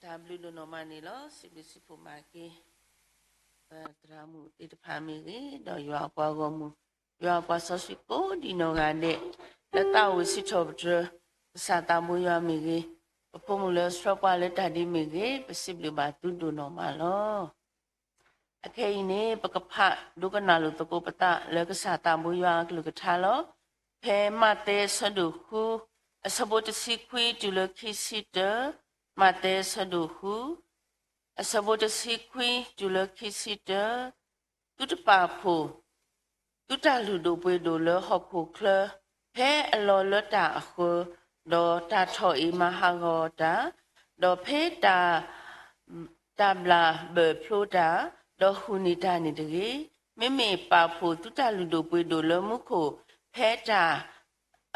တၢ်ဘျုးဒိၣ်နီၢ်မးန့ၣ်လီၤ. စံးဘျုးစံးဖှိၣ်မၤက့ၤ ပသရၣ်မုၣ်သ့ၣ်တဖၣ်မ့ၢ်ဂ့ၤ, ဒီးယွၤအပှၤဂီၢ်မုၢ်, ယွၤအပှၤစီဆှံကိးဒံနီၢ်ဂၤဒဲး, လၢသးအိၣ်ဝဲစံးထီၣ်ပတြၢၤ ကစၢ်သးဘိယွၤမ့ၢ်ဂ့ၤ, ပဖိမုၣ်လၢဆှၢပှၤလၢတၢ်ဒ်မ့ၢ်ဂ့ၤ, ပစံးဘျုးဘၣ်သုဒိၣ်နီၢ်မးလီၤ. အခဲအံၤန့ၣ် ပကဖးဒိကနၣ်လိာ်သကိးပသးလၢကစၢ်သးဘိယွၤအကလုၢ်ကထါလီၤ. ဖဲမးသဲအဆၢဒိၣ်ဃု, အဆၢဖိတဆံခွံတုၤလၢခံဆံတၢ, မးသဲအဆၢဒိၣ်ဃု, အဆၢဖိတဆံခွံတုၤလၢခံဆံတၢ, သုတပာ်ဖှိၣ် သုတၢ်လုၢ်ဒိၣ်ပှ့ၤဒိၣ်လၢဟီၣ်ခိၣ်ချၢ, ဖဲအလီၢ်လၢတၢ်အဃၢၤ, ဒီးတၢ်ထီၣ်အ့ၣ်မၤဟးဂီၤတၢ်, ဒီးဖဲတၢ် တၢ်ဘျၣ်ဘၢၣ်ဖျိတၢ်, ဒီးဟူးန့ၢ်တၢ်န့ၣ်တဂ့ၤ. မ့မ့ၢ်ပာ်ဖှိၣ်သုတၢ်လုၢ်ဒိၣ်ပှ့ၤဒိၣ်လၢမူခိၣ်, ဖဲတၢ်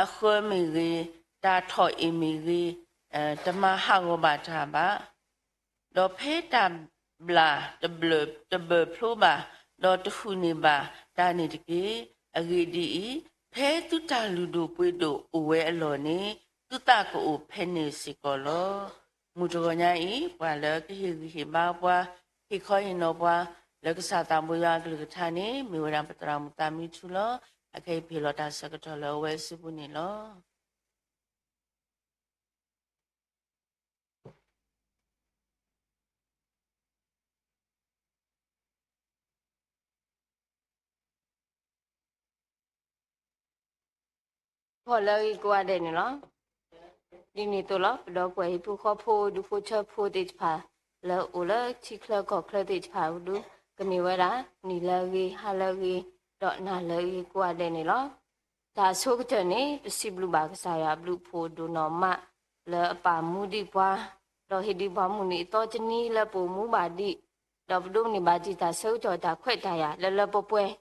အဃၢၤမ့ၢ်ဂ့ၤ, တၢ်ထီၣ်အ့ၣ်မ့ၢ်ဂ့ၤ, တမၤဟးဂီၤဘၣ်တၢ်ဘၣ်. ဒီးဖဲတၢ်ဘျၣ်တဘၢၣ်ဖျိဘၣ်, ဒီးတဟူးန့ၢ်ဘၣ်တၢ်န့ၣ်တက့ၢ်. အဂ့ၢ်ဒ်အံၤ, ဖဲသုတၢ်လုၢ်ဒိၣ်ပှ့ၤဒိၣ်အိၣ်ဝဲအလီၢ်န့ၣ်, သုသးကအိၣ်ဖဲန့ၣ်စ့ၢ်ကီးလီၤ. မုၢ်တဂီၤညါအံၤ, ပှၤလၢကဟ့ၣ်ဂံၢ်ဟ့ၣ်ဘါပှၤ, ဟ့ၣ်ခီဟ့ၣ်နီၤပှၤ, လၢကစၢ်သးဘိယွၤအကလုၢ်ကထါန့ၣ်, မ့ၢ်ဝဲဒၣ်ပသရၣ်မုၣ်သးမံထူလီၤ. အခဲအံၤပဟ့ၣ်လီၤတၢ်ဆၢကတီၢ်လၢအဝဲအစုပူၤန့ၣ်လီၤ. ဖီၣ်လၢဂ့ၤကိးဂၤဒဲးန့ၣ်လီၤ. ဒ်န့ၣ်အသိးလီၤ, ပဒီပုၢ်ဝဲၢ်ဟံၣ်ဖိဃီဖိ ဒူဖိထၢဖိသ့ၣ်တဖၣ် လၢအိၣ်လၢထံချၢကီၢ်ချၢသ့ၣ်တဖၣ်ဒု, ကမ့ၢ်ဝဲဒၣ် နံၤလၢအဂ့ၤ, ဟါလၢအဂ့ၤ, ဒီးနၤလၢအဂ့ၤကိးဂၤဒဲးန့ၣ်လီၤ. တၢ်အဆိကတၢၢ်န့ၣ် ပစံးဘျုးဘၣ်ကစၢ်ယွၤအဘျုးအဖှိၣ်ဒိၣ်နီၢ်မး လၢအပာ်မူဒံးပှၤ, ဒီးဟ့ၣ်ဒံးပှၤမုၢ်နံၤအသီတနံၤလၢပအိၣ်မူဘၣ်ဒံး, ဒီးပဒိးန့ၢ်ဘၣ်ဒံးတၢ်ဆၢကတီၢ်တၢ်ခွဲးတၢ်ယာ်လၢလၢပှဲၤပှဲၤ,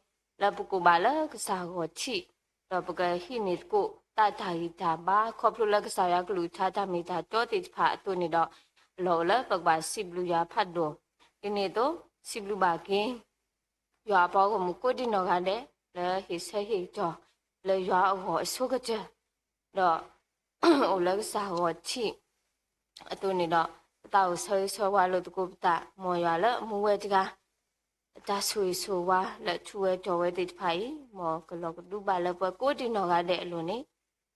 လၢပကအိၣ်ဘၣ်လၢကစၢ်ဂီၢ်ထံး, ဒီးပကဟံးန့ၢ်သကိးတၢ်တၢ်ဂံၢ်တၢ်ဘါ ခီဖျိလၢကစၢ်ယွၤကလုၢ်ကထါတၢ်မ့ၢ်တၢ်တီသ့ၣ်တဖၣ်အသိးန့ၣ်ဒီး, လီၢ်အိၣ်လၢပကဘၣ်စံးဘျုးယွၤဖးဒိၣ်. ဒ်န့ၣ်အသိး, စံးဘျုးဘၣ်က့ၤ ယွၤအပှၤဂီၢ်မုၢ်ကိးဒံနီၢ်ဂၤဒဲး လၢဟ့ၣ်ဆၢဟ့ၣ်ကတီၢ် လၢယွၤအဂီၢ်အဆိကတၢၢ်, ဒီး အိၣ်လၢကစၢ်ဂီၢ်ထံး အသိးန့ၣ်ဒီး, ပသးအိၣ်ဆၢဂ့ၤဆၢဝါလိာ်သကိးပသး မ်ယွၤလၢအမူဝဲတဂၤ, တၢ်ဆိၣ်ဂ့ၤဆိၣ်ဝါလၢအထူးဝဲတီၤဝဲသ့ၣ်တဖၣ်အံၤ, မ်ကလီၤကဒုဘၣ်လၢပှၤကိးဒံနီၢ်ဂၤဒဲးအလိၤန့ၣ်,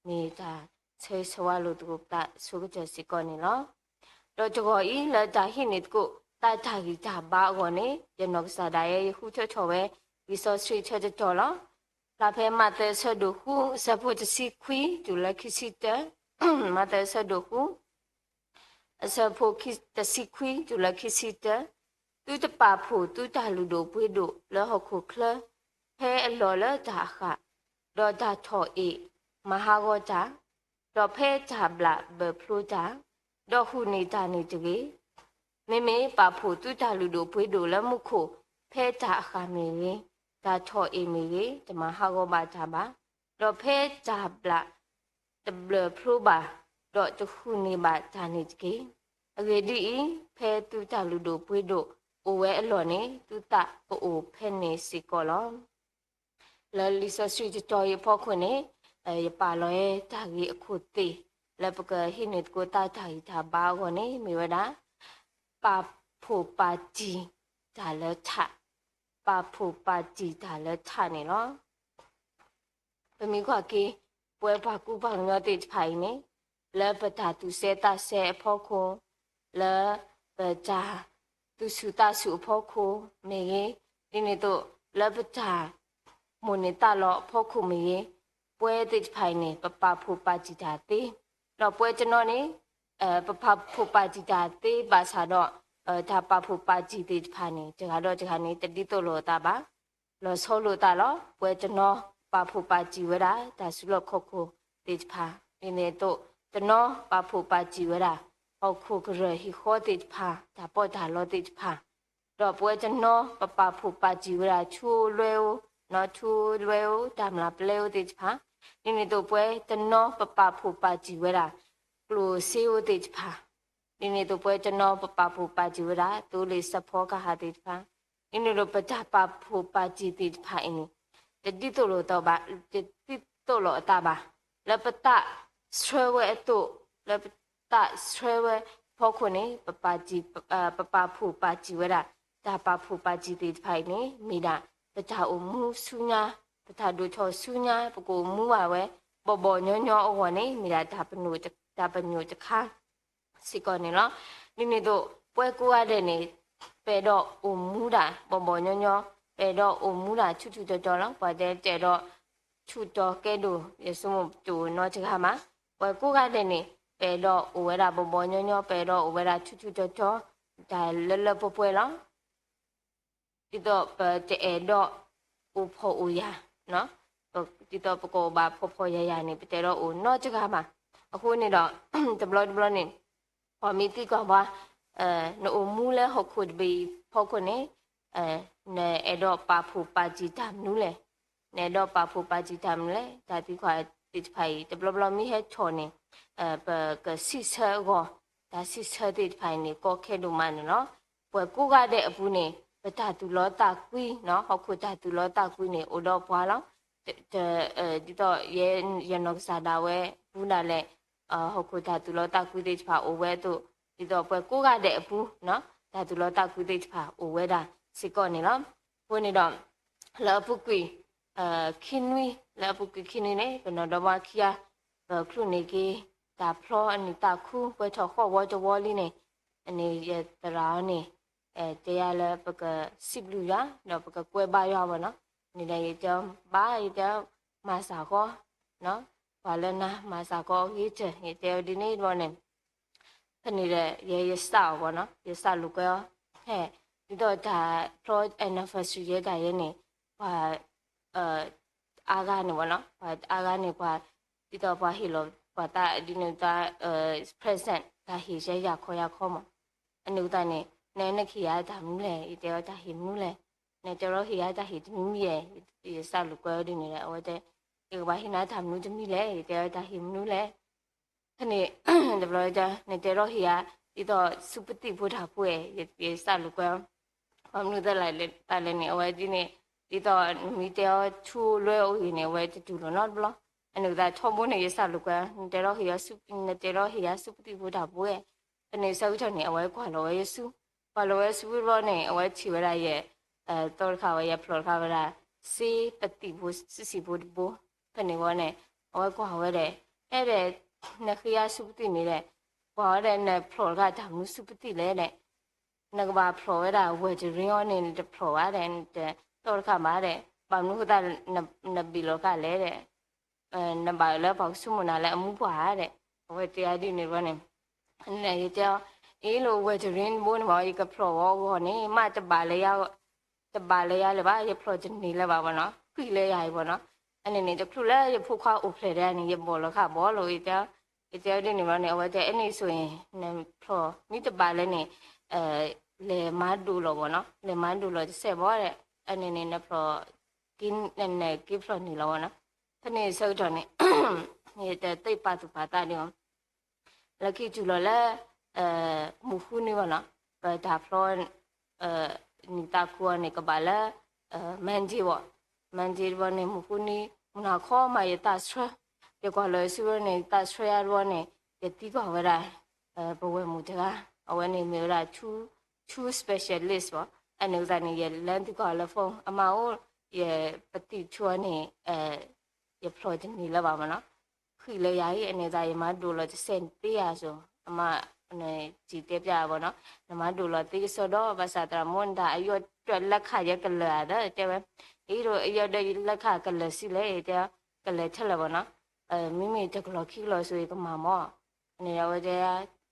မ့ၢ်တၢ်ဆၢဂ့ၤဆၢဝါလိာ်သကိးပသးအဆိကတၢၢ်စ့ၢ်ကီးန့ၣ်လီၤ. ဒီးတဂီၤအံၤ လၢတၢ်ဟံးန့ၢ်သကိး တၢ်တၢ်ဂံၢ်တၢ်ဘါအဂီၢ်န့ၣ်, ယနီၢ်ကစၢ်ဒၣ်ယဲယဃုထၢထီၣ်ဝဲ လံာ်စီဆှံဆၢတတီၤလီၤ. ဖျါဖဲမးသဲအဆၢဒိၣ်ဃု အဆၢဖိတဆံခွံ တုၤလၢခံဆံတၢ, မးသဲအဆၢဒိၣ်ဃု အဆၢဖိတဆံခွံ တုၤလၢခံဆံတၢ, သုတပာ်ဖှိၣ်သုတၢ်လုၢ်ဒိၣ်ပှ့ၤဒိၣ်လၢဟီၣ်ခိၣ်ချၢ, ဖဲအလီၢ်လၢတၢ်အဃၣ်, ဒီးတၢ်ထီၣ်အ့ၣ် မၤဟးဂီၤတၢ်, ဒီးဖဲတၢ်ဘျၣ်ဘၢၣ်ဖျိတၢ်, ဒီးဟူးန့ၢ်တၢ်န့ၣ်တဂ့ၤ. မ့မ့ၢ်ပာ်ဖှိၣ်သုတၢ်လုၢ်ဒိၣ်ပှ့ၤဒိၣ်လၢမူခိၣ်, ဖဲတၢ်အဃၣ်မ့ၢ်ဂ့ၤ, တၢ်ထီၣ်အ့ၣ်မ့ၢ်ဂ့ၤ, တမၤဟးဂီၤဘၣ်တၢ်ဘၣ်, ဒီးဖဲတၢ်ဘျၣ် တဘျၢၣ်ဖျိဘၣ်, ဒီးတဟူးန့ၢ်ဘၣ်တၢ်န့ၣ်တက့ၢ်. အဂ့ၢ်ဒ်အံၤ, ဖဲသုတၢ်လုၢ်ဒိၣ်ပှ့ၤဒိၣ်အိၣ်ဝဲအလီၢ်န့ၣ်, သုသးကအိၣ်ဖဲန့ၣ်စ့ၢ်ကီးလီၤ. လၢလံာ်စီဆှံတတီၤအံၤအဖီခိၣ်န့ၣ်, ယပာ်လီၤဝဲတၢ်ဂ့ၢ်အခိၣ်သ့ၣ် လၢပကဟံးန့ၢ်သကိးတၢ်တၢ်ဂံၢ်တၢ်ဘါအဂီၢ်န့ၣ် မ့ၢ်ဝဲဒၣ် ပာ်ဖှိၣ်ပာ်တံၢ်တၢ်လၢထး, ပာ်ဖှိၣ်ပာ်တံၢ်တၢ်လၢထးန့ၣ်လီၤ. ပမ့ၢ်ကွၢ်က့ၤ ပဝဲပှၤကူပှၤကညီသ့ၣ်တဖၣ်အံၤန့ၣ်, လၢပတၢ်သူၣ်စဲသးစဲအဖီခိၣ်, လၢပတၢ်သူၣ်ဆူၣ်သးဆူၣ်အဖီခိၣ်မ့ၢ်ဂ့ၤ, ဒ်န့ၣ်အသိး လၢပတၢ်မိၣ်န့ၢ်သးလီအဖီခိၣ်မ့ၢ်ဂ့ၤ, ပဝဲသ့ၣ်တဖၣ်အံၤန့ၣ် ပပာ်ဖှိၣ်ပာ်တံၢ်တၢ်သ့, ဒီးပဝဲတနီၤန့ၣ် ပပာ်ဖှိၣ်ပာ်တံၢ်တၢ်သ့ဘၣ်ဆၣ်ဒီး တၢ်ပာ်ဖှိၣ်ပာ်တံၢ်သ့ၣ်တဖၣ်န့ၣ် တဂၤဒီးတဂၤန့ၣ် တဒ်သိးလိာ်အသးဘၣ်. လီၤဆီလိာ်သးလီၤ. ပဝဲတနီၤပာ်ဖှိၣ်ပာ်တံၢ်ဝဲဒၣ် တၢ်စုလီၢ်ခီၣ်ခိၣ်သ့ၣ်တဖၣ်, ဒ်န့ၣ်အသိး တနီၤပာ်ဖှိၣ်ပာ်တံၢ်ဝဲဒၣ် ဟီၣ်ခိၣ်ကရၢၢ်ဟံၣ်ဃီသ့ၣ်တဖၣ် တၢ်ပီးတၢ်လီသ့ၣ်တဖၣ်, ဒီးပဝဲတနီၤပပာ်ဖှိၣ်ပာ်တံၢ်ဝဲဒၣ် ထူလွဲအိၣ်, နီၢ်ထူလွဲအိၣ်, တၢ်မျၢ်ပလဲအိၣ်သ့ၣ်တဖၣ်, ဒ်န့ၣ်အသိးပဝဲတနီၤပပာ်ဖှိၣ်ပာ်တံၢ်ဝဲဒၣ် ကျိၣ်စ့အိၣ်သ့ၣ်တဖၣ်, ဒ်န့ၣ်အသိးပဝဲတနီၤပပာ်ဖှိၣ်ပာ်တံၢ်ဝဲဒၣ် သိလ့ၣ်စၢဖီကဟၣ်သ့ၣ်တဖၣ်, ဒ်န့ၣ်အသိးပတၢ်ပာ်ဖှိၣ်ပာ်တံၢ်သ့ၣ်တဖၣ်အံၤန့ၣ် တဒ်သိးလိာ်သးဘၣ်, တဒ်သိးလိာ်အသးဘၣ်, လၢပသးဆှၢဝဲအသိး, လၢပသးဆှၢဝဲ ပပာ်ဖှိၣ်ပာ်စံၣ်ဝဲဒၣ်တၢ်လၢလၢပှဲၤပှဲၤအဖီခိၣ်န့ၣ် ပပာ်ဖှိၣ်ပာ်စံၣ်ဝဲဒၣ် တၢ်ပာ်ဖှိၣ်ပာ်စံၣ်သ့ၣ်တဖၣ်အံၤန့ၣ် မ့ၢ်ဒၣ် ပတၢ်အိၣ်မူဆူညါ, ပတၢ်ဒိၣ်ထီၣ်ဆူညါ, ပကအိၣ်မူဘၣ်ဝဲ ဘီၣ်ဘီၣ်ညီညီအဂီၢ်န့ၣ် မ့ၢ်ဒၣ်တၢ်ပညိၣ်တခါ စ့ၢ်ကီးန့ၣ်လီၤ. ဒ်န့ၣ်အသိး ပှၤကိးဂၤဒဲးန့ၣ် ပအဲၣ်ဒိးအိၣ်မူဒၣ် ဘီၣ်ဘီၣ်ညီညီ, ပအဲၣ်ဒိးအိၣ်မူဒၣ်ထူထူတီတီလီၤ. ပှၤတဲတအဲၣ်ဒိးထူတီကဲဒိၣ် ယဆိကမိၣ်တအိၣ်နီတဂၤမး. ပှၤကိးဂၤဒဲးန့ၣ် ပအဲၣ်ဒိးအိၣ်ဝဲဒၣ် ဘီၣ်ဘီၣ်ညီညီ, ပအဲၣ်ဒိးအိၣ်ဝဲဒၣ်ထူထူတီတီ, တၢ်လၢလၢပှဲၤပှဲၤလီၤ. ဒ်သိးပတအဲၣ်ဒိးအိၣ်ဖှီၣ်အိၣ်ယာ်, ဒ်သိးပကအိၣ်ဘၣ်ဖှီၣ်ဖှီၣ်ယာ်ယာ်န့ၣ် ပတအဲၣ်ဒိးအိၣ်နီတဂၤမး. အဃိန့ၣ်ဒီး တဘျီတဘျီန့ၣ် ပှၤမ့ၢ်သံကွၢ်ပှၤ နအိၣ်မူလၢဟီၣ်ခိၣ်တဘ့ၣ်အံၤဖီခိၣ်န့ၣ် နအဲၣ်ဒိးပာ်ဖှိၣ်ပာ်စံၣ်တၢ်မနုၤလဲၣ်. နအဲၣ်ဒိးပာ်ဖှိၣ်ပာ်စံၣ်တၢ်မနုၤလဲၣ်. တၢ်သံကွၢ်သ့ၣ်တဖၣ်အံၤ တဘျီဘျီမ့ၢ်ဟဲထီၣ်န့ၣ် ပကစံးဆၢအဂီၢ်, တၢ်စံးဆၢသ့ၣ်တဖၣ်အံၤန့ၣ် ကီခဲဒိၣ်မးန့ၣ်လီၤ. ပှၤကိးဂၤဒဲးအပူၤန့ၣ် ပတၢ်သူၣ်လီသးကွံ, ဟီၣ်ခိၣ်တၢ်သူၣ်လီသးကွံန့ၣ် အိၣ်ဒီးပှၤလီၤ. ဒ်သိး ယနီၢ်ကစၢ်ဒၣ်ဝဲပူၤဒၣ်လဲာ် ဟီၣ်ခိၣ်တၢ်သူၣ်လီသးကွံသ့ၣ်တဖၣ်အိၣ်ဝဲအသိး, ဒ်သိးပှၤကိးဂၤဒဲးအပူၤ တၢ်သူၣ်လီသးကွံသ့ၣ်တဖၣ်အိၣ်ဝဲဒၣ်စ့ၢ်ကီးန့ၣ်လီၤ. အဃိန့ၣ်ဒီး လၢအပူၤကွံာ် ခံနွံ, လၢအပူၤကွံာ်ခံနွံန့ၣ် ပနီၢ်ဒီမါခံဂၤ ပချုးန့ၢ်က့ၤ တၢ်ဖျီအနံၣ်သးခူ ပှဲၤထီၣ်ဃီဝီတဝီလံန့ၣ်, န့ၣ်ယသရၣ်အီၤန့ၣ် တဲယၤလၢပကစံးဘျုးယွၤ ဒီးပကကွဲးဘါယွၤဘၣ်နီၤ. န့ၣ်ဒီးယတဲဘၣ် ယတဲမၤစၢ်ဃီ ပှၤလၢနၤမၤစၢ်ဃီအဂ့ၤတၢၢ် ယတဲအီၤဒ်န့ၣ်တဘျီန့ၣ် ဖဲန့ၣ်ဒီး ယဲယစံးအီၤဘၣ်နီၤ, ယစံးလိာ်ကွဲအီၤ, ဟဲ, ဒ်သိးတၢ်ဖျီ anniversary ယဲတၢ်ယဲန့ၣ် ပှၤအါဂၤန့ၣ်ဘၣ်နီၤ, ပှၤအါဂၤန့ၣ် ပှၤ ဒ်သိးပှၤဟ့ၣ်လီၤပှၤသးဒ်န့ၣ်သး present တၢ်ဟ့ၣ်ယဲယၤခီယၤခီမး. အန့ၣ်အသးန့ၣ် နနကဟ့ၣ်ယၤတၢ်မနုၤလဲၣ်, ယတဲအီၤတၢ်ဟ့ၣ်မနုၤလဲၣ်, နတဲထီၣ်ဟ့ၣ်ယၤတၢ်ဟ့ၣ်တမံၤမံၤယဲ, ယစံးလိာ်ကွဲအီၤဒ်န့ၣ်ဒီး အဝဲတဲ ယကဘၣ်ဟ့ၣ်နၤတၢ်မနုၤတမံၤလဲၣ်, ယတဲအီၤတၢ်ဟ့ၣ်မနုၤလဲၣ်. ဖဲန့ၣ် တဘျီ နတဲထီၣ်ဟ့ၣ်ယၤ ဒ်သိးဆူပသံၣ်ဖိတၢ်ဖိဧါ, ယစံးလိာ်ကွဲအီၤ, ဘၣ်မနုၤသ့လဲၣ်လဲၣ်န့ၣ် အဝဲဒ်န့ၣ် ဒ်သိးနမ့ၢ်တဲအီၤထူလွဲအိၣ်ဂ့ၤန့ၣ် အဝဲတတူၢ်လိာ်နီတဘျီ. အန့ၣ်အသးထီဘိန့ၣ် ယစံးလိာ်ကွဲအီၤ နတဲထီၣ်ဟ့ၣ်ယၤ နတဲထီၣ်ဟ့ၣ်ယၤဆူပသံၣ်ဖိတၢ်ဖိဧါ. ဖဲန့ၣ်ဆၢကတီၢ်န့ၣ် အဝဲကွၢ်လီၤဝဲယဆူ, ကွၢ်လီၤဝဲဆူတဘျီန့ၣ် အဝဲထံၣ်ဝဲဒၣ်ယဲ သီတခါဝဲ ယဖျိးတခါဝဲဒၣ် စ့ပသံၣ်ဖိ စံၣ်ဖိတဘိ. ဖဲန့ၣ်ဝဲန့ၣ် အဝဲကွၢ်ဝဲဒီး အဲၣ်ဒီး နဃ့ယၤဆူပသံၣ်မ့ၢ်ဒီး ကွၢ်ဝဲဒီး နဖျိးတခါတၢ်မနုၤဆူပသံၣ်လဲၣ်ဒီး နကဘၣ်ဖျိးဝဲဒၣ် ဝဲတရ့အီၤန့ၣ် နတဖျိးဘၣ်ဒီး နတတီတခါဘၣ်ဒီး ဘၣ်မနုၤဃိသတး နဘ့ၣ်လီၤတခါလဲၣ်ဒီး နဘၣ်လၢပှၤကဆိကမိၣ်နၤလၢအမူပှၢ်ဧါဒီး အဝဲတဲယၤဒ်န့ၣ်တဘျီန့ၣ် ယတဲအီၤ အ့ၣ်လိာ် ဝဲတရ့တဘိန့ၣ်ဘၣ် ယကဖျိးဝဲအဂီၢ်န့ၣ် မ့ၢ်တဘၣ်လၢယၤ တဘၣ်လၢယၤလၢၤဘၣ် ယဖျိးတန့ၢ်လၢၤဘၣ်ဘၣ်နီၤ ဃံလၢယၤအံၤဘၣ်နီၤ. အန့ၣ်န့ၣ် တချုးလၢယဖိခွါအိၣ်ဖျဲၣ်ဒၣ်န့ၣ် ယဘီၣ်လီၤဃာ်ဘီလီၤ ယတဲ ယတဲအီၤဒ်န့ၣ်ဘၣ်န့ၣ် အဝဲတဲ အဲၣ်န့ၣ်ဆိအံၤ နဖျိး မ့ၢ်တဘၣ်လၢန့ၣ် လဲၤမၤဒိးလီၤဘၣ်နီၤ လဲၤမၤဒိးလီၤတစဲးဘၣ်ဒီး အန့ၣ်န့ၣ် နဖျိး က့ၤဖျိးန့ၢ်လီၤဘၣ်နီၤ. ဖဲန့ၣ်ဆၢကတီၢ်န့ၣ် ယတသ့ပာ်သူၣ်ပာ်သးဒံးဘၣ် လၢခံတုၤလီၤလၢ မုၢ်ဃုနံၤဘၣ်နီၤ ပတၢ်ဖျီ နံၣ်သးခူအီၤန့ၣ် ကဘၣ်လၢ Monday ဘၣ် Monday တဘျီန့ၣ် မုၢ်ဃုနံၤ မုၢ်နၤခီမးယသးဆှၢ ယကွၢ်လီၤဆူန့ၣ် ယသးဆှၢယၤတဘျီန့ၣ် ယသံကွၢ်ဝဲဒၣ် ပဝဲၢ်မုၣ်တဂၤ အဝဲန့ၣ်မ့ၢ်ဝဲဒၣ် two, two specialist ဘၣ် အန့ၣ်အသးန့ၣ် ယလဲၤသံကွၢ်လၢ phone အမါအိၣ် ယပသံၣ်ထူအီၤန့ၣ် ယဖျိးတန့ၢ်လၢၤဘၣ်မးနီၤ ဃံလၢယၤအံၤ အန့ၣ်သးယမၤဒိးလီၤတစဲးန့ၣ်သ့ဧါဆိ အမါ စံၣ်တဲပျးဘၣ်နီၤ နမၤဒိးလီၤသ့ကစီဒီ ဘၣ်ဆၣ်သရၣ်မုၣ်နတၢ်အယီၢ်တၢၢ်လၢခၣ်ယဲကလၢာ်ဧါသၢ တဲဝဲ အံၤဒီးအယီၢ်ဒၢလၢခၣ်ကလၢာ်ဆံးလဲၣ် တဲ ကလၢာ်ထဲလဲၣ်ဘၣ်နီၤ မ့မ့ၢ်တကလီၢ်ခံကလီၢ်ဆိ ယကမၤမး န့ၣ်အဝဲတဲ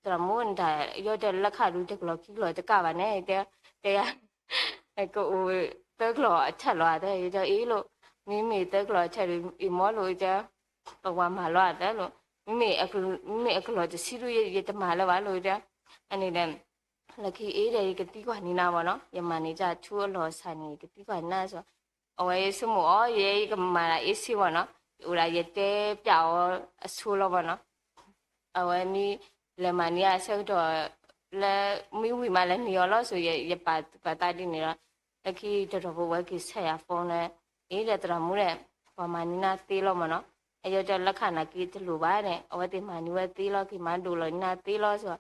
သရၣ်မုၣ်နတၢ်အယီၢ်တၢၢ်လၢခၣ်ဒုးတကလီၢ်ခံကလီၢ်တကးဘၣ်န့ၣ် တဲ တဲယၤ ကအိၣ်သၢကလီၢ်အထၢၣ်လီၤသၢ ယတဲအ့ၣ်လိာ် မ့မ့ၢ်သၢကလီၢ်အထၢၣ်ဒုး အ့ၣ်မးလိာ် ယတဲ ပဝၤမၤလီၤသၢလိာ် မ့မ့ၢ်အကလီၢ်တဆံဒုး ယတမၤလၢၤဘၣ်လိာ် ယတဲ အန့ၣ်ဒီး လၢခံအ့ၣ်ဒီး ယကသံကွၢ်န့ၢ်နၤဘၣ်နီၤ ယမၤန့ၢ်တၢ်ထူအလီၢ်ဆၣ်န့ၣ် ယကသံကွၢ်န့ၢ်နၤဆိ အဝဲယဆိကမိၣ်အီၤ ယဲယကမၤဒၣ်အ့ၣ်စ့ဘၣ်နီၤ ယအိၣ်ဒၣ်ယတဲပျးအီၤအဆိလီၤဘၣ်နီၤ အဝဲမ့ၢ်လဲၤမၤန့ၢ်အဆၢကတီၢ် လၢမ့ၢ်ဝံၤမးလဲၤန့ၢ်အီၤလီၤဆိ ယပာ်သူၣ်ပာ်သးဒ်န့ၣ်လီၤ လၢခံတီၤတီၤဖိဝဲက့ၤဆဲးယၤ phone လၢ အ့ၣ်ဒီးသရၣ်မုၣ်ဒီး ပှၤမၤန့ၢ်နၤသ့လီၤမးနီၤ အယီၢ်တၢၢ်လၢခၣ်နာ်က့တလိၣ်ဘၣ်န့ၣ် အဝဲသ့ၣ်မၤန့ၢ်ဝဲသ့လီၤ က့ၤမၤဒိးလီၤန့ၢ်နၤသ့လီၤဆိ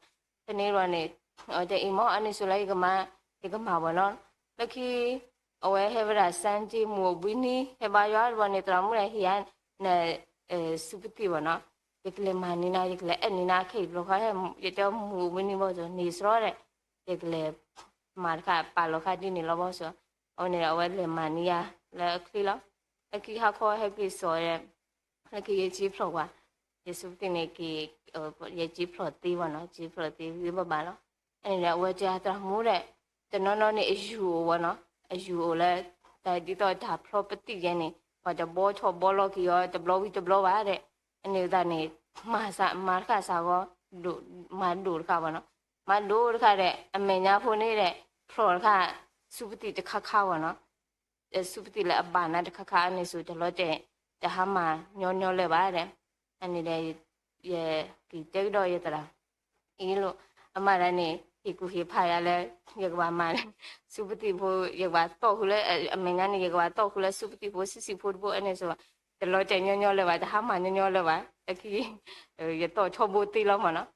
ဖဲန့ၣ်ဘျီန့ၣ် အဝဲတဲအံၤမ့ၢ် အန့ၣ်ဆိးလၢယကမၤ ယကမၤဝဲလီၤ. လၢခံ အဝဲဟဲဝဲဒၣ် Sunday မုၢ်အိၣ်ဘှံးနံၤ ဟဲဘါယွၤတဘျီန့ၣ် သရၣ်မုၣ်န့ၣ်ဟ့ၣ်ယၤ န စူးပသံၣ်ဘၣ်နီၤ, ယကလဲၤမၤန့ၢ်နၤ ယကလဲၤအဲၣ်န့ၢ်နၤခဲအံၤတဘျီဃီ ယတဲမုၢ်အိၣ်ဘှံးနံၤဘၣ်စီၤ န့ၣ်စရီဒီး ယကလဲၤမၤတခါ ပာ်လီၤခါဒ်န့ၣ်လီၤဘၣ်စီၤ, အဝဲန့ၣ် အဝဲလဲၤမၤန့ၢ်ယၤလၢအချ့လီၤ. လၢခံဟါခီဟဲက့ၤစိာ်ဒီး လၢခံယက့ၤဖျိးကွၢ်, ယစူးပသံၣ်န့ၣ်က့ၤ ယက့ၤဖျိးသ့ဘၣ်နီၤ, က့ၤဖျိးသ့ဂ့ၤဘၣ်ဘၣ်လီၤ. အန့ၣ်ဒီး အဝဲတဲသရၣ်မုၣ်ဒီး တနီၤနီၤန့ၣ် အယူၤအိၣ်ဝဲနီၤ, အယူၤအိၣ်လၢ တၢ်ဒ်သိးတၢ်ဖျီပသံၣ်ယဲန့ၣ် ပှၤတဘီထီၣ်ဘီလီၤက့ၤအီၤ တဘျီဝံၤတဘျီဘၣ်ဒီး အန့ၣ်အသးန့ၣ် မၤစၢ် မၤတခါစးဂီၤ မၤဒိၣ်တခါဘၣ်နီၤ, မၤဒိၣ်တခါဒီး အမဲာ်ညါဖိန့ၣ်ဒီး ဖျိးတခါ စူးပသံၣ်တခါခါဘၣ်နီၤ စူးပသံၣ်လၢအဘၣ်နၤတခါခါအန့ၣ်ဆိ တလီၤတဲာ် တဟါမၢ်ညီညီလၢၤဘၣ်ဒီး အန့ၣ်ဒီး ယက့ၤတဲကဒီးယသရၣ် အံၤလိၣ် အမၤဒၣ်န့ၣ် ဟ့ၣ်ကူၣ်ဟ့ၣ်ဖးယၤလၢ ယကဘၣ်မၤ စူးပသံၣ်ဖိ ယကဘၣ်သီၣ်ဃုာ်လၢ အမဲာ်ညါန့ၣ် ယကဘၣ်သီၣ်ဃုာ်လၢစူးပသံၣ်ဖိ ဆံးဆံးဖိတဘိအန့ၣ်ဆိ တလီၤတဲာ်ညီညီလၢၤဘၣ် တဟါမၢ်ညီညီလၢၤဘၣ် လၢခံ ယသီၣ်ထီဘိသ့လီၤမၢ်နီၤ,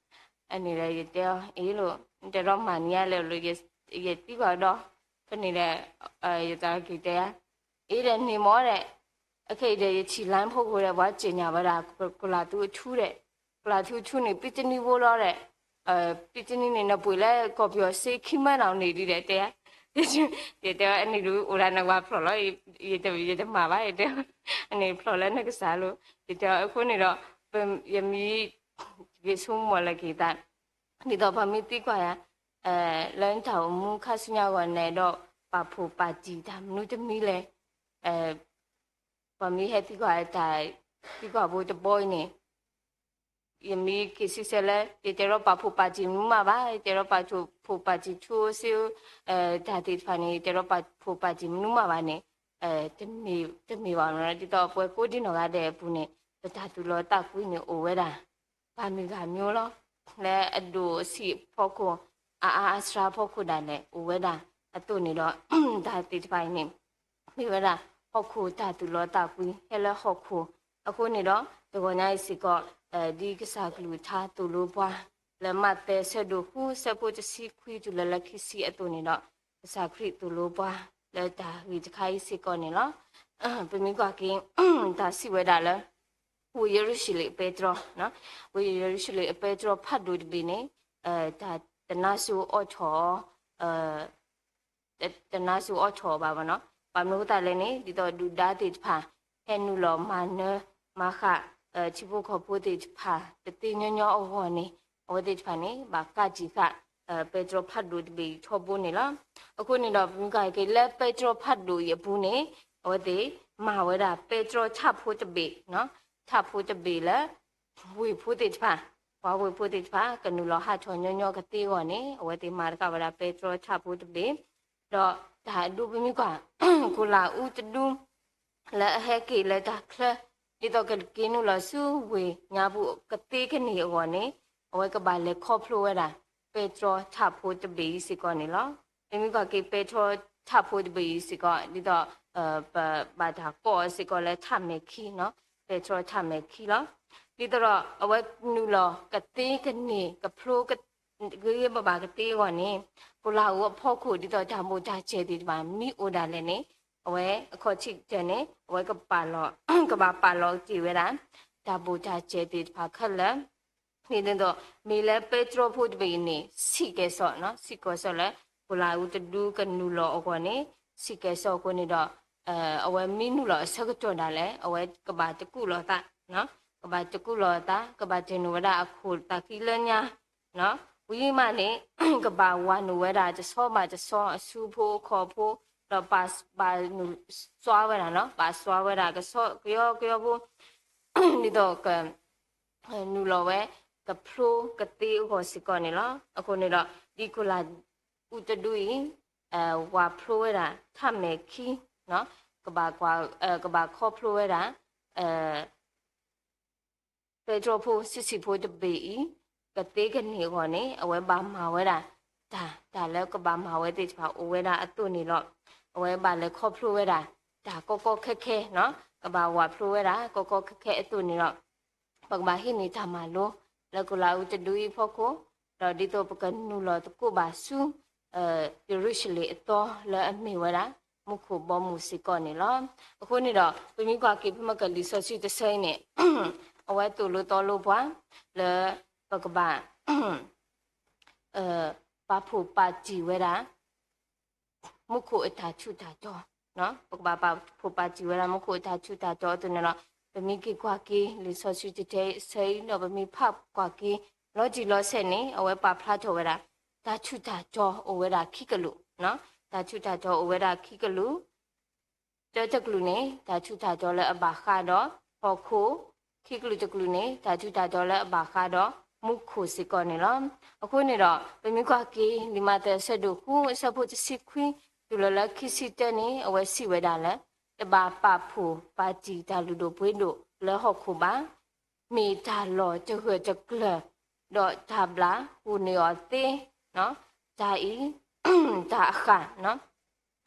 အန့ၣ်ဒီးယတဲအီၤ အံၤလိၣ် တဲဒီးမၤန့ၢ်ယၤလဲၣ်လိၣ် ယသံကွၢ်ကဒီး ဖဲန့ၣ်ဒီး ယသရၣ်က့ၤတဲယၤ အံၤဒီးန့ၣ်မ့ၢ်ဒီး အခဲအံၤဒီး ယထံၣ် line ဖီခိၣ်ဒီး ပှၤစံၣ်ညါဝဲဒၣ် ကလၤသူအထူဒီး ကလၤသူအထူန့ၣ် ပံတနံဖိလီၤဒီး ပံတနံန့ၣ် နပှ့ၤလၢကီၢ်ပယီၤစ့ခံမၢနီၤန့ၣ်ဒ်ဒီးတဲ ယတဲအန့ၣ်ဒုးအိၣ်ဒၣ်နဝၤဖျိးလီၤ ယတမၤဘၣ် ယတဲ အန့ၣ်ဖျိးလၢနကစၢ်လိၤ ယတဲအီၤအဃိန့ၣ်ဒီး ယမ့ၢ် ယဆိကမိၣ်လၢက့ၤသး ဒ်သိးပှၤမ့ၢ်သံကွၢ်ယၤ လၢနတၢ်အိၣ်မူခါဆူညါအဂီၢ် နအဲၣ်ဒိးပာ်ဖှိၣ်ပာ်တံၢ်တၢ်မနုၤတမံၤလဲၣ်, ပှၤမ့ၢ်ဟဲသံကွၢ်တၢ်သံကွၢ်ဖိတဘီအံၤန့ၣ် ယမ့ၢ်က့ၤစံးဆၢလၢ ယတအဲၣ်ဒိးပာ်ဖှိၣ်ပာ်တံၢ်မနုၤမးဘၣ်, ယတအဲၣ်ဒိးပာ်ဖှိၣ်ပာ်တံၢ်ထူဧိၤစ့ဧိၤ တၢ်သ့ၣ်တဖၣ်န့ၣ် ယတအဲၣ်ဒိးပာ်ဖှိၣ်ပာ်တံၢ်မနုၤမးဘၣ်န့ၣ် တမ့ၢ်ဘၣ်မနီၤ, ဒ်သိးပဝဲကိးဒံနီၢ်ဂၤဒဲးအပူၤန့ၣ် ပတၢ်သူၣ်လီၤသးကွံန့ၣ်အိၣ်ဝဲဒၣ် ပှၤမုၢ်ဂၤမျိုးလီၤ. လၢအဒိၣ်အဆံးအဖီခိၣ် အအါအစှၤအဖီခိၣ်ဒၣ်လဲာ် အိၣ်ဝဲဒၣ်အသိးန့ၣ်ဒီး တၢ်သ့ၣ်တဖၣ်အံၤန့ၣ် မ့ၢ်ဝဲဒၣ်ဟီၣ်ခိၣ်တၢ်သူၣ်လီၤသးကွံ ဟဲလၢဟီၣ်ခိၣ်အဃိန့ၣ်ဒီး တဂီၤညါအံၤစ့ၢ်ကီး ဒ်ကစၢ်ကလုၢ်ကထါသိၣ်လိပှၤ လၢမးသဲဆၢဒိၣ်ဃု ဆၢဖိတဆံခွံတုၤလၢလၢခံဆံအသိးန့ၣ်ဒီး ကစၢ်ခရံာ်သိၣ်လိပှၤ လၢတၢ်ဂ့ၢ်တခါအံၤစ့ၢ်ကီးန့ၣ်လီၤ. ပမ့ၢ်ကွၢ်က့ၤ တၢ်စံးဝဲဒၣ်လၢ ဝ့ၢ်ယရူၤၡလ့ၣ်အပဲတြီ, ဝ့ၢ်ယရူၤၡလ့ၣ်အပဲတြီဖးဒိၣ်တဘ့ၣ်န့ၣ် တနါစူအီၣ်ထီၣ် တနါစူအီၣ်ထီၣ်ဘၣ်ဘၣ်နီၤ, ဘၣ်မနုၤအဃိသတးလဲၣ်န့ၣ် ဒ်သိးဒုၣ်ဒါသ့ၣ်တဖၣ် ဟဲနုာ်လီၤမၤနၢၤမၤဃၣ် ထံဖိကီၢ်ဖိသ့ၣ်တဖၣ် တသ့ညီညီအဂီၢ်န့ၣ် အဝဲသ့ၣ်တဖၣ်န့ၣ် ဘၣ်ကးတံာ်ဃာ် ပဲတြီဖးဒိၣ်တဘ့ၣ်အံၤထီဘိန့ၣ်လီၤ. အဃိန့ၣ်ဒီး ပမ့ၢ်ကွၢ်က့ၤလၢပဲတြီဖးဒိၣ်အံၤအပူၤန့ၣ် အဝဲသ့ၣ်မၤဝဲဒၣ်ပဲတြီဆၣ်ဖိတဘ့ၣ်, ဆၣ်ဖိတဘ့ၣ်လၢ ဝ့ၢ်ဖိသ့ၣ်တဖၣ်, ပှၤဝ့ၢ်ဖိသ့ၣ်တဖၣ် ကနုာ်လီၤဟးထီၣ်ညီညီကသ့အဂီၢ်န့ၣ် အဝဲသ့ၣ်မၤတကးဝဲဒၣ်ပဲတြီဆၣ်ဖိတဘ့ၣ်, ဒီးတၢ်ဒူပမ့ၢ်ကွၢ် ခိၣ်လၣ်အူတဒူ လၢအဟဲက့ၤလၢတၢ်ချၢ ဒ်သိးကက့ၤနုာ်လီၤဆူဝ့ၢ်ညါပူၤကသ့ကန့ၢ်အဂီၢ်န့ၣ် အဝဲကဘၣ်လဲၤခီဖျိဝဲဒၣ် ပဲတြီဆၣ်ဖိတဘ့ၣ်အံၤစ့ၢ်ကီးန့ၣ်လီၤ. ပမ့ၢ်ကွၢ်က့ၤပဲတြီဆၣ်ဖိတဘ့ၣ်အံၤစ့ၢ်ကီး ဒ်သိး ပဘၣ်တၢ်ကိးအီၤစ့ၢ်ကီးလၢဆၣ်မဲာ်ခံနီၤ, ပဲတြီဆၣ်မဲာ်ခံလီၤ. ဒ်သိးဒီးအဝဲနုာ်လီၤကသ့ကန့ၢ်ကဖျိ ဂ့ၤဂ့ၤဘၣ်ဘၣ်ကသ့အဂီၢ်န့ၣ် ခိၣ်လၣ်အူအဖီခိၣ် ဒ်သိးတၢ်ဘိၣ်တၢ်စဲၤသ့ၣ်တဖၣ် မ့ၢ်အိၣ်ဒၣ်လဲာ်န့ၣ် အဝဲအခီၣ်ထံးကတၢၢ်န့ၣ် အဝဲကပာ်လီၤ ကဘၣ်ပာ်လီၤက့ၤဝဲဒၣ် တၢ်ဘိၣ်တၢ်စဲၤသ့ၣ်တဖၣ်ခဲလၢာ် ဒ်သိး မ့ၢ်လၢပဲတြီဖိတဘ့ၣ်အံၤန့ၣ် ဆံးကဲၤစိးနီၤ, ဆံးကဲၤစိးလၢ ခိၣ်လၣ်အူတဒူကနုာ်လီၤအဂီၢ်န့ၣ် ဆံးကဲၤစိးအဃိန့ၣ်ဒီး အဝဲမ့ၢ်နုာ်လီၤအဆၢကတီၢ်ဒၣ်လဲာ် အဝဲကဘၣ်တကူၣ်လီၤသး, ကဘၣ်တကူၣ်လီၤသး ကဘၣ်တ့ၢ်နုာ်ဝဲဒၣ်အခိၣ်သးခံလၢညါ ဝံၤမးန့ၣ် ကဘၣ်ဝၤနုာ်ဝဲဒၣ်တဆီဘၣ်တဆီ အစုဖိအခီၣ်ဖိ ဒီးဘၣ်နုာ်စွါဝဲဒၣ်နီၤ, ဘၣ်စွါဝဲဒၣ်ကဆီကယီကယီဖိ ဒ်သိးက နုာ်လီၤဝဲ ကဖျိကသ့အဂီၢ်စ့ၢ်ကီးန့ၣ်လီၤ. အဃိန့ၣ်ဒီး ဒ်ခိၣ်လၣ်အူတဒူအံၤ ဝၤဖျိဝဲဒၣ် ဆၣ်မဲာ်ခံ ကဘၣ်ကွၢ် ကဘၣ်ခီဖျိဝဲဒၣ် ပဲတြီဖိဆံးဆံးဖိတဘ့ၣ်အံၤ ကသ့ကန့ၢ်အဂီၢ်န့ၣ် အဝဲဘၣ်မၤဝဲဒၣ် တၢ် တၢ်လၢကဘၣ်မၤဝဲသ့ၣ်တဖၣ်အိၣ်ဝဲဒၣ်အသိးန့ၣ်လီၤ. အဝဲဘၣ်လဲၤခီဖျိဝဲဒၣ် တၢ်ကီကီခဲခဲနီၤ, ကဘၣ်ဝၤဖျိဝဲဒၣ် ကီကီခဲခဲအသိးန့ၣ်လီၤ. ပကဘၣ်ဟံးန့ၢ်တၢ်မၤလိ လၢခိၣ်လၣ်အူတဒူအံၤဖီခိၣ် ဒီးဒ်သိးပကနုာ်လီၤသကိးဘၣ်ဆူ ယရူၤၡလ့ၣ်အသီလၢအမ့ၢ်ဝဲဒၣ် မူခိၣ်ဘီမုၢ်စ့ၢ်ကီးန့ၣ်လီၤ. အဃိန့ၣ်ဒီး ပမ့ၢ်ကွၢ်က့ၤ ပမ့ၢ်ကလံာ်စီဆှံတဆၢအံၤန့ၣ် အဝဲသိၣ်လိသီလိပှၤ လၢပကဘၣ် ပာ်ဖှိၣ်ပာ်တံၢ်ဝဲဒၣ် မူခိၣ်အတၢ်ဆူးတၢ်တီ, ပကဘၣ်ပာ်ဖှိၣ်ပာ်တံၢ်ဝဲဒၣ် မူခိၣ်အတၢ်ဆူးတၢ်တီအသိးန့ၣ်လီၤ. ပမ့ၢ်က့ၤကွၢ်က့ၤ လံာ်စီဆှံတဆၢအံၤ ဒီးပမ့ၢ်ဖးကွၢ်က့ၤ လီၤတံၢ်လီၤဆဲးန့ၣ် အဝဲပာ်ဖျါထီၣ်ဝဲဒၣ် တၢ်ဆူးတၢ်တီအိၣ်ဝဲဒၣ်ခံကလုာ်, တၢ်ဆူးတၢ်တီအိၣ်ဝဲဒၣ်ခံကလုာ် တၢတကလုာ်န့ၣ် တၢ်ဆူးတၢ်တီလၢအဘၣ်ဃးဒီးဟီၣ်ခိၣ်, ခံကလုာ်တကလုာ်န့ၣ် တၢ်ဆူးတၢ်တီလၢအဘၣ်ဃးဒီးမူခိၣ်စ့ၢ်ကီးန့ၣ်လီၤ. အဃိန့ၣ်ဒီး ပမ့ၢ်ကွၢ်က့ၤ လံာ်မးသဲအဆၢဒိၣ်ဃု အဆၢဖိတဆံခွံ တုၤလီၤလၢခံဆံတၢန့ၣ် အဝဲစံးဝဲဒၣ်လၢ တဘၣ်ပာ်ဖှိၣ်ပာ်တံၢ်တၢ်လုၢ်ဒိၣ်ပှ့ၤဒိၣ်လၢဟီၣ်ခိၣ်ဘၣ် မ့ၢ်တၢ်လီၢ်တဂၢၢ်တကျၢၤ, ဒီးတၢ်ဘျၣ်ဟူးန့ၢ်အီၤသ့, တၢ်အံၤ, တၢ်အဃၣ်,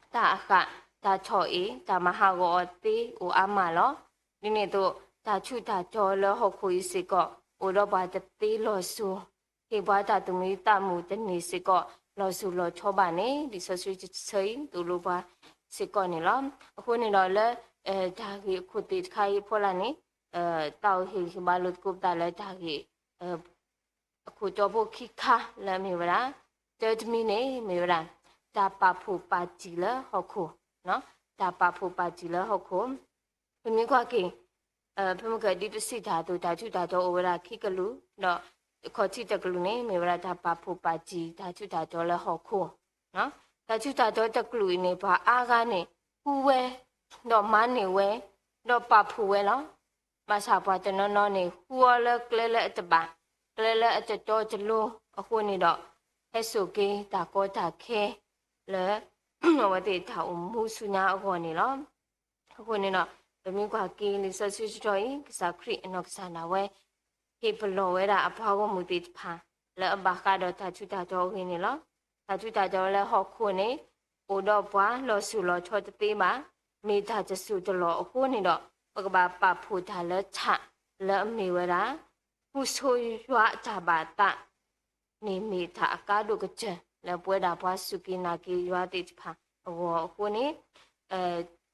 တၢ်အဃၣ်, တၢ်ထီၣ်အ့ၣ်, တၢ်မၤဟးဂီၤအီၤသ့အိၣ်အါမးလီၤ. ဒ်န့ၣ်အသိး တၢ်ဆူးတၢ်တီလၢဟီၣ်ခိၣ်အံၤစ့ၢ်ကီး အိၣ်ဒီးပှၤတသ့လီၤစိၤ, ဟ့ၣ်ပှၤတၢ်သူၣ်မံသးမုာ်တန့ၢ်စ့ၢ်ကီး လီၤစိၤလီၤထီဘၣ်န့ၣ် လံာ်စီဆှံတဆၢအံၤသိၣ်လိပှၤစ့ၢ်ကီးန့ၣ်လီၤ. အဃိန့ၣ်ဒီးလၢ တၢ်ဂ့ၢ်အခိၣ်သ့ၣ်တခါအံၤအဖီလာ်န့ၣ် တၢ်အိၣ်ဟ့ၣ်ဂံၢ်ဟ့ၣ်ဘါလိာ်သကိးပသးလၢတၢ်ဂ့ၢ် အခိၣ်တီဖိခံခါလၢအမ့ၢ်ဝဲဒၣ်, တၢတမံၤန့ၣ်မ့ၢ်ဝဲဒၣ် တၢ်ပာ်ဖှိၣ်ပာ်တံၢ်လၢဟီၣ်ခိၣ်, တၢ်ပာ်ဖှိၣ်ပာ်တံၢ်လၢဟီၣ်ခိၣ်, ပမ့ၢ်ကွၢ်က့ၤ ဖဲမ့ၢ်ကဒ်ပစံးတၢ်အသိး တၢ်ဆူးတၢ်တီအိၣ်ဝဲဒၣ်ခံကလုာ်, ဒီးခီၣ်ထံးတကလုာ်န့ၣ် မ့ၢ်ဝဲဒၣ်တၢ်ပာ်ဖှိၣ်ပာ်တံၢ်တၢ်ဆူးတၢ်တီလၢဟီၣ်ခိၣ်, တၢ်ဆူးတၢ်တီတကလုာ်အံၤန့ၣ် ပှၤအါဂၤန့ၣ် ဃုဝဲ, ဒီးမၤန့ၢ်ဝဲ, ဒီးပာ်ဖှိၣ်ဝဲလီၤ. ဘၣ်ဆၣ်ပှၤတနီၤနီၤန့ၣ် ဃုအီၤလၢကျဲလၢအတဘၣ်, ကျဲလၢအတတီတလိၤအဃိန့ၣ်ဒီး ဟဲစိာ်က့ၤတၢ်ကီတၢ်ခဲလၢ အဝဲသ့ၣ်တၢ်အိၣ်မူဆူညါအဂီၢ်န့ၣ်လီၤ. အဃိန့ၣ်ဒီး ပမ့ၢ်ကွၢ်က့ၤလံာ်စီဆှံတတီၤအံၤ ကစၢ်ခရံာ်အနီၢ်ကစၢ်ဒၣ်ဝဲ ဟ့ၣ်ပလီၢ်ဝဲဒၣ်အပှၤဂီၢ်မုၢ်သ့ၣ်တဖၣ် လၢအဘၣ်ဃးဒီးတၢ်ဆူးတၢ်တီအဂ့ၢ်န့ၣ်လီၤ. တၢ်ဆူးတၢ်တီလၢဟီၣ်ခိၣ်န့ၣ် အိၣ်ဒီးပှၤလီၤစိၤလီၤထီတသ့ဘၣ်, မ့ၢ်တၢ်တစိၢ်တလီၢ်အဃိန့ၣ်ဒီး ပကဘၣ်ပာ်ဖှိၣ်တၢ်လၢထးလၢအမ့ၢ်ဝဲဒၣ် ဃူဆိယွၤအတၢ်ဘၣ်သး န့ၣ်မ့ၢ်တၢ်အကါဒိၣ်ကတၢၢ် လၢပဝဲဒၣ်ပှၤစူၢ်က့ၤနာ်က့ၤယွၤသ့ၣ်တဖၣ်အဂီၢ်အဃိန့ၣ်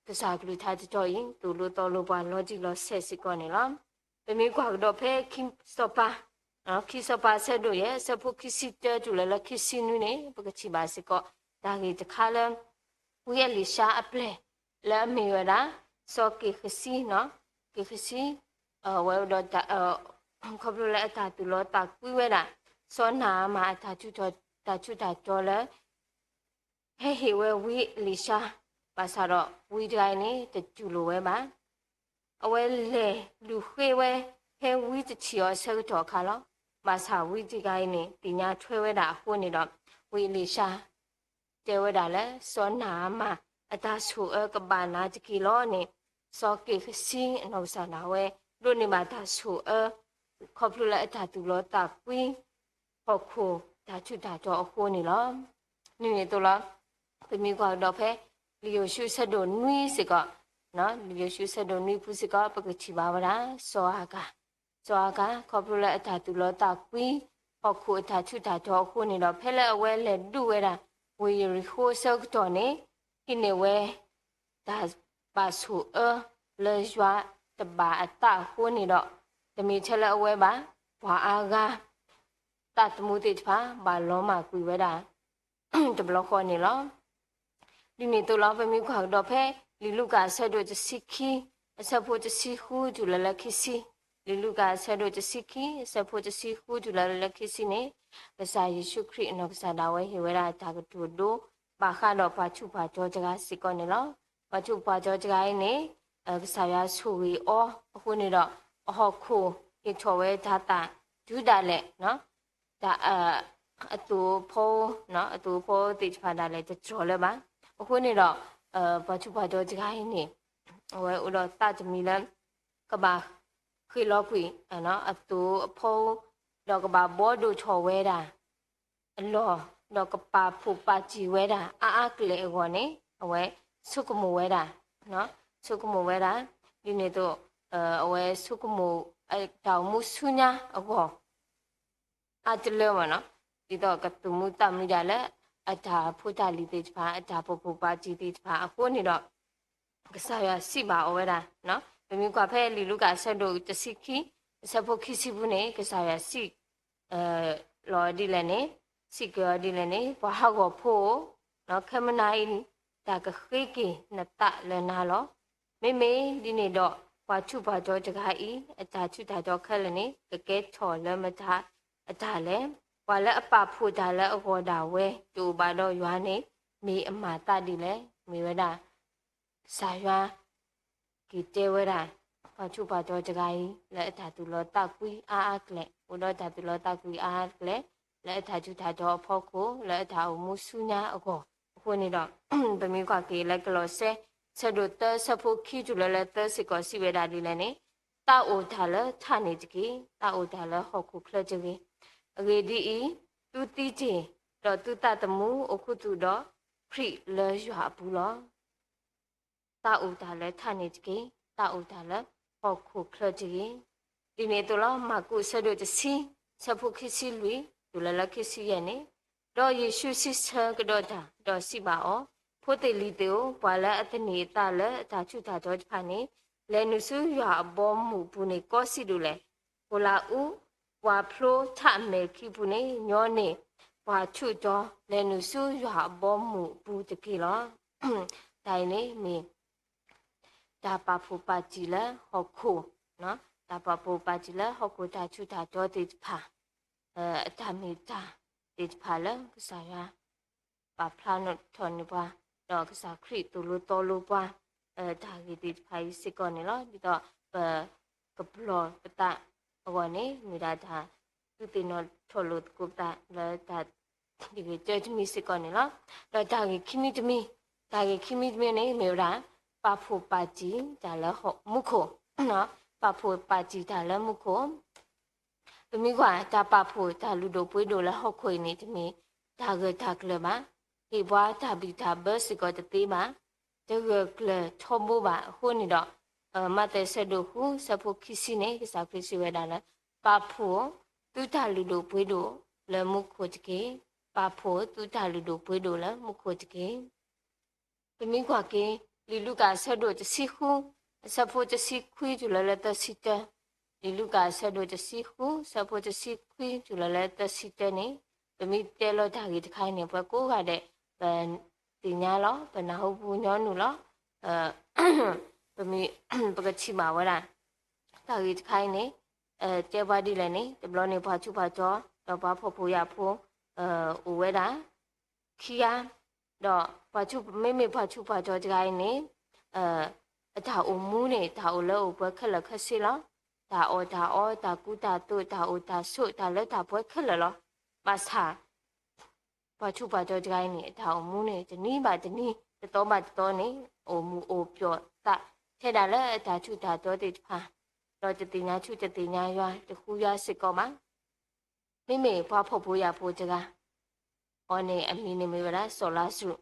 ကစၢ်ကလုၢ်ကထါတတီၤအံၤ သိၣ်လိသီလိပှၤလီၤတံၢ်လီၤဆဲးစ့ၢ်ကီးန့ၣ်လီၤ. ပမ့ၢ်ကွၢ်ကဒီးဖဲခံစီၤပၤ, ခံစီၤပၤအဆၢဒိၣ်ယဲၢ် အဆၢဖိခံဆံတၢတုၤလၢလၢခံဆံနွံန့ၣ် ပကထံၣ်ဘၣ်စ့ၢ်ကီး တၢ်ဂ့ၢ်တခါလၢ ဝံအ့လံၡါအပျဲၢ် လၢအမ့ၢ်ဝဲဒၣ် စီၤက့ၤဃစံ, က့ၤဃစံ ဝဲဒီး ခီဖျိလၢအတၢ်သူၣ်လီသးကွံဝဲဒၣ် စီၤနၤအမၣ်အတၢ်ဆူးတၢ်တီလၢ ဟဲဟ့ၣ်ဝဲဝံအ့လံၡါ, ဘၣ်ဆၣ်ဒီးဝံတဂၤအံၤန့ၣ် တတူၢ်လိာ်ဝဲဘၣ်. အဝဲလဲၤဒုးဃ့ဝဲ ဖဲဝံတထံၣ်အီၤအဆၢကတီၢ်အခါလီၤ. ဘၣ်ဆၣ်ဝံတဂၤအံၤန့ၣ် သ့ၣ်ညါထွဲဝဲဒၣ်အဃိန့ၣ်ဒီး ဝံအ့လံၡါ တဲဝဲဒၣ်လၢ စီၤနၤအမၣ် အတၢ်ဆိၣ်အၢကဘၣ်နၤတက့ၢ်လီၤန့ၣ်, စီၤက့ၤဃစံအနီၢ်ကစၢ်ဒၣ်ဝဲ ဒိးန့ၢ်ဘၣ်တၢ်ဆိၣ်အၢ ခီဖျိလၢအတၢ်သူၣ်လီသးကွံ ဟီၣ်ခိၣ်တၢ်ဆူးတၢ်တီအဃိန့ၣ်လီၤ. ဒ်န့ၣ်အသိးလီၤ. ပမ့ၢ်ကွၢ်ကဒီးဖဲ လံာ်ယိၤၡူအဆၢဒိၣ်နွံစ့ၢ်ကီး, လံာ်ယိၤၡူအဆၢဒိၣ်နွံပူၤစ့ၢ်ကီး ပကထံၣ်ဘၣ်ဝဲဒၣ် စီၤအၤဂၤ, စီၤအၤဂၤ ခီဖျိလၢအတၢ်သူၣ်လီသးကွံ ဟီၣ်ခိၣ်အတၢ်ဆူးတၢ်တီအဃိန့ၣ်ဒီး ဖဲလၢအဝဲလဲၤဒုးဝဲဒၣ် ဝ့ၢ်ယရံၣ်ဃိအဆၢကတီၢ်န့ၣ် ဟံးန့ၢ်ဝဲ တၢ်ဘၣ်ဆိၣ်အၢ လၢယွၤတဘၣ်အသးအဃိန့ၣ်ဒီး တမ့ၢ်ထဲလၢအဝဲဘၣ်, ပှၤအါဂၤ သးသမူသ့ၣ်တဖၣ် ဘၣ်လီၤမၢ်ကွံာ်ဝဲဒၣ် တဘျီဃီန့ၣ်လီၤ. ဒ်န့ၣ်အသိးလီၤ. ပမ့ၢ်ကွၢ်ကဒီးဖဲ လံာ်လူၤကၣ်အဆၢဒိၣ်တဆံခံ အဆၢဖိတဆံဃုတုၤလၢလၢခံဆံ, လံာ်လူၤကၣ်အဆၢဒိၣ်တဆံခံ အဆၢဖိတဆံဃုတုၤလၢလၢခံဆံန့ၣ် ကစၢ်ယ့ၣ်ၡူးခရံာ်အနီၢ်ကစၢ်ဒၣ်ဝဲဟ့ၣ်ဝဲဒၣ်တၢ်ကတိၤဒိ ဘၣ်ဃးဒီးပှၤထူးပှၤတီၤတဂၤစ့ၢ်ကီးန့ၣ်လီၤ. ပှၤထူးပှၤတီၤတဂၤအံၤန့ၣ် ကစၢ်ယွၤဆိၣ်ဂ့ၤအီၤအဃိန့ၣ်ဒီး အဟီၣ်ခိၣ်ဟ့ၣ်ထီၣ်ဝဲတၤသၣ်တုၤဒၣ်လဲာ် တၢ် အသိးအဖီ, အသိးအဖီသ့ၣ်တဖၣ်ဒၣ်လဲာ်တတြီၢ်လၢၤဘၣ်. အဃိန့ၣ်ဒီး ပှၤထူးပှၤတီၤတဂၤအံၤန့ၣ် အဝဲအိၣ်ဒီးသးတမံၤလၢ ကဘၣ်ဃ့ၢ်လီၤကွံာ် အသိးအဖီ ဒီးကဘၣ်ဘှီဒိၣ်ထီၣ်ဝဲဒၣ် အလီၢ် ဒီးကပာ်ဖှိၣ်ပာ်တံၢ်ဝဲဒၣ်အါအါကလဲာ်အဂီၢ်န့ၣ် အဝဲဆိကမိၣ်ဝဲဒၣ်, ဆိကမိၣ်ဝဲဒၣ် ဒ်န့ၣ်အသိး အဝဲဆိကမိၣ် တၢ်အိၣ်မူဆူညါအဂီၢ် အါတလၢမ့ၢ်နီၤ ဒ်သိးကသူၣ်မံသးမံဒၣ်လၢ အတၢ်ဖိတၢ်လံၤသ့ၣ်တဖၣ် အတၢ်ပာ်ဖှိၣ်ပာ်တံၢ်သ့ၣ်တဖၣ်အဃိန့ၣ်ဒီး ကစၢ်ယွၤစံးဘၣ်အီၤဝဲဒၣ်, ပမ့ၢ်ကွၢ်ဖဲလံာ်လူၤကၣ်အဆၢဒိၣ်တဆံခံ အဆၢဖိခံဆံပူၤန့ၣ် ကစၢ်ယွၤစံး လီၤဒ်လဲၣ်န့ၣ်, စံးက့ၤအီၤဒ်လဲၣ်န့ၣ်, ပှၤဟးဂီၤဖိဧၢ, ခဲမုၢ်နၤအံၤ တၢ်ကဃ့က့ၤနသးလၢနၤလီၤ. မ့မ့ၢ်ဒ်န့ၣ်ဒီး ပှၤထူးပှၤတီၤတဂၤအံၤ အတၢ်ထူးတၢ်တီၤခဲလၢာ်န့ၣ် ကကဲထီၣ်လၢမတၤအတၢ်လဲၣ်. ပှၤလၢအပာ်ဖှိၣ်တၢ်လၢအဂီၢ်ဒၣ်ဝဲ တအိၣ်ဘၣ်ဒီးယွၤန့ၣ် မ့ၢ်အမၤသးဒ်လဲၣ်. မ့ၢ်ဝဲဒၣ် ကစၢ်ယွၤ က့ၤတဲဝဲဒၣ် ပှၤထူးပှၤတီၤတဂၤအံၤ လၢအတၢ်သူၣ်လီသးကွံအါအါကလဲာ်, အိၣ်ဒီးတၢ်သူၣ်လီသးကွံအါအါကလဲာ်, လၢအတၢ်ထူးတၢ်တီၤအဖီခိၣ် လၢအတၢ်အိၣ်မူဆူညါအဂီၢ်အဃိန့ၣ်ဒီး ပမ့ၢ်ကွၢ်က့ၤလၢကလီးစဲ ဆၢဒိၣ်သၢ ဆၢဖိခံတုၤလၢလၢသၢစ့ၢ်ကီး စံးဝဲဒၣ်ဒ်လဲၣ်န့ၣ်, သးအိၣ်တၢ်လၢထးန့ၣ်တက့ၢ်. သးအိၣ်တၢ်လၢဟီၣ်ခိၣ်ချၢတဂ့ၤ. အဂ့ၢ်ဒ်အံၤ, သုသံတ့ၢ်, ဒီးသုသးသမူအိၣ်ခူသူၣ်ဒီးခရံာ်လၢယွၤအပူၤလီၤ. သးအိၣ်တၢ်လၢထးန့ၣ်တက့ၢ်. သးအိၣ်တၢ်လၢဟီၣ်ခိၣ်ချၢတဂ့ၤ. ဒ်န့ၣ်အသိးလီၤ. မၢ်ကူးဆၢဒိၣ်တဆံ ဆၢဖိခံဆံလွံၢ် တုၤလၢလၢခံဆံယဲၢ်န့ၣ်, ဒီးယ့ၣ်ၡူးစံးဆၢကဒီးတၢ်, ဒီးစံးဘၣ်အီၤ, ဖိသ့ၣ်လံၤသ့ၣ်ဧၢ, ပှၤလၢအသန့ၤအသးလၢအတၢ်ထူးတၢ်တီၤတဖၣ်န့ၣ်, လဲၤနုာ်ဆူယွၤအဘီအမုၢ်အပူၤန့ၣ် ကီဆံးဒိၣ်လဲၣ်. ကိၤလၤအူ ပှၤဖျိထးအမဲာ်ခံပူၤန့ၣ် ညီန့ၢ်ပှၤထူးတီၤ လဲၤနုာ်ဆူယွၤအဘီအမုၢ်အပူၤတက့ၢ်လီၤ. တၢ်အံၤန့ၣ်မ့ၢ် တၢ်ပာ်ဖှိၣ်ပာ်တံၢ်လၢဟီၣ်ခိၣ်, တၢ်ပာ်ဖှိၣ်ပာ်တံၢ်လၢဟီၣ်ခိၣ်တၢ်ထူးတၢ်တီၤသ့ၣ်တဖၣ်, အတၢ်မ့ၢ်တၢ်သ့ၣ်တဖၣ်လၢကစၢ်ယွၤ ပာ်ဖျါထီၣ်န့ၢ်ပှၤ, ဒီးကစၢ်ခရံာ်သိၣ်လိသီလိပှၤ တၢ်ဂ့ၢ်သ့ၣ်တဖၣ်အံၤစ့ၢ်ကီးန့ၣ်လီၤ. ဒ်သိးပကပလီၢ်ပသးအဂီၢ်န့ၣ် မ့ၢ်ဒၣ်တၢ်သုသ့ၣ်နီၣ်ထီၣ်လိာ်သကိးပသးလၢတၢ်တဂ့ၤတမံၤစ့ၢ်ကီးန့ၣ်လီၤ. ဒီးတၢ်ဂ့ၢ်ခံမံၤတမံၤ, တၢ်ဂ့ၢ်ခံမံၤတမံၤန့ၣ် မ့ၢ်ဝဲဒၣ် ပာ်ဖှိၣ်ပာ်တံၢ်တၢ်လၢမူခိၣ်, ပာ်ဖှိၣ်ပာ်တံၢ်တၢ်လၢမူခိၣ် ပမ့ၢ်ကွၢ် တၢ်ပာ်ဖှိၣ်တၢ်လုၢ်ဒိၣ်ပှ့ၤဒိၣ်လၢဟီၣ်ခိၣ်အံၤန့ၣ် တမ့ၢ်တၢ်ဂၢၢ်တၢ်ကျၢၤဘၣ်. ဟ့ၣ်ပှၤတၢ်ဘံၣ်တၢ်ဘၢစ့ၢ်ကီးတသ့ဘၣ်, တဂၢၢ်ကျၢၤထီဘိဘၣ်အဃိန့ၣ်ဒီး, မးသဲဆၢဒိၣ်ဃု ဆၢဖိခံဆံန့ၣ် ကစၢ်ခရံာ်စံးဝဲဒၣ်လၢ ပာ်ဖှိၣ်သုတၢ်လုၢ်ဒိၣ်ပှ့ၤဒိၣ်လၢမူခိၣ်တက့ၢ်. ပာ်ဖှိၣ်သုတၢ်လုၢ်ဒိၣ်ပှ့ၤဒိၣ်လၢမူခိၣ်တက့ၢ်. ပမ့ၢ်ကွၢ်က့ၤ လံာ်လူၤကၣ်အဆၢဒိၣ်တဆံဃု အဆၢဖိတဆံခွံတုၤလၢလၢသၢဆံတၢ, လံာ်လူၤကၣ်အဆၢဒိၣ်တဆံဃု ဆၢဖိတဆံခွံတုၤလၢလၢသၢဆံတၢန့ၣ်, ပမ့ၢ်တဲလီၤတၢ်ဂ့ၢ်တခါအံၤန့ၣ် ပှၤကိးဂၤဒဲး ပသ့ၣ်ညါလီၤ, ပနၢ်ဟူပူၤညီနုၢ်လီၤ. ပမ့ၢ် ပကထံၣ်ဘၣ်ဝဲဒၣ် တၢ်ဂ့ၢ်တခါအံၤန့ၣ် တဲပှၤဒ်လဲၣ်န့ၣ် တဘျီန့ၣ် ပှၤထူးပှၤတီၤ ဒီးပှၤဖှီၣ်ဖိယာ်ဖိ အိၣ်ဝဲဒၣ် ခံဂၤ, ဒီးပှၤထူး မ့မ့ၢ်ပှၤထူးပှၤတီၤတဂၤအံၤန့ၣ် အတၢ်အိၣ်မူန့ၣ် တၢ်အိၣ်လၢအိၣ်ပှဲၤခဲလၢာ်ခဲဆ့လီၤ. တၢ်အီၣ်တၢ်အီ တၢ်ကူတၢ်သိး တၢ်အိၣ်တၢ်ဆိး တၢ်လၢတၢ်ပှဲၤခဲလၢာ်လီၤ. ဘၣ်ဆၣ် ပှၤထူးပှၤတီၤတဂၤအံၤန့ၣ် အတၢ်အိၣ်မူန့ၣ် တနံၤဘၣ်တနံၤ တသီဘၣ်တသီန့ၣ် အိၣ်မုာ်အိၣ်ပျီၣ်သး ထဲဒၣ်လၢအတၢ်ထူးတၢ်တီၤသ့ၣ်တဖၣ်, ဒီးတသ့ၣ်ညါထူးတသ့ၣ်ညါယွၤ တဃူယွၤစ့ၢ်ကီးဘၣ်. မ့မ့ၢ်ပှၤဖှီၣ်ဖိယာ်ဖိတဂၤ အီၤန့ၣ် အမံၤန့ၣ်မ့ၢ်ဝဲဒၣ် စီၤလါစရူး,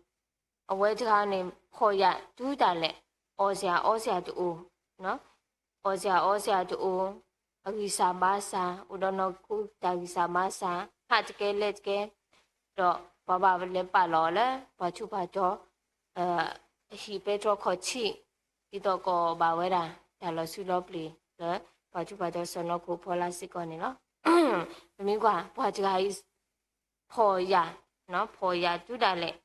အဝဲတဂၤန့ၣ် ဖှီၣ်ယာ်တုၤဒၣ်လဲာ်, အီၣ်စ့ၢ်အီစ့ၢ်တအိၣ်, အီၣ်စ့ၢ်အီစ့ၢ်တအိၣ်, အဂံၢ်စၢ်ဘါစၢ် အိၣ်ဒီးနီၢ်ခိတၢ်ဂံၢ်စၢ်ဘါစၢ် ဟးတကဲလဲၤတကဲ, ဒီးပှၤဘၣ်လဲၤပာ်လီၤအီၤလၢ ပှၤထူးပှၤတီၤ အဟံၣ်ပဲတြီခီၣ်ထံး, ဒ်သိးကအီၣ်ဘၣ်ဝဲဒၣ် တၢ်လီၤဆူလီၤပျံၤလၢ ပှၤထူးပှၤတီၤစီၢ်နီၤခိၣ်ဖီလာ်စ့ၢ်ကီးန့ၣ်လီၤ. ပမ့ၢ်ကွၢ် ပှၤတဂၤအံၤ ဖှီၣ်ယာ်, ဖှီၣ်ယာ်တုၤဒၣ်လဲာ်,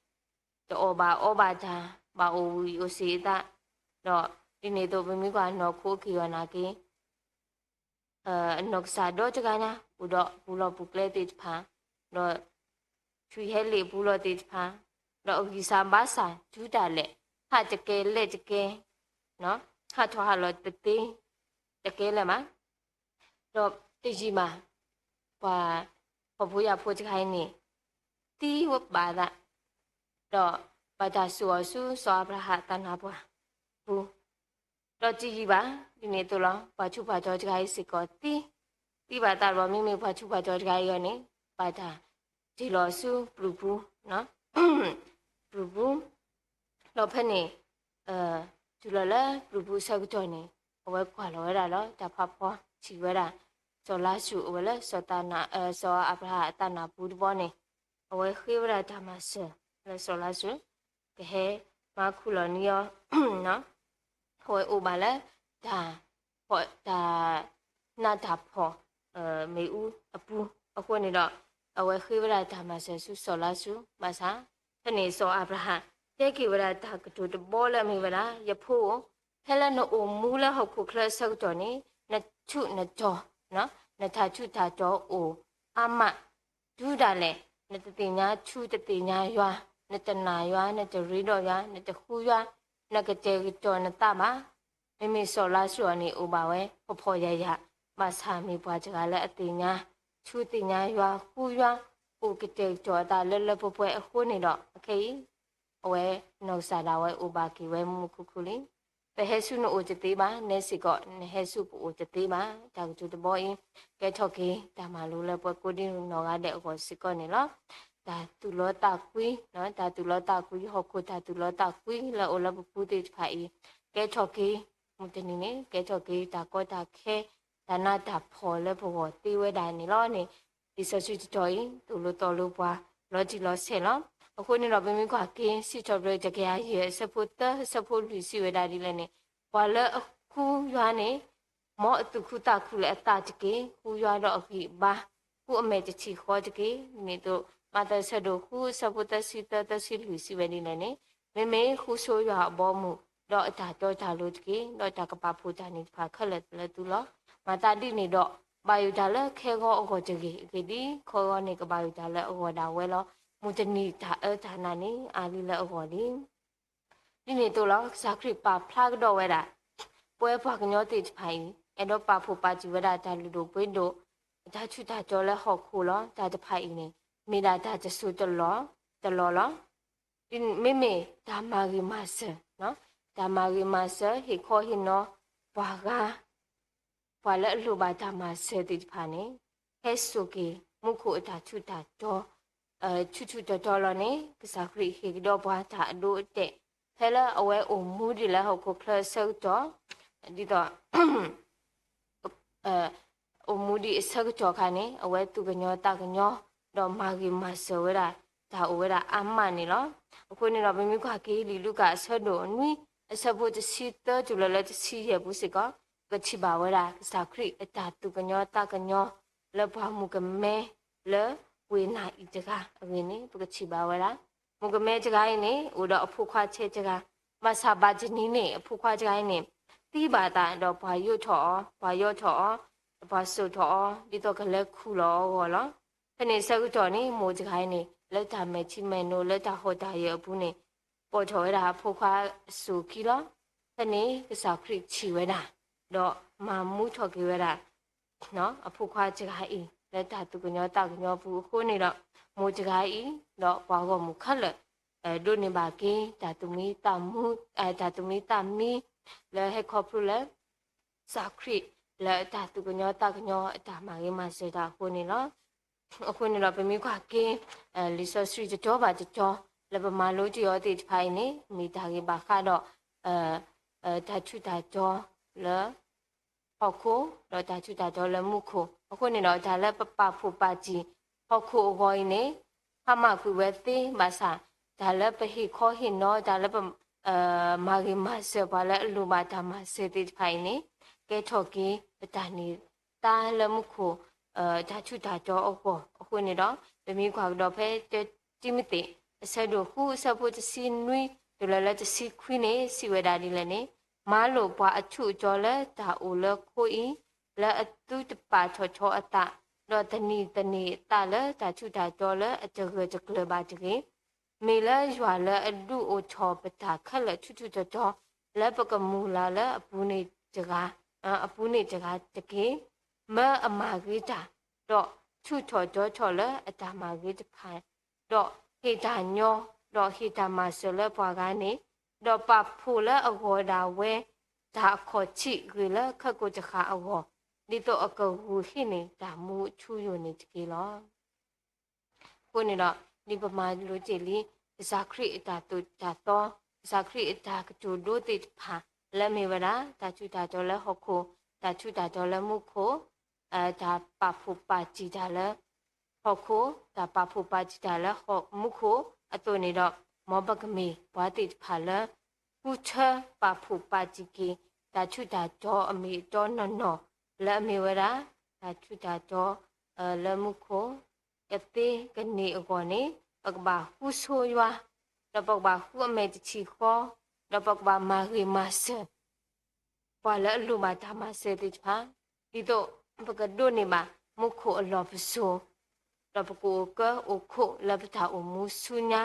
တအီၣ်ဘၣ်အီဘၣ်တၢ်, ဘၣ်အိၣ်ဝံၣ်အိၣ်စ့ၤအသး, ဒီးဒ်န့ၣ်အသိး ပမ့ၢ်ကွၢ်နီၢ်ခိက့ၤအီၤနာ်က့ အနီၢ်ကစၢ်ဒီတဂၤညါ အိၣ်ဒီးပူၤလီၢ်ပူၤကျဲသ့ၣ်တဖၣ်, ဒီး ထွံၣ်ဟဲလ့ၣ်ပူၤလီၢ်သ့ၣ်တဖၣ်, ဒီးအဂံၢ်စၢ်ဘါစၢ်တုၤဒၣ်လဲာ် ဟးတကဲလဲၤတကဲ, ဟးထီၣ်ဟးလီၤတသ့ တကဲလၢၤဘၣ်. ဒီးတယံာ်ဘၣ် ပှၤဖှီၣ်ဖိယာ်ဖိတဂၤအံၤန့ၣ် သံဘၣ်သး, ဒီးဘၣ်တၢ်စိာ်အီၤဆူစီၤအၤဘြၤဟၣ်သးနါပှၢ်ပူၤ ဒီးတယံာ်ဘၣ် ဒ်န့ၣ်အသိးလီၤ. ပှၤထူးပှၤတီၤတဂၤအံၤစ့ၢ်ကီးသံ, သံဘၣ်သးဒီး မ့မ့ၢ်ပှၤထူးပှၤတီၤတဂၤအံၤအီၤန့ၣ် ဘၣ်တၢ်တ့ၢ်လီၤဆူပျုၤပူၤ, ပျုၤပူၤ, ဒီးဖဲန့ၣ် တုၤလီၤလၢပျုၤပူၤအဆၢကတီၢ်န့ၣ် အဝဲကွၢ်လီၤဝဲဒၣ်လီၤ တၢ်ဖးဖီထံၣ်ဝဲဒၣ် စီၤလါစရူး အဝဲလၢစီၤသးနး စီၤအၤဘြၤဟၣ်အသးနးပူၤတဘီန့ၣ် အဝဲဃ့ဝဲဒၣ်တၢ်မၤစၢၤလၢစီၤလါစရူး ကဟဲမၤခူၣ်လီၤနံၤအီၤ အဝဲအိၣ်ဘၣ်လၢ တၢ် တၢ်နးတၢ်ဖှီၣ် မ့ၣ်အူအပူၤအဃိန့ၣ်ဒီး အဝဲဃ့ဝဲဒၣ်တၢ်မၤစၢၤဆူစီၤလါစရူး ဘၣ်ဆၣ် ဖဲန့ၣ်စီၤအၤဘြၤဟၣ် တဲက့ၤဝဲဒၣ်တၢ်ကတိၤတဘီလၢအမ့ၢ်ဝဲဒၣ် ယဖိဧၢ, ဖဲလၢနအိၣ်မူလၢဟီၣ်ခိၣ်ချၢအဆၢကတီၢ်န့ၣ် နထူးနတီၤ နတၢ်ထူးတၢ်တီၤအိၣ်အါမး တုၤဒၣ်လဲာ် နတသ့ၣ်ညါထူတသ့ၣ်ညါယွၤ, နတနာ်ယွၤ, နတရ့ဒီးယွၤ, နတဃုယွၤ, နကတဲာ်ကတီၤနသးဘၣ်. မ့မ့ၢ်စီၤလါစရူးအံၤန့ၣ် အိၣ်ဘၣ်ဝဲဖှီၣ်ဖှီၣ်ယာ်ယာ်, ဘၣ်ဆၣ်မ့ၢ်ပှၤတဂၤလၢအသ့ၣ်ညါထူသ့ၣ်ညါယွၤ, ဃုယွၤ, အိၣ်ကတဲာ်ကတီၤအသးလၢလၢပှဲၤပှဲၤအဃိန့ၣ်ဒီး အခဲအံၤ အဝဲနီၢ်ကစၢ်ဒၣ်ဝဲအိၣ်ဘၣ်က့ၤဝဲမုာ်မုာ်ခုၣ်ခုၣ်လံ. ပဟဲဆူနအိၣ်တသ့ဘၣ်, နဲစ့ၢ်ကီး နဟဲဆူပအိၣ်တသ့ဘၣ်. တၢ်ကတိၤတဘီအံၤ ကဲထီၣ်က့ၤ တၢ်မၤလိလၢပှၤကိးဒံနီၢ်ဂၤဒဲးအဂီၢ်စ့ၢ်ကီးန့ၣ်လီၤ. တၢ်သူၣ်လီသးကွံ, တၢ်သူၣ်လီသးကွံ, ဟီၣ်ခိၣ်တၢ်သူၣ်လီသးကွံလၢအအိၣ်လၢပပူၤသ့ၣ်တဖၣ်အံၤ ကဲထီၣ်က့ၤ မုၢ်တနံၤန့ၣ် ကဲထီၣ်က့ၤ တၢ်ကီတၢ်ခဲ တၢ်နးတၢ်ဖှီၣ်လၢပဂီၢ်သ့ဝဲဒၣ်န့ၣ်လီၤန့ၣ် လံာ်စီဆှံတတီၤအံၤ သိၣ်လိသီလိပှၤ လီၤတံၢ်လီၤဆဲးလီၤ. အဃိန့ၣ်ဒီး ပမ့ၢ်ကွၢ်က့ၤ စံးထီၣ်ပတြၢၤတကယၤယဲၢ် အဆၢဖိသၢ အဆၢဖိလွံၢ် စံးဝဲဒၣ်ဒ်လဲၣ်န့ၣ်, ပှၤလၢအဃုယွၤန့ၣ် မ်အသူၣ်ခုသးခုလၢအသးတက့ၢ်, ဃုယွၤဒီးအဂံၢ်အဘါ, ဃုအမဲာ်တထံၣ်ဃီတက့ၢ်. ဒ်န့ၣ်အသိး မးသဲအဆၢဒိၣ်ဃု အဆၢဖိသၢဆံသၢ သၢဆံလွံၢ် စံးဝဲဒ်လဲၣ်န့ၣ်, မ့မ့ၢ်ဃုဆိယွၤအဘီအမုၢ် ဒီးအတၢ်တီတၢ်လိၤတက့ၢ်, ဒီးတၢ်ကပာ်ဖှိၣ်တၢ်န့ၣ်တဖၣ်ခဲလၢာ်လၢသုလီၤ. မၤသးဒ်န့ၣ်ဒီး ဘၣ်ယိၣ်တၢ်လၢခဲဂီၤအဂီၢ်တဂ့ၤ, အဂ့ၢ်ဒ်အံၤ, ခဲဂီၤန့ၣ်ကဘၣ်ယိၣ်တၢ်လၢအဂီၢ်ဒၣ်ဝဲလီၤ. မုၢ်တနံၤတၢ်အၢတၢ်နးန့ၣ် အါလံလၢအဂီၢ်လံ. ဒ်န့ၣ်အသိးလီၤ. ကစၢ်ခရံာ်ပာ်ဖျါကဒီးဝဲဒၣ် ပဝဲပှၤကညီသ့ၣ်တဖၣ်အံၤ အဲၣ်ဒိးပာ်ဖှိၣ်ပာ်တံၢ်ဝဲဒၣ်တၢ်လုၢ်ဒိၣ်ပှ့ၤဒိၣ်, တၢ်ထူးတၢ်တီၤလၢဟီၣ်ခိၣ်လီၤ. တၢ်တဖၣ်အံၤန့ၣ် မ့ၢ်ဒၣ်တၢ်တစိၢ်တလီၢ်လီၤ. မ့မ့ၢ်တၢ်မၤဂ့ၤမၤစၢၤ, တၢ်မၤဂ့ၤမၤစၢၤ ဟ့ၣ်ခီဟ့ၣ်နီၤ ပှၤဂၤ ပှၤလၢအလိၣ်ဘၣ်တၢ်မၤစၢၤသ့ၣ်တဖၣ်န့ၣ် ဟဲစိာ်က့ၤ မူခိၣ်အတၢ်ထူးတၢ်တီၤ ထူးထူးတီၤတီၤလီၤန့ၣ် ကစၢ်ခရံာ်ဟ့ၣ်ကဒီးပှၤတၢ်အဒိအတဲာ် ဖဲလၢအဝဲအိၣ်မူဒံးလၢဟီၣ်ခိၣ်ချၢအဆၢကတီၢ် ဒ်သိး အိၣ်မူဒံးအဆၢကတီၢ်အခါန့ၣ် အဝဲသူၣ်ကညီၤသးကညီၤ ဒီးမၤဂ့ၤမၤစၢၤဝဲဒၣ် တၢ်အိၣ်ဝဲဒၣ်အါမးန့ၣ်လီၤ. အဃိန့ၣ်ဒီး ပမ့ၢ်ကွၢ်က့ၤ လံာ်လူၤကၣ်အဆၢဒိၣ်နွံ အဆၢဖိတဆံသၢတုၤလၢလၢတဆံယဲၢ်ပူၤစ့ၢ်ကီး ပကထံၣ်ဘၣ်ဝဲဒၣ် ကစၢ်ခရံာ်အတၢ်သူၣ်ကညီၤသးကညီၤ လၢပှၤမုၣ်ကမဲလၢဝ့ၢ်နၤအံၤတဂၤအဂ့ၢ်န့ၣ် ပကထံၣ်ဘၣ်ဝဲဒၣ် မုၣ်ကမဲတဂၤအံၤန့ၣ် အိၣ်ဒီးအဖိခွါထဲတဂၤ, ဘၣ်ဆၣ်ဘၣ်တနံၤန့ၣ် အဖိခွါတဂၤအံၤန့ၣ် သံဘၣ်အသးဒီးပှၤယိးထီၣ်အီၤ, ပှၤယိးထီၣ်အီၤ, ပှၤစိာ်ထီၣ်အီၤ ဒ်သိးကလဲၤခူၣ်လီၤအဂီၢ်လီၤ. ဖဲန့ၣ်အဆၢကတီၢ်န့ၣ် မိၢ်တဂၤအံၤန့ၣ် လၢတၢ်မဲာ်ထံမဲာ်နိ လၢတၢ်ဟီၣ်တၢ်ယၢၤအပူၤန့ၣ် ပိာ်ထီၣ်ဝဲဒၣ်အဖိခွါအစိၢ်အကံလီၤ. ဖဲန့ၣ်ကစၢ်ခရံာ်ထံၣ်ဝဲဒၣ် ဒီးမၤမူထီၣ်က့ၤဝဲဒၣ် အဖိခွါတဂၤအံၤ လၢတၢ်သူၣ်ကညီၤသးကညီၤအပူၤအဃိန့ၣ်ဒီး မိၢ်တဂၤအံၤ ဒီးပှၤဂီၢ်မုၢ်ခဲလၢာ် ဒိးန့ၢ်ဘၣ်က့ၤ တၢ်သူၣ်မံသးမံ တၢ်သူၣ်မံသးမံ လၢဟဲခီဖျိလၢ ကစၢ်ခရံာ်လၢတၢ်သူၣ်ကညီၤသးကညီၤအတၢ်မၤဂ့ၤမၤစၢၤတၢ်အဃိန့ၣ်လီၤ. အဃိန့ၣ်ဒီး ပမ့ၢ်ကွၢ်က့ၤ လံာ်စီဆှံတတီၤဘၣ်တတီၤ လၢပမၤလိတ့ၢ်အီၤသ့ၣ်တဖၣ်အံၤန့ၣ် မ့ၢ်တၢ်ဂ့ၢ်ဘၣ်ဃးဒီး တၢ်ထူးတၢ်တီၤလၢ ဟီၣ်ခိၣ် ဒီးတၢ်ထူးတၢ်တီၤလၢမူခိၣ် အဃိန့ၣ်ဒီး တၢ်လၢပပာ်ဖှိၣ်ပာ်တံၢ်ဟီၣ်ခိၣ်အဂီၢ်အံၤန့ၣ် ဟါမၢ်ကွံာ်ဝဲသ့ဘၣ်ဆၣ် တၢ်လၢပဟ့ၣ်ခီဟ့ၣ်နီၤ တၢ်လၢပ မၤဂ့ၤမၤစၢၤပှၤလၢအလိၣ်ဘၣ်တၢ်မၤစၢၤသ့ၣ်တဖၣ်အံၤန့ၣ် ကဲထီၣ်က့ၤပတၢ်န့ၢ်သါလၢမူခိၣ် တၢ်ထူးတၢ်တီၤအဂီၢ်အဃိန့ၣ်ဒီး ပမ့ၢ်ကွၢ်ကဒီးဖဲ တံၤမသ့း အဆၢဒိၣ်ဃု အဆၢဖိတဆံနွံ တုၤလၢလၢတဆံခွံန့ၣ် စံးဝဲဒၣ်ဒ်လဲၣ်န့ၣ်, မၤလိာ်ပှၤအထူးအတီၤလၢတၢ်အိၣ်လၢခိအံၤ လၢအသုတပာ်ထီၣ်ထီအသး, ဒီးသန့ၤသန့ၤအသးလၢတၢ်ထူးတၢ်တီၤလၢအတဂၢၢ်တကျၢၤဘၣ်တဂ့ၤ. မ့ၢ်လၢယွၤလၢအဒုးအိၣ်ထီၣ်ပတၢ်ခဲလၢာ်ထူးထူးတီၤတီၤ လၢပကမုၢ်လၢ်လၢအပူၤန့ၣ်တဂၤ, အပူၤန့ၣ်တဂၤတက့ၢ်. မၢအမၤဂ့ၤတၢ်, ဒီးထူးထီၣ်တီၤထီၣ်လၢအတၢ်မၤဂ့ၤတဖၣ်, ဒီးဟ့ၣ်တၢ်ညီ, ဒီးဟ့ၣ်တၢ်မၤစၢၤလၢပှၤဂၤန့ၣ်, ဒီးပာ်ဖှိၣ်လၢအဂီၢ်ဒၣ်ဝဲ တၢ်အခီၣ်ထံးဂ့ၤလၢခၢၣ်ကိတဃာ်အဂီၢ်, ဒ်သိးအကဂုာ်ဟံးန့ၢ်တၢ်မူအထူအယိာ်န့ၣ်တက့ၢ်လီၤ. အဃိန့ၣ်ဒီး ဒ်ပမၤလိတ့ၢ်လံ ကစၢ်ခရံာ်အတၢ်သိၣ်တၢ်သီ, ကစၢ်ခရံာ်အတၢ်ကတိၤဒိသ့ၣ်တဖၣ် လၢအမ့ၢ်ဝဲဒၣ် တၢ်ထူးတၢ်တီၤလၢဟီၣ်ခိၣ်, တၢ်ထူးတၢ်တီၤလၢမူခိၣ်, တၢ်ပာ်ဖှိၣ်ပာ်တံၢ်တၢ်လၢဟီၣ်ခိၣ်, တၢ်ပာ်ဖှိၣ်ပာ်တံၢ်တၢ်လၢမူခိၣ်အသိးန့ၣ်ဒီး, မ်ပကမ့ၢ်ပှၤသ့ၣ်တဖၣ်လၢ ဃုထၢပာ်ဖှိၣ်ပာ်တံၢ်က့ၤ တၢ်ထူးတၢ်တီၤအမ့ၢ်အတီနီၢ်နီၢ် လၢအမ့ၢ်ဝဲဒၣ် တၢ်ထူးတၢ်တီၤလၢမူခိၣ် ကသ့ကန့ၢ်အဂီၢ်န့ၣ် ပကဘၣ်ဃုဆိယွၤ, ဒီးပကဘၣ်ဃုအမဲာ်တထံၣ်ဃီ, ဒီးပကဘၣ်မၤဂ့ၤမၤစၢၤ ပှၤလၢအလိၣ်ဘၣ်တၢ်မၤစၢၤသ့ၣ်တဖၣ်, ဒ်သိးပကဒိးန့ၢ်ဘၣ်မူခိၣ်အလီၢ်ပစိာ်, ဒီးပကအိၣ်ကၢအိၣ်ခိးလၢပတၢ်အိၣ်မူဆူညါ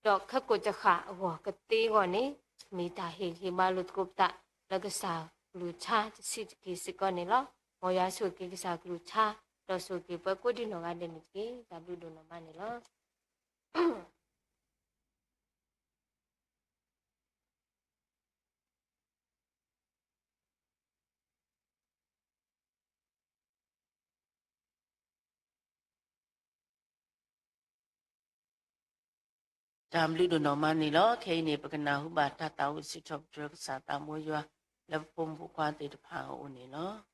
ဒီးခဲကိာ်တဃၣ်အဂီၢ်ကသ့အဂီၢ်န့ၣ်, မ့ၢ်တၢ်ဟ့ၣ်ဂံၢ်ဟ့ၣ်ဘါလိာ်သကိးပသးလၢကစၢ်ကလုၢ်ကထါတဆံးတက့ၢ်စ့ၢ်ကီးန့ၣ်လီၤ. မ်ယွၤဆိၣ်ဂ့ၤက့ၤကစၢ်ကလုၢ်ကထါ, ဒီးဆိၣ်ဂ့ၤက့ၤပှၤကိးဒံနီၢ်ဂၤဒဲးန့ၣ်တက့ၢ်. တၢ်ဘျုးဒိၣ်နီၢ်မးန့ၣ်လီၤ. တၢ်ဘျုးဒိၣ်နီၢ်မးန့ၣ်လီၤ. ခဲအံၤန့ၣ် ပကနၢ်ဟူဘၣ်တၢ်သးဝံၣ်စံးထီၣ်ပတြၢၤကစၢ်သးဘိယွၤ လၢပဖိမုၣ်ဖိခွါသ့ၣ်တဖၣ်အအိၣ်န့ၣ်လီၤ.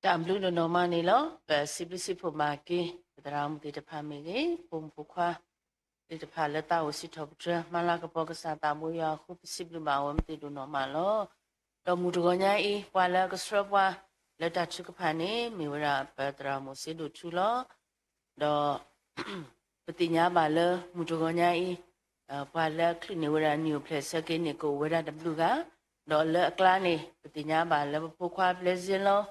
တၢ်ဘျုးဒိၣ်နီၢ်မးန့ၣ်လီၤ. ပစံးဘျုးစံးဖှိၣ်ဘၣ်က့ၤ ပသရၣ်မုၣ်သ့ၣ်တဖၣ်မ့ၢ်ဂ့ၤ, ပိာ်မုၣ်ဖိခွါသ့ၣ်တဖၣ်လၢသးအိၣ်စံးထီၣ်ပတြၢၤ မၤလၤကပီၤကစၢ်သးဘိယွၤအဃိ ပစံးဘျုးဘၣ်အဝဲသ့ၣ်ဒိၣ်နီၢ်မးလီၤ. ဒီးမုၢ်တဂီၤညါအံၤ ပှၤလၢအကဆှၢပှၤလၢတၢ်ထုကဖၣ်န့ၣ် မ့ၢ်ဝဲဒၣ်ပသရၣ်မုၣ်စ့ဒိၣ်ထူလီၤ. ဒီး ပသ့ၣ်ညါဘၣ်လၢမုၢ်တဂီၤညါအံၤ ပှၤလၢအချုးန့ၢ်ဝဲဒၣ်နံၣ်အိၣ်ဖျဲၣ်ဆၢက့ၤန့ၣ် ကအိၣ်ဝဲဒၣ်တဘျုးဂၤ, ဒီးလၢအကျါန့ၣ် ပသ့ၣ်ညါဘၣ်လၢပဖိခွါပျဲစ့လီၤ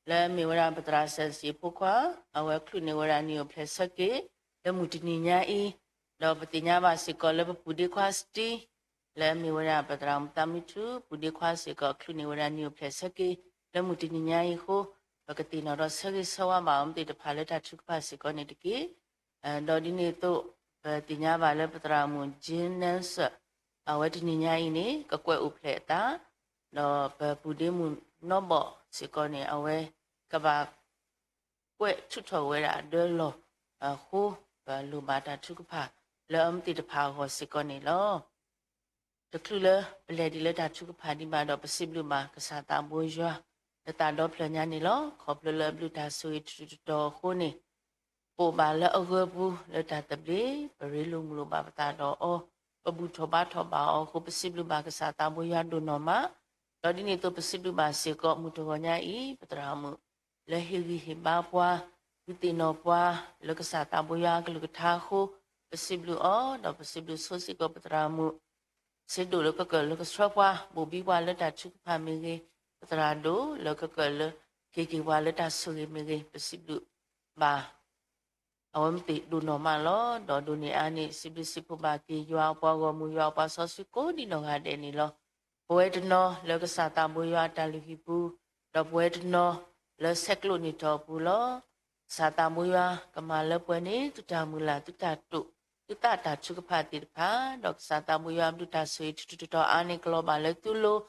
လၢအမ့ၢ်ဝဲဒၣ်ပသရၣ်စဲးစံးဖိခွါ, အဝဲချုးန့ၢ်ဝဲဒၣ်နံၣ်အိၣ်ဖျဲၣ်ဆၢက့ၤ လၢမုၢ်တနံၤညါအံၤ, ဒီးပသ့ၣ်ညါဘၣ်စ့ၢ်ကီးလၢပပုၢ်ဒ့ခွါစတံ လၢအမ့ၢ်ဝဲဒၣ်ပသရၣ်မုၣ်သးမုၢ်ထူ ပုၢ်ဒ့ခွါစ့ၢ်ကီး ချုးန့ၢ်ဝဲဒၣ်နံၣ်အိၣ်ဖျဲၣ်ဆၢက့ၤ လၢမုၢ်တနံၤညါအံၤအဃိ, ပကသ့ၣ်နီၣ်ဒီးဆၢဂ့ၤဆၢဝါဘၣ်အီၤသ့ၣ်တဖၣ်လၢတၢ်ထုကဖၣ်စ့ၢ်ကီးန့ၣ်တက့ၢ်. ဒီးဒ်န့ၣ်အသိး ပသ့ၣ်ညါဘၣ်လၢပသရၣ်မုၣ် Jean Nancy အဝဲတနံၤညါအံၤန့ၣ် ကကွဲးအိၣ်ဖျဲၣ်အသး, ဒီးပပုၢ်ဒ့မုၣ်နီၢ်ဘီၣ်စ့ၢ်ကီးန့ၣ် အဝဲကဘၣ် ကွဲးထုးထီၣ်ဝဲဒၣ်ဒၢလီၢ်အဃိ, ပလိၣ်ဘၣ်တၢ်ထုကဖၣ်လၢအမ့ၢ်သ့ၣ်တဖၣ်အဂီၢ်စ့ၢ်ကီးန့ၣ်လီၤ. တချုးလၢပလဲၤဒံးလၢတၢ်ထုကဖၣ်ဒံးဘၣ်ဒီး ပစံးဘျုးဘၣ်ကစၢ်သးဘိယွၤ လၢသးဒီဖျၢၣ်ညါန့ၣ်လီၤ. ခီဖျိလၢအဘျုးတၢ်ဆိၣ်ဂ့ၤတတီၤတတီၤအဃိန့ၣ် ပအိၣ်ဘၣ်လၢအဂၢၢ်ပူၤလၢတၢ်သဘျ့, ပရ့လိာ်မုာ်လိာ်ဘၣ်ပသးဒီးအီၤ, ပဘူၣ်ထီၣ်ဘါထီၣ်ဘၣ်အီၤအဃိ ပစံးဘျုးဘၣ်ကစၢ်သးဘိယွၤဒိၣ်နီၢ်မး, ဒီးဒ်န့ၣ်အသိးပစံးဘျုးဘၣ်စ့ၢ်ကီး မုၢ်တဂီၤညါအံၤ ပသရၣ်မုၣ် လၢဟ့ၣ်ဂံၢ်ဟ့ၣ်ဘါပှၤ, ဒုးသ့ၣ်နီၣ်ပှၤ လၢကစၢ်သးဘိယွၤအကလုၢ်ကထါအဃိ, ပစံးဘျုးအီၤ, ဒီးပစံးဘျုးဆိစ့ၢ်ကီးပသရၣ်မုၣ် စ့ဒိၣ်လၢကကၢၢ်လၢကဆှၢပှၤ, ဘိၣ်ဘံပှၤလၢတၢ်ထုကဖၣ်မ့ၢ်ဂ့ၤ, ပသရၣ်ဒိၣ်လၢကကၢၢ်လၢ က့ၤက့ၤပှၤလၢတၢ်ဆိၣ်ဂ့ၤမ့ၢ်ဂ့ၤ, ပစံးဘျုးဘၣ် အဝဲမ့ၢ်သ့ၣ်ဒိၣ်နီၢ်မးလီၤ. ဒီးဒိၣ်န့ၢ်အါန့ၢ် စံးဘျုးစံးဖှိၣ်ဘၣ်က့ၤ ယွၤအပှၤဂီၢ်မုၢ် ယွၤအပှၤစီဆှံကိးဒံနီၢ်ဂၤဒဲးန့ၣ်လီၤ. ပဝဲတနီၤလၢကစၢ်သးဘိယွၤအတၢ်လုၢ်ဟံၣ်ပူၤ, ဒီးပဝဲတနီၤလၢဆဲးကျိးနံၣ်ထီၣ်အပူၤလီၤ. ကစၢ်သးဘိယွၤကမၤလၢပှဲၤန့ၢ် သုတၢ်မုၢ်လၢ် သုတၢ်တိာ် သုသးတၢ်ထုကဖၣ်သ့ၣ်တဖၣ်, ဒီးကစၢ်သးဘိယွၤအဘျုးတၢ်ဆိၣ်ဂ့ၤတတီၤတတီၤအါန့ၢ်ကလီၤဘၣ်လၢသုလိၤ,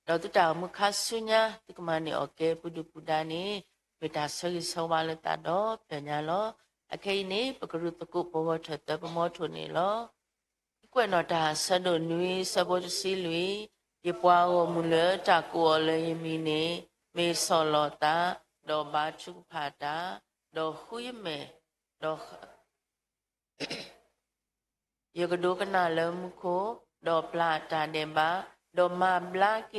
ဒီးသုတၢ်အိၣ်မူခါဆူညါ သုကမၤန့ၢ်အီၣ်ကဲပူၤဒုၣ်ပူၤဒါန့ၣ် မ့ၢ်တၢ်ဆၢဂ့ၤဆၢဝါလၢသးဒီဖျၢၣ်ညါလီၤ. အခဲအံၤန့ၣ် ပကရူၢ်သကိးပဂီၤထၢၣ်သၢပမီထိၣ်န့ၣ်လီၤ. ကွဲးနီၣ်တၢ်ဆၢဒိၣ်နွံဆၢဖိတဆံလွံၢ်, ယပှၤဂီၢ်မုၢ်လၢတၢ်ကိးအီၤလၢယမံၤန့ၣ် မ့ၢ်ဆီၣ်လီၤသး, ဒီးဘါထုကဖၣ်တၢ်, ဒီးဃုယမဲာ်, ဒီး ယကဒိကနၣ်လၢမူခိၣ်, ဒီးပျၢ်တၢ်ဒဲးဘး, ဒီးမၤဘျါက့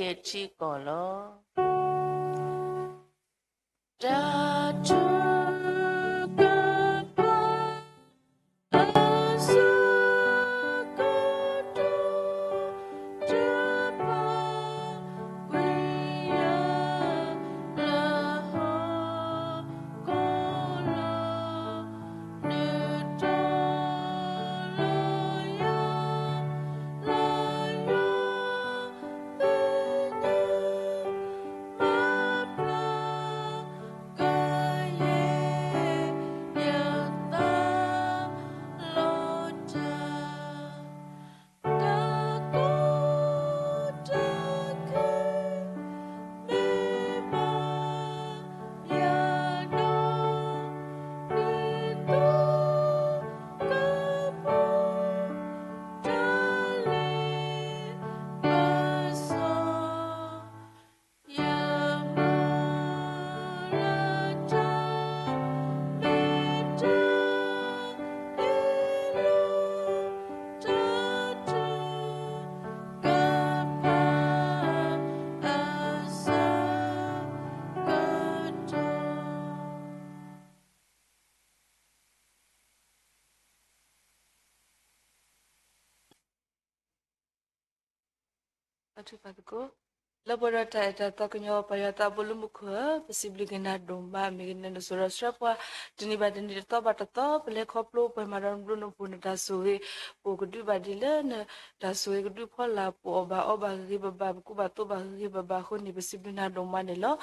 ၤအထံအကီၢ်လီၤ. တၢ်ထုကဖၣ် အဆၢကတီၢ် တၢ်ပာ်ကွံာ်ယၤ လၢဟီၣ်ခိၣ်လီၤ. နုာ်ထီၣ်လၢယွၤ, လၢယွၤ လၢပှဲၤဒီးတၢ်အဲၣ်တၢ်သီကညီၤ ပၢ်ယွၤသးဘိလၢမူခိၣ်ဧၢ, ပစံးဘျုးက့ၤနၤဒိၣ်မး မ့ၢ်ဂ့ၤနဆိၣ်ဒီးဆှၢပှၤ တနံၤဘၣ်တနံၤ တသီဘၣ်တသီ ပလဲၤခီဖျိပှဲၤမးဒီးနဘျုးနဖှိၣ်နတၢ်ဆိၣ်ဂ့ၤ, ပအိၣ်ကဒုဘၣ်ဒ်လၢနတၢ်ဆိၣ်ဂ့ၤကဒုဖီလာ် ပအီၣ်ဘၣ်အီဘၣ်ဂ့ၤဂ့ၤဘၣ်ဘၣ် ပကူဘၣ်သိးဘၣ်ဂ့ၤဂ့ၤဘၣ်ဘၣ်အဃိန့ၣ် ပစံးဘျုးနၤဒိၣ်မးန့ၣ်လီၤ.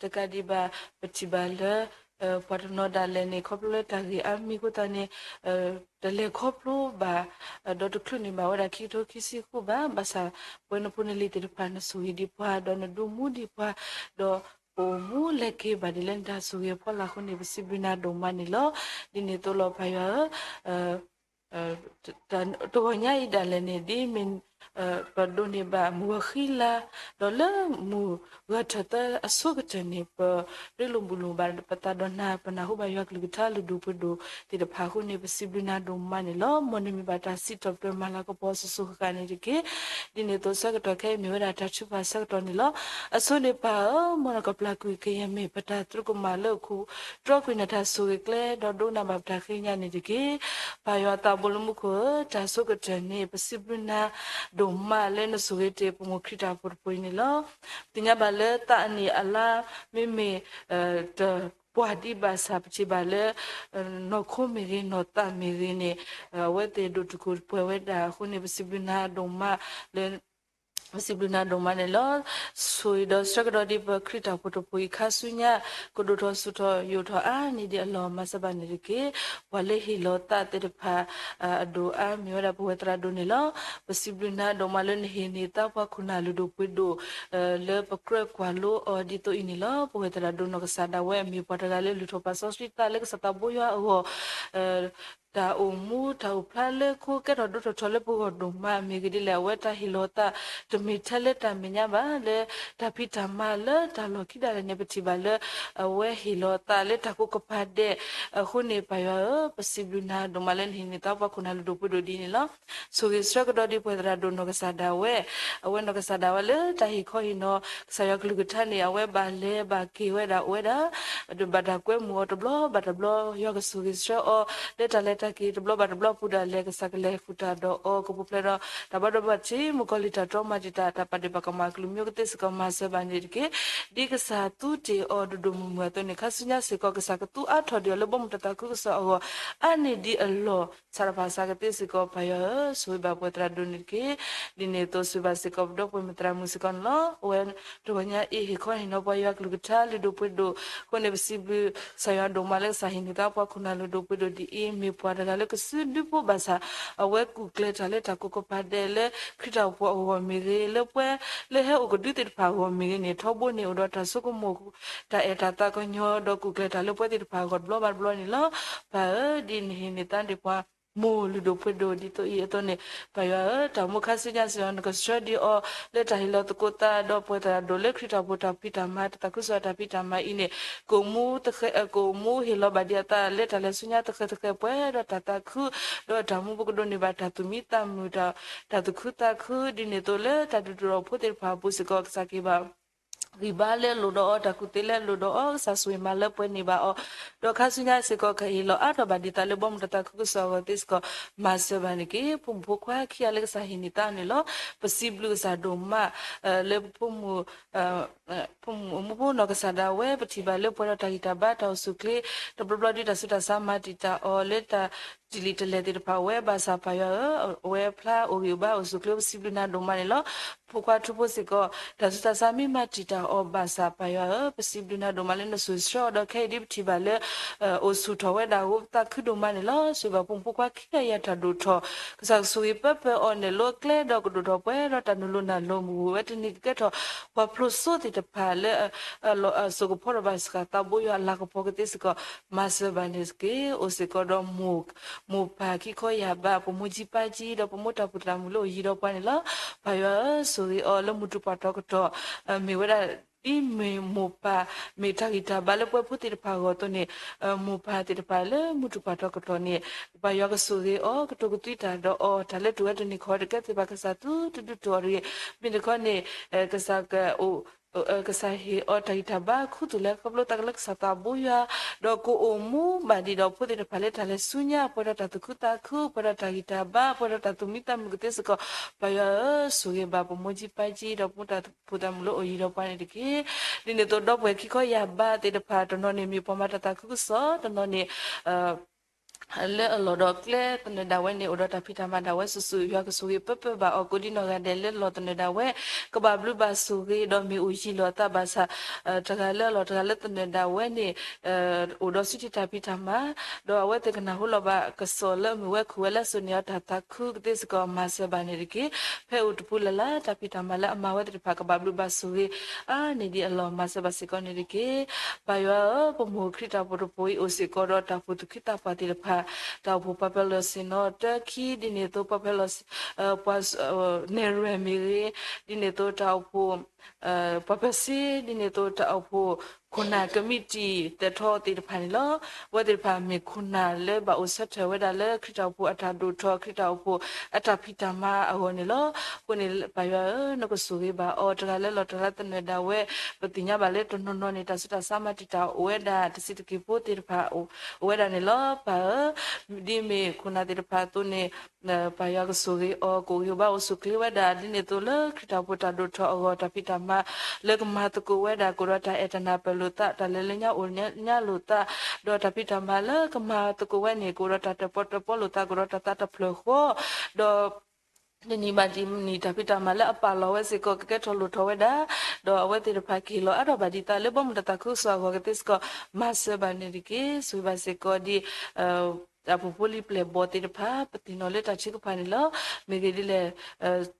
တကးဒံးဘၣ် ပထံၣ်ဘၣ်လၢ ပှၤတနီၤဒၣ်လဲာ်န့ၣ် ခီဖျိလၢတၢ်ဂ့ၢ်အါမံၤအဃိသတးန့ၣ် တလဲၤခီဖျိဘၣ် ဒီးတချုးန့ၢ်ဘၣ်ဝဲဒၣ်ခံကထိခံဆံဃုဘၣ်, ဘၣ်ဆၣ် ပဝဲနဖိနလံၤသ့ၣ်တဖၣ် နဆိၣ်ဂ့ၤဒံးပှၤ ဒီးနဒုးမူဒံးပှၤ ဒီးပအိၣ်မူလဲၤက့ၤဘၣ်ဒ်လၢနတၢ်ဆိၣ်ဂ့ၤအဖီလာ်အဃိန့ၣ် ပစံးဘျုးနၤဒိၣ်မးန့ၣ်လီၤ. ဒ်န့ၣ်အသိးလီၤ ပၢ်ယွၤဧၢ, တဂီၤညါအံၤဒၣ်လဲာ်န့ၣ် ဒ်မ့ၢ် ပဒိးန့ၢ်ဘၣ်မုၢ်ဂီၤဃံလၤ, ဒီးလၢမုၢ်ဂီၤထၢၣ်သၢအဆိကတၢၢ်န့ၣ် ပရ့လိာ်မုာ်လိာ်ဘၣ်ပသးဒီးနၢ် ပနၢ်ဟူဘၣ်ယွၤကလုၢ်ကထါလုၢ်ဒိၣ်ပှ့ၤဒိၣ်သ့ၣ်တဖၣ်အဃိန့ၣ် ပစံးဘျုးနၤဒိၣ်မးန့ၣ်လီၤ. မ်နမံၤဘၣ်တၢ်စံးထီၣ်ပတြၢၤမၤလၤကပီၤစိၤစိၤဃၣ်ဃၣ်န့ၣ်တက့ၢ်. ဒ်န့ၣ်အသိးဆၢကတီၢ်ခဲအံၤမ့ၢ်ဝဲဒၣ်တၢ်ထုကဖၣ်ဆၢကတီၢ်န့ၣ်လီၤ. အဆိန့ၣ်ပၢ်ဧၢ, မ်နကပျၢ်ကွံာ်ကယဲၢ်မ့ၢ်ပတၢ်သရူးကမၣ်လၢအခိၣ် တြီကွံာ်နတၢ်ဆိၣ်ဂ့ၤကျဲ ဒီးဒိကနၣ်ဘၣ်ပတၢ်ဃ့ကညးန့ၣ်တက့ၢ်. ပၢ်ယွၤသးဘိလၢမူခိၣ်ဧၢ, တၢ်ဆိကတၢၢ်န့ၣ် ပစံးဘျုးနၤဒိၣ်မးလၢနဆိၣ်ဂ့ၤတ့ၢ်ပမိၢ်ခရံာ်တၢ်ဖိတဖိအံၤန့ၣ်လီၤ. ပသ့ၣ်ညါဘၣ်လၢသးအနံၣ်အလါ မ့မ့ၢ် တပှၢ်ဒံးဘၣ်ဆၣ် ပထံၣ်ဘၣ်လၢ နီၢ်ခိမ့ၢ်ဂ့ၤ နီၢ်သးမ့ၢ်ဂ့ၤန့ၣ် အဝဲသ့ၣ်ဒိၣ်တုာ်ခိၣ်ပှဲၤဝဲဒၣ်အဃိန့ၣ် ပစံးဘျုးနၤဒိၣ်မးလၢ ပစံးဘျုးနၤဒိၣ်မးန့ၣ်လီၤ. ဆိၣ်ဂ့ၤဒီးဆၢကတီၢ်ဒ်ပခရံာ်တၢ်ဖိတဖိအံၤခါဆူညါ ကဒိၣ်ထီၣ်ဆူၣ်ထီၣ်ယိာ်ထီၣ်အါန့ၢ်ဒံးအလီၢ် မၤစၢၤဘၣ်န့ၣ်တက့ၢ်. ပှၤလၢဟ့ၣ်လီၤသးသ့ၣ်တဖၣ် အဒိၣ်အါမ့ၢ်ဝဲဒၣ်ပဝဲသရၣ်ဒိၣ်န့ၣ်လီၤ. ပစံးဘျုးနၤဒိၣ်မးလၢနဟ့ၣ်န့ၢ်သးပှၤခိၣ်နၢ်လုၢ်ဒိၣ်ပှ့ၤဒိၣ် လၢပကြၢးကွၢ်လိအီၤဒ်သိးအံၤန့ၣ်လီၤ. ပဝဲသရၣ်ဒိၣ်နီၢ်ကစၢ်ဒၣ်ဝဲ မ့ၢ်ပှၤတဂၤလၢလုၢ်ထီၣ်ပာ်စီဆှံသးလၢကစၢ်သးဘိယွၤအဂီၢ် တၢ်အိၣ်မူတၢ်အိၣ်ဖျါလၢခိကဲထီၣ်ဒိထီၣ်ထီလၢပဂီၢ်ဒိၣ်မး မ့ၢ်ဂ့ၤဒ်လဲၣ် အဝဲတၢ်ဟ့ၣ်လီၤသး တမ့ၢ်ထဲလၢတၢ်မဲာ်ညါဘၣ် လၢတၢ်ဖံးတၢ်မၤလၢတၢ်လီၢ်ခံဒၣ်လဲာ်န့ၣ် ပထံၣ်ဘၣ်လၢ အဝဲဟ့ၣ်လီၤသးလၢတၢ်ကိးကပၤဒဲး အဃိန့ၣ် ပၢ်ယွၤဧၢ, ပစံးဘျုးနၤဒိၣ်မးလၢနဟ့ၣ်န့ၢ်သးပှၤခိၣ်နၢ်လုၢ်ဒိၣ်ပှ့ၤဒိၣ်ဒ်န့ၣ်လီၤ. ဆိၣ်ဂ့ၤဆၢကတီၢ်ဒ်ပဝဲသရၣ်ဒိၣ်နီၢ်ကစၢ်ဒၣ်ဝဲ အဝဲနီၢ်ကစၢ်ဒၣ်ဝဲလၢတၢ်ဟ့ၣ်ခီဟ့ၣ်နီၤ ကစၢ်ယွၤကလုၢ်ကထါန့ၣ် အဝဲဘၣ်လဲၤဘၣ်က့ၤဝဲဒၣ်အိၣ်ဝဲဒၣ် ဘၣ်တၢ်ကွဲမုာ်အီၤတဘျီဘၣ်တဘျီ ယွၤကဆိၣ်ဂ့ၤဆှၢအီၤ လၢတၢ်လဲၤတၢ်က့ၤတဘျီဘၣ်တဘျီအပူၤဒၣ်လဲာ် ကစၢ်ကလဲၤဃုာ်တၢ်ဒီးအီၤ ကပူၤဖျဲးဒီးတၢ်ဘၣ်ဒိဘၣ်ထံး မုၣ်ကီၤလံၢ်တၢ်တြီမၤတံာ်တာ် တၢ်ပာ်ဒ့ၣ်ပာ်ကမၣ်ကလုာ်မံၤကသ့စ့ၢ်ကီး မၤစၢၤဘၣ်န့ၣ်တက့ၢ်. ဒ်ကစၢ်သူတ့ၢ်အီၤဒိၣ်ဒိၣ်မုၢ်မုၢ်အသိးန့ၣ် ခါဆူညါစ့ၢ်ကီး ကစၢ်ကသူအါထီၣ်ဒံးအီၤလၢဘီမုၢ်တၢ်သးခုကစီၣ်အဂီၢ် အါန့ၢ်ဒံးအလီၢ် ဆၣ်တဖၣ်ဆၣ်ကသ့စ့ၢ်ကီး ပၢ်ယွၤဧၢ, ဆိၣ်ဂ့ၤဘၣ်ပဝဲသရၣ်ဒိၣ်န့ၣ်တက့ၢ်. ဒ်န့ၣ်အသိးဆိၣ်ဂ့ၤဘၣ်စ့ၢ်ကီး ပဒီပုၢ်ဝဲၢ်မုၢ်သရၣ်မုၣ်စ့ၢ်ကီးန့ၣ်လီၤ. အဝဲတဂီၤညါအံၤ ဟ့ၣ်ခီဟ့ၣ်နီၤပှၤယွၤကလုၢ်ကထါလုၢ်ဒိၣ်ပှ့ၤဒိၣ်အဃိန့ၣ် ပစံးဘျုး ကစၢ်ယွၤဒိၣ်မးလၢကစၢ်ဟ့ၣ်န့ၢ်သးပှၤခိၣ်နၢ်လုၢ်ဒိၣ်ပှ့ၤဒိၣ် ဒ်အံၤ မ့ၢ်ပှၤတဂၤလၢကစုဒုဖိဘၣ်ဆၣ် အဝဲကူၣ်ကျဲၤတၢ်လၢတၢ်ကိးကပၤဒဲးလၢ ခရံာ်တၢ်အိၣ်ဖှိၣ်အဂီၢ်မ့ၢ်ဂ့ၤ လၢပှၤလၢဟဲအိၣ်ကဒုသ့ၣ်တဖၣ်အဂီၢ်မ့ၢ်ဂ့ၤန့ၣ် ထီဘိန့ၣ်အိၣ်ဒီးတၢ်ဆိကမိၣ် တၢ်အဲၣ်တၢ်သးကညီၤ ဒီးကူၣ်ကျဲၤတၢ်လၢပှၤသ့ၣ်တဖၣ်အဂီၢ်တဘျီဘၣ်တဘျီန့ၣ်လီၤ. ပၢ်ဧၢ, ဒ်နဟ့ၣ်န့ၢ်သးဒံးပှၤ မိၢ်လုၢ်ဒိၣ်ပှ့ၤဒိၣ်ဒ်သိးအံၤအသိးန့ၣ် ပၢ်ယွၤဧၢ, တၢ်မူခါဆူညါစ့ၢ်ကီး နကဆှၢဒံးအီၤ လၢတၢ်ဟ့ၣ်လီၤသကိးသး ဒီးပဝဲသရၣ်ဒိၣ်လၢခရံာ်တၢ်အိၣ်ဖှိၣ်တၢ်ဖံးတၢ်မၤ တၢ်သးခုကစီၣ်တၢ်ဖံးတၢ်မၤအံၤန့ၣ် ကအိၣ်မူသဃဲ, ကအိၣ်မူဟ့ၣ်လီၤဘၣ်ဒံးအသးလၢတၢ်လဲၤဆူညါသဃဲသဃဲပှဲၤဒီးတၢ်သးခု, ဒီးတၢ်မူပကဒိးန့ၢ်ဘၣ်တၢ်သူၣ်မံသးမုာ် တၢ်သူၣ်ခုသးခု ဒ်န့ၣ်အသိးလၢတၢ်ဒုးတၢ်ဒီးဖိသ့ၣ်တဖၣ်အပူၤစ့ၢ်ကီး ကစၢ်က့ၤဘၣ် ဂံၢ်ဘါလၢအလိၣ်ဒီးအီၤ တၢ်ကူၣ်သ့လၢအလိၣ်ဒီးအီၤ ကစၢ်ဆိၣ်ဂ့ၤမၤလၢပှဲၤန့ၢ်ဘၣ်အီၤ, ဒီးခါဆူညါစ့ၢ်ကီး ကဟ့ၣ်လီၤအါထီၣ်ဘၣ်ဒံးသးလၢဘီမုၢ်တၢ်သးခုကစီၣ်အဂီၢ်သ့စ့ၢ်ကီး မၤစၢၤဘၣ်န့ၣ်တက့ၢ်. ဖိမုၣ်ဖိခွါခံဂၤလၢကစၢ်ဟ့ၣ်န့ၢ်သးန့ၣ်လီၤ. ပစံးဘျုးကစၢ်ဒိၣ်မး လၢပဖိမုၣ် ဖိမုၣ်ဖိနီၢ်ကစၢ်ဒၣ်ဝဲ ပထံၣ်ဘၣ်လၢပှဲၤဒီးတၢ်ဂံၢ်တၢ်ဘါတၢ်အိၣ်ဆူၣ်ချ့ တဘျီဘျီဒ်တၢ်ဆူးတၢ်ဆါမၤတံာ်တာ်အီၤလၢတၢ် တံာ်လံာ်တလဲၢ်သ့ၣ်တဖၣ်ဝဲ ဘၣ်ဆၣ်ပၢ်ယွၤဧၢ, အဝဲဖျါအိၣ်ဂံၢ်အိၣ်ဘါအိၣ်ဆူၣ်ချ့ ပစံးဘျုးနၤဒိၣ်မးန့ၣ်လီၤ. ဖိခွါထူဖိစ့ၢ်ကီး တၢ်ဆူးတၢ်ဆါမ့ၢ်မၤတံာ်တာ်အီၤဘၣ်ဆၣ် ပၢ်ယွၤဧၢ, ပစံးဘျုးနၤဒိၣ်မးလၢနဆိၣ်ဂ့ၤဆှၢအီၤဒီးခဲအံၤဒ်ပထံၣ်ဘၣ်လၢ အိၣ်ဆူၣ်ထီၣ်ဝဲဒၣ်အဃိ ပသးခုဒိၣ်မးန့ၣ်လီၤ. ဆိၣ်ဂ့ၤဘၣ်ဖိမုၣ်ဖိခွါခံဂၤအံၤအတၢ်ဒိၣ်ထီၣ် ကစၢ်ကဆိၣ်ဂ့ၤပၢပၢအီၤ နဲၣ်လိကျဲဒီးကဒိၣ်ထီၣ်ပှဲၤဒီးတၢ်နုာ်လီၤနုာ်လီၤမုၢ်ဝဲတနံၤကကဲထီၣ် ပှၤဖျိးစိသ့ၣ်တဖၣ်လၢ အစိကဖီဒီးဘၣ်ဆှးသးဘိယွၤအလၤကပီၤကသ့စ့ၢ်ကီး မၤစၢၤဘၣ်န့ၣ်တက့ၢ်. အိၣ်စ့ၢ်ကီးဒီး မိၢ်ပၢ်ခံခီယၢ်ဘး ပမိၢ်ကၠံပၢ်ကၠံ ဒီးပမိၢ်တၢ်ဖှူတၢ်မုၢ်လၢအိၣ်ယံၤဒီးပှၤန့ၣ်လီၤ. ပၢ်ယွၤဧၢ, ဆိၣ်ဂ့ၤအီၤလၢမုၢ်တူၢ်ပှၢ်တီကတီၢ် မ့ၢ်ဝဲဒၣ် ဒ်မ့ၢ်မိၢ်ပၢ် မ့ၢ်တၢ်ဂံၢ်တၢ်ဘါလၢပှၤဖိသ့ၣ်တဖၣ်အဂီၢ်အသိးန့ၣ် မိၢ်ပၢ်သ့ၣ်တဖၣ်လၢမုၢ်တူၢ်ပှၢ်တီကတီၢ်န့ၣ် ပၢ်ယွၤကဆိၣ်ဂ့ၤအီၤ ကတိၤကသွံတၢ်ဒီးအီၤ တၢ်လၢတုၤဝဲတနံၤခီတကဲသ့ၣ်ဘၣ် ကစၢ်သူတဒုးတုာ်အီၤတဂ့ၤ. မ့ၢ်တခီန့ၣ် ကစၢ်ကအိၣ် ကစၢ်ဟ့ၣ်အီၤတၢ်ဂံၢ်တၢ်ဘါခူသူၣ်လၢခီဖျိသးကလၢကစၢ်သးဘိယွၤ ဒီးကအိၣ်မူဘၣ်ဒံးဒီးဖိသ့ၣ်တဖၣ်လၢတၢ်လဲၤဆူညါ ပှဲၤဒီးတၢ်သူၣ်ခုသးခု ပှဲၤဒီးတၢ်ဂံၢ်တၢ်ဘါ ပှဲၤဒီးတၢ်သူၣ်မံသးမုာ်ကသ့စ့ၢ်ကီး ပၢ်ယွၤဧၢ, ဆိၣ်ဂ့ၤဘၣ်ပမိၢ်ကၠံပၢ်ကၠံ ဒီးပမိၢ်တၢ်ဖှူတၢ်မုၢ်လၢအိၣ်ယံၤဒီးပှၤန့ၣ်တက့ၢ်. ဒ်န့ၣ်အသိးဒီပုၢ်ဝဲၢ်ခံခီယၢ်ဘးသ့ၣ်တဖၣ် တနီၤန့ၣ်မ့ၢ်ပှၤမၤတၢ်သးခုကစီၣ် တနီၤန့ၣ် လၢအလီၢ်ဒီးကျဲသနၢၣ်ဒၣ်ဝဲန့ၣ် အိၣ်ဒီးတၢ်ဖံးတၢ်မၤဒၣ်ဝဲစုာ်စုာ် ယွၤကဆိၣ်ဂ့ၤပၢပၢဘၣ်အီၤ ကိးဒံနီၢ်ဂၤဒဲးလၢလီၢ်သနၢၣ်ဒၣ်ဝဲ ကဘၣ်ဘျုးဘၣ်ဆိၣ်ဂ့ၤ ဒီးမ့ၢ်အိၣ်ယံၤလိာ်အသးဘၣ်ဆၣ် တဂၤလၢအလီၢ်တဂၤလၢသနၢၣ်ဒၣ်ဝဲန့ၣ် အိၣ်ဒီးစုတံၢ်တၢ်ဖံးတၢ်မၤ ဒီးအဝဲသ့ၣ်ကနၢ်ဟူလီၤဘၣ်ကစီၣ်လၢအမ့ၢ်ဝဲခူၣ်ဝဲလၢစိၤန့ၣ် အတၢ်သးခုကသ့စ့ၢ်ကီး မၤစၢၤဘၣ်န့ၣ်တက့ၢ်. ဖဲအိၣ်တပူၤလၢ်လၢ် တၢ်ဖံးတၢ်မၤလၢအမၤဝဲသ့ၣ်တဖၣ် ကဘၣ်ဘျုးဘၣ်ဆိၣ်ဂ့ၤ အါန့ၢ်ဒံးအလီၢ် မၤစၢၤဘၣ်စ့ၢ်ကီးန့ၣ်တက့ၢ်. ပၢ်ယွၤဧၢ, ပမိၢ်ခရံာ်တၢ်ဖှူတဖှူအံၤ အိၣ်စ့ၢ်ကီးဒီးတၢ်ဖှူသူၣ်ခုသးပှၢ်သ့ၣ်တဖၣ် တၢ်အိၣ်ဖှိၣ်ပှၤပၢၤလီၢ်ဆ့ၣ်နီၤတၢခံ ဒ်န့ၣ်အသိးပှၤပၢၤလီၢ် ပှၤနဲၣ်ရွဲၣ်မ့ၢ်ဂ့ၤ, ဒ်န့ၣ်အသိးတၢ်အိၣ်ဖှိၣ် ပှၤပၢၤစ့ ဒ်န့ၣ်အသိးတၢ်အိၣ်ဖှိၣ် ခိၣ်နၢ်ကမံးတံာ်သဲးထီၣ်သ့ၣ်တဖၣ်န့ၣ်လီၤ. အဝဲသ့ၣ်တဖၣ်မ့ၢ်ခိၣ်နၢ်လၢဘၣ်အိၣ်ဆၢထၢၣ်ဝဲဒၣ်လၢခရံာ်တၢ်အိၣ်ဖှိၣ်အတၢ်ဒိၣ်ထီၣ် ခရံာ်တၢ်အိၣ်ဖှိၣ်အတၢ်ဖံးတၢ်မၤအဂီၢ်န့ၣ်လီၤ. အဃိန့ၣ် ပၢ်ယွၤဧၢ, နကဆိၣ်ဂ့ၤဘၣ်အီၤ တဂၤလၢလီၢ်တဂၤလၢသနၢၣ်ဒၣ်ဝဲ, ပသ့ၣ်ညါဘၣ်လၢတနီၤနီၤန့ၣ် တၢ်ဆူးတၢ်ဆါမၤတံာ်တာ်အိၣ်ဝဲဒၣ် တဆံးတက့ၢ်ဖိသ့ၣ်တဖၣ် အိၣ်ဝဲဒၣ်န့ၣ်လီၤ. ပၢ်ဧၢ, ဒ်မ့ၢ်ခိၣ်နၢ်သ့ၣ်တဖၣ်အသိးန့ၣ် ပၢ်ယွၤကဆိၣ်ဂ့ၤအီၤ ကအိၣ်ဂံၢ်အိၣ်ဘါအိၣ်ဆူၣ်ချ့ဝဲဒၣ် ဒ်န့ၣ်အသိးလၢခရံာ်တၢ်အိၣ်ဖှိၣ်တၢ်ဒိၣ်ထီၣ်အဂီၢ် တၢ်ဖံးတၢ်မၤလၢကမၤသကိးဝဲဒၣ် ကအိၣ်ဒီးတၢ်အဲၣ်တၢ်နၢ်ပၢၢ်လိာ်သး တၢ်လဲၤလၢညါအိၣ်ညါလိာ်သး, ဒီးတၢ်ဖံးတၢ်မၤလၢကမၤသကိးဝဲန့ၣ် ကအိၣ်ဒီးတၢ်တၢၣ်ပီၣ်တၢၣ်ပီလိာ်သး ကအိၣ်ဒီးတၢ်သးတဖျၢၣ်ဃီ, ဒီး တနံၤဘၣ်တနံၤ တၢ်ဖံးတၢ်မၤလၢအပာ်လီၤဝဲစ့ၢ်ကီး ကကဲထီၣ်လိၣ်ထီၣ်ဝဲဒၣ်, ဒီးအဝဲသ့ၣ်တဖၣ်ကဟ့ၣ်လီၤအါထီၣ်ဘၣ်ဒံးသးလၢဘီမုၢ်တၢ်သးခုကစီၣ်အဂီၢ်ကသ့စ့ၢ်ကီး မၤစၢၤဘၣ်န့ၣ်တက့ၢ်. ဆိၣ်ဂ့ၤဘၣ်စ့ၢ်ကီးဒ် တၢ်အိၣ်ဖှိၣ်ဖိလံၤပျဲၢ်ဘီၣ်သ့ၣ်တဖၣ် ပသ့ၣ်နီၣ်လၢတၢ်ထုကဖၣ်န့ၣ်လီၤ. မ့ၢ်ဂ့ၢ်ဒ်လဲၣ်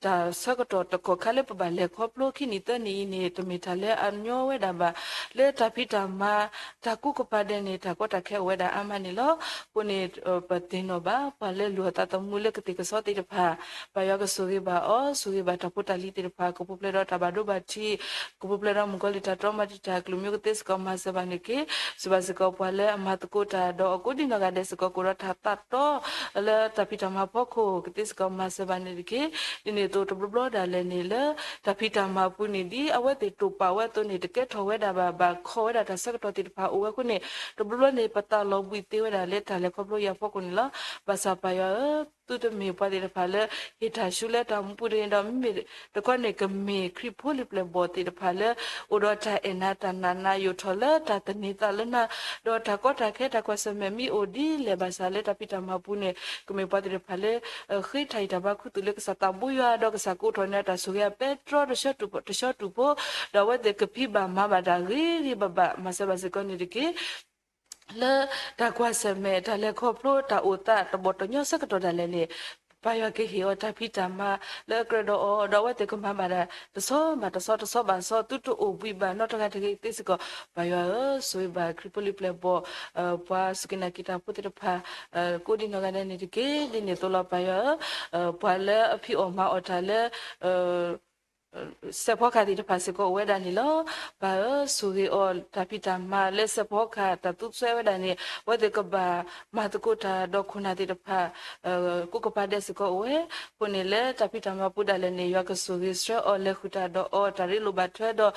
တၢ်ဆၢကတီၢ်တကီၢ်ခါလၢပဘၣ်လဲၤခီဖျိခံနံၣ်သၢနံၣ်အံၤန့ၣ် တမ့ၢ်တၢ်လၢအညီဝဲဒၣ်ဘၣ်. လၢတၢ်ဖံးတၢ်မၤ တၢ်ကူၣ်ကပၤဒဲးန့ၣ် တၢ်ကီတၢ်ခဲအိၣ်ဝဲဒၣ်အါမးန့ၣ်လီၤ. အဃိန့ၣ် ပသ့ၣ်နီၣ်ဘၣ် ပှၤလၢလိၣ်အသးသမူလၢကသ့ၣ်ကစီသ့ၣ်တဖၣ် ပၢ်ယွၤကဆိၣ်ဂ့ၤဘၣ်အီၤ, ဆိၣ်ဂ့ၤဘၣ်တၢ်ဖိတၢ်လံၤသ့ၣ်တဖၣ် ကပူၤဖျဲးဒီးတၢ်ဘၣ်ဒိဘၣ်ထံး, ကပူၤဖျဲးဒီးမုၣ်ကီၤလံၢ်တၢ်တြီမၤတံာ်တာ် ကလုာ်မံၤကသ့စ့ၢ်ကီး မၤစၢၤဘၣ်န့ၣ်တက့ၢ်. ဆိၣ်ဂ့ၤဘၣ်စ့ၢ်ကီးပှၤလၢအမၤသကိးတၢ်ဒီးအကိးဒံနီၢ်ဂၤဒဲးစ့ၢ်ကီး ကအိၣ်ဒီးတၢ်သးတီ လၢတၢ်ဖံးတၢ်မၤဖီခိၣ်ကသ့စ့ၢ်ကီး မၤစၢၤဘၣ်န့ၣ်တက့ၢ်. ဒ်န့ၣ်အသိးတဘျီဘျီဒၣ်လဲာ်န့ၣ်လၢ တၢ်ဖံးတၢ်မၤအပူၤန့ၣ် ဒ်အဝဲသ့ၣ်တိာ်ပာ်ဝဲအသိးန့ၣ် တကဲထီၣ်ဝဲဒၣ်ဘၣ် ဘၣ်ခီၣ်ဝဲဒၣ်တၢ်ဆၢကတီၢ်သ့ၣ်တဖၣ်အိၣ်ဝဲအဃိန့ၣ် တဘျီဘျီန့ၣ် ပသးလီၤဘှံးသ့ဝဲဒၣ်လၢတၢ်လဲၤခီဖျိအံၤအဖီခိၣ်န့ၣ်လီၤ. ဘၣ်ဆၣ်ပၢ်ယွၤဧၢ, သုတမ့ၢ်ပှၤသ့ၣ်တဖၣ်လၢ ဟ့ၣ်တၢ်ဆူလၢတၢ်မူပူၤတဂ့ၤဒီး မ့မ့ၢ်တခီန့ၣ် ကမ့ၢ်ခရံာ်ဖိလံၤပျဲၢ်ဘီၣ်သ့ၣ်တဖၣ်လၢ အိၣ်ဒီးတၢ်အဲၣ်နၤတၢ်နာ်နၤ ယိးထီၣ်လၢတၢ်သန့ၤသးလၢနၤ, ဒီးတၢ်ကီတၢ်ခဲတၢ်ကွၢ်ဆၢၣ်မဲာ်မ့ၢ်အိၣ်ဒ်လဲၣ်ဘၣ်ဆၣ်လၢတၢ်ဖံးတၢ်မၤပူၤန့ၣ် ကမ့ၢ်ပှၤသ့ၣ်တဖၣ်လၢ ဃ့တၢ်ဂံၢ်တၢ်ဘါခူသူၣ်လၢကစၢ်သးဘိယွၤ ဒီးကစၢ်ကအိးထီၣ်န့ၢ်တၢ်ဆိၣ်ဂ့ၤအပဲတြီတဆှီတူာ်ဖိ, ဒီးအဝဲသ့ၣ်ကဖံးဘၣ်မၤဘၣ်တၢ်ဂ့ၤဂ့ၤဘၣ်ဘၣ် မၤစၢၤဘၣ်စ့ၢ်ကီးန့ၣ်တက့ၢ်. လၢတၢ်ကွၢ်ဆၢၣ်မဲာ် တၢ်လဲၤခီဖျိ တၢ်အိၣ်သးတဘီၣ်တညီဆၢကတီၢ်ဒၣ်လဲာ်န့ၣ် ပၢ်ယွၤကဟ့ၣ်အီၤတၢ်ဖံးတၢ်မၤလၢအကြၢးဒီးအီၤ ဒီးအဝဲသ့ၣ်ကမၤဘၣ်တၢ်တဆီဘၣ်တဆီ တဆီဘၣ်တဆီ သုတအိၣ်ဘှံးဘၣ်နီတဂၤတဂ့ၤသ့စ့ၢ်ကီး ပၢ်ယွၤဧၢ, ဆိၣ်ဂ့ၤဘၣ်ခရံာ်ဖိလံၤပျဲၢ်ဘီၣ် ပှၤစူၢ်က့ၤနာ်က့ၤတၢ်ဖိသ့ၣ်တဖၣ် ကိးဒံနီၢ်ဂၤဒဲးန့ၣ်တက့ၢ်. ဒ်န့ၣ်အသိးလီၤ ပၢ်ယွၤဧၢ, ပှၤလၢအဖံးအီၣ်မၤအီၣ်တၢ်လၢ စဲးဖီကဟၣ်သ့ၣ်တဖၣ်စ့ၢ်ကီးအိၣ်ဝဲဒၣ်န့ၣ်လီၤ. ပၢ်ဧၢ, ဆိၣ်ဂ့ၤအီၤ တၢ်ဖံးတၢ်မၤလၢစဲးဖီကဟၣ်တၢ်သူစဲဝဲဒၣ်န့ၣ် အဝဲသ့ၣ်ကဘၣ်မၤသကိးတၢ်ဒီးခိၣ်နၢ်သ့ၣ်တဖၣ် ကိးကပၤဒဲးစ့ၢ်ကီးအိၣ်ဝဲ, အဃိန့ၣ်လၢတၢ်ဖံးတၢ်မၤပူၤဒၣ်လဲာ်န့ၣ် ယွၤကဆိၣ်ဂ့ၤဆှၢအီၤ လဲၤဃုာ်တၢ်ဒီးအီၤ တၢ်ရ့လိာ်ဘၣ်ထွဲဒီး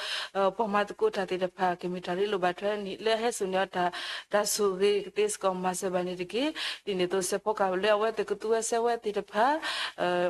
ပှၤမၤသကိးတၢ်သ့ၣ်တဖၣ် ကမ့ၢ်တၢ်ရ့လိာ်ဘၣ်ထွဲန့ၣ် လၢဟဲစိာ်န့ၢ်အီၤတၢ် တၢ်ဆိၣ်ဂ့ၤကသ့စ့ၢ်ကီးမၤစၢၤဘၣ်န့ၣ်တက့ၢ်. ဒ်န့ၣ်အသိးစဲးဖီကဟၣ်လၢအဝဲသ့ၣ်ကသူဝဲစဲဝဲသ့ၣ်တဖၣ်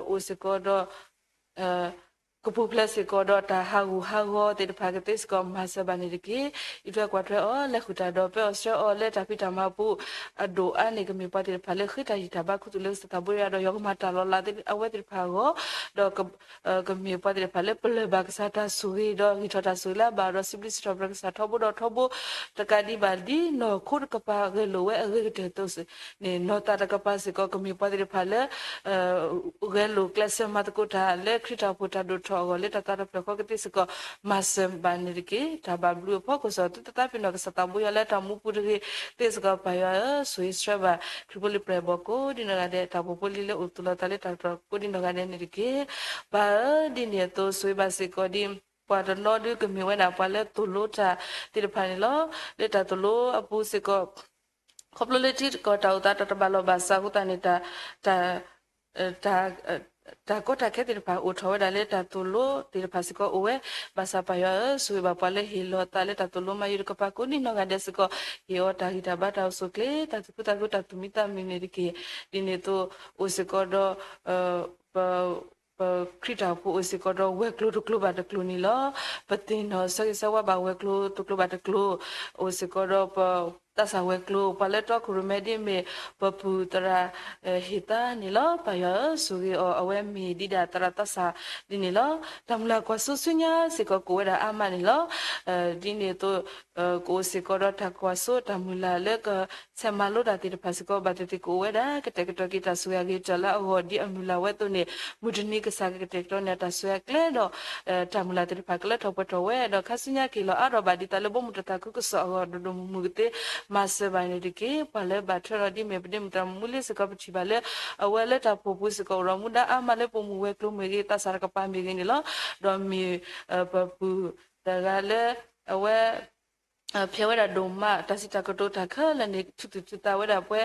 အိၣ်စ့ၢ်ကီးဒီး ကပူၤဖျဲးစ့ၢ်ကီးဒီးတၢ်ဟးဂူာ်ဟးဂီၤသ့ၣ်တဖၣ်ကသ့စ့ၢ်ကီးမၤစၢၤဘၣ်န့ၣ်တက့ၢ်. အံးထွဲကွၢ်ထွဲအီၤ လဲၤဃုာ်တၢ်ဒီးပၢအီၤဆှၢအီၤလၢတၢ်ဖံးတၢ်မၤပူၤ အဒိၣ်အါန့ၣ် ကမ့ၢ်ပှၤသ့ၣ်တဖၣ်လၢဃ့တၢ်ဂံၢ်တၢ်ဘါခူသူၣ်လၢကစၢ်သးဘိယွၤဒီး ယွၤကမၤတၢ်လီၤလးအဝဲသ့ၣ်တဖၣ်အဂီၢ်, ဒီး ကမ့ၢ်ပှၤသ့ၣ်တဖၣ်လၢပလၢၢ်ဘၣ်ကစၢ်တၢ်ဆိၣ်ဂ့ၤ ဒီးဂံၢ်ထီၣ်တၢ်ဆိၣ်ဂ့ၤလၢအဘၣ်ဒီး စံးဘျုးစံးထီၣ်ပတြၢၤကစၢ်ထီဘိဒီးထီဘိ, တကးဒံးဘၣ်ဒ်နီၢ်ခိတကပၤဂဲၤလိာ်ဝဲအဂ့ၤကတၢၢ်အသိး န့ၣ် နီၢ်သးတကပၤစ့ၢ်ကီး ကမ့ၢ်ပှၤသ့ၣ်တဖၣ်လၢ ဂဲၤလိာ်ကျဲးစၢးမၤသကိးတၢ်လၢခရံာ်တၢ်အိၣ်ဖှိၣ်တၢ်ဒိၣ်ထီၣ်အဂီၢ် လၢတၢ်သးတဖျၢၣ်ဃီကသ့စ့ၢ်ကီး မၤစၢၤဘၣ်န့ၣ်တက့ၢ်. တၢ်ဘၣ်ဘျုးအဖီခိၣ်စ့ၢ်ကီး သုတသးပ့ၤနီၣ်ကစၢ်သးဘိယွၤလၢတၢ်မူပူၤတဂ့ၤသ့စ့ၢ်ကီး ပၢ်ယွၤဧၢ, ဆိၣ်ဂ့ၤဆှၢဘၣ် ခရံာ်ဖိလံၤပျဲၢ်ဘီၣ်ကိးဒံနီၢ်ဂၤဒဲး တၢ်အိၣ်ဖှိၣ်ဖိလံၤလၢအိၣ်သူၣ်လီၤသးလၢတၢ်ကတီၢ်ကိးဒံနီၢ်ဂၤဒဲးန့ၣ်တက့ၢ်. ပၢ်ဧၢ, ဒ်န့ၣ်အသိး ဆိၣ်ဂ့ၤဘၣ်စ့ၢ်ကီးဒ် ပှၤတနီၤဒုးကမ့ၢ်ဝဲဒၣ်ပှၤလၢသိၣ်လိတၢ်သ့ၣ်တဖၣ်န့ၣ်လီၤ. လၢတၢ်သိၣ်လိအပူၤစ့ၢ်ကီး ခီဖျိလၢထံကီၢ်တၢ်အိၣ်သးတၢ်တဘၣ်လိာ်ဘၣ်စးအဃိသတးန့ၣ် တၢ် တၢ်ကီတၢ်ခဲသ့ၣ်တဖၣ်အိၣ်ထီၣ်ဝဲဒၣ်လၢတၢ်သိၣ်လိသ့ၣ်တဖၣ်စ့ၢ်ကီးအိၣ်ဝဲ, ဘၣ်ဆၣ်ပၢ်ယွၤဧၢ, ဆိၣ်ဂ့ၤဘၣ်ပှၤလၢဟ့ၣ်လီၤသးလၢတၢ်သိၣ်လိမၤယုၤတကပၤကိးဒံနီၢ်ဂၤဒဲးစ့ၢ်ကီး, ဟ့ၣ်အီၤတၢ်ဂံၢ်တၢ်ဘါတၢ်အိၣ်ဆူၣ်အိၣ်ချ့, တၢ်သူၣ်ခုသးခုတၢ်သူၣ်မံသးမုာ်န့ၣ်တက့ၢ်. ဒ်န့ၣ်အသိး အိၣ်စ့ၢ်ကီးဒီး ပ ပခရံာ်တၢ်အိၣ်ဖှိၣ်အိၣ်စ့ၢ်ကီးဒီးဝဲၤကျိၤတကျိၤဘၣ်တကျိၤန့ၣ်လီၤ. ပသ့ၣ်နီၣ်ဆၢဂ့ၤဆၢဝါဘၣ်ဝဲၤကျိၤတကျိၤဘၣ်တကျိၤ, အိၣ်စ့ၢ်ကီးဒီးပသးစၢ်ဝဲၤကျိၤ, ပှၤလၢတီခိၣ်ရိၣ်မဲဒ်မ့ၢ် ပပုၢ်သရၣ် ဟ့ၣ်သါန့ၣ်လီၤ. ပၢ်ယွၤဧၢ, ဆိၣ်ဂ့ၤအီၤ, အဝဲမ့ၢ်ဒံးဒၣ်သရၣ်သးစၢ်ဒ်န့ၣ်လီၤ. တၢ်မုၢ်လၢ်ကွၢ်စိဆူညါစ့ၢ်ကီးကအိၣ်ဝဲဒၣ်အါမးန့ၣ်လီၤ. ဒ်န့ၣ်အသိး ကအိၣ်စ့ၢ်ကီးဒီးတၢ်ကွၢ်စိတၢ်မုၢ်လၢ်လၢကဆဲးမၤလိတၢ်သ့ၣ်တဖၣ်စ့ၢ်ကီး ဘၣ်သ့ၣ်သ့ၣ်ကအိၣ်ဝဲဒၣ် ကတဲာ်ကတီၤက့ၤတၢ်ဆိၣ်ဂ့ၤအဂ့ၤကတၢၢ်လၢအဂီၢ်ဒ်အမုၢ်လၢ်ဝဲအသိးန့ၣ် မုၢ်တနံၤကစၢ်ကကတဲာ်ကတီၤန့ၢ်တၢ်ဆိၣ်ဂ့ၤအကျဲဒီး တၢ်မုၢ်လၢ်သ့ၣ်တဖၣ်ကလၢထီၣ်ပှဲၤထီၣ်ဝဲ ဒီးခါဆူညါကဟ့ၣ်လီၤအါထီၣ်ဘၣ်ဒံးသးလၢဘီမုၢ်တၢ်သးခုကစီၣ်အဂီၢ် ဒိၣ်ဒိၣ်မုၢ်မုၢ်ကသ့ မၤစၢၤဘၣ်န့ၣ်တက့ၢ်. ပှၤလၢဘၣ်ထွဲဒီးဒ်မ့ၢ်ပဒ့မုၣ်သရၣ်မုၣ်မူလ့စ့ၢ်ကီး ပထံၣ်ဘၣ်လၢ အဝဲလၢတၢ်ဖှိၣ်ပူၤစ့ၢ်ကီး အိၣ်ဒီးမူဒါအါမးလၢပိာ်မုၣ်ဝဲၤကျိၤမ့ၢ်ဂ့ၤ သးစၢ်တကပၤမ့ၢ်ဂ့ၤန့ၣ်လီၤ. ဒီးမ့ၢ် ပပုၢ်တဂၤလၢ အဝဲ ဖဲဝဲဒၣ်ဒိၣ်မး တၢ်စံးတၢ်ကတိၤတၢ်ခဲလၢာ်န့ၣ် ထုးသူၣ်ထုးသးဝဲဒၣ်ပှၤ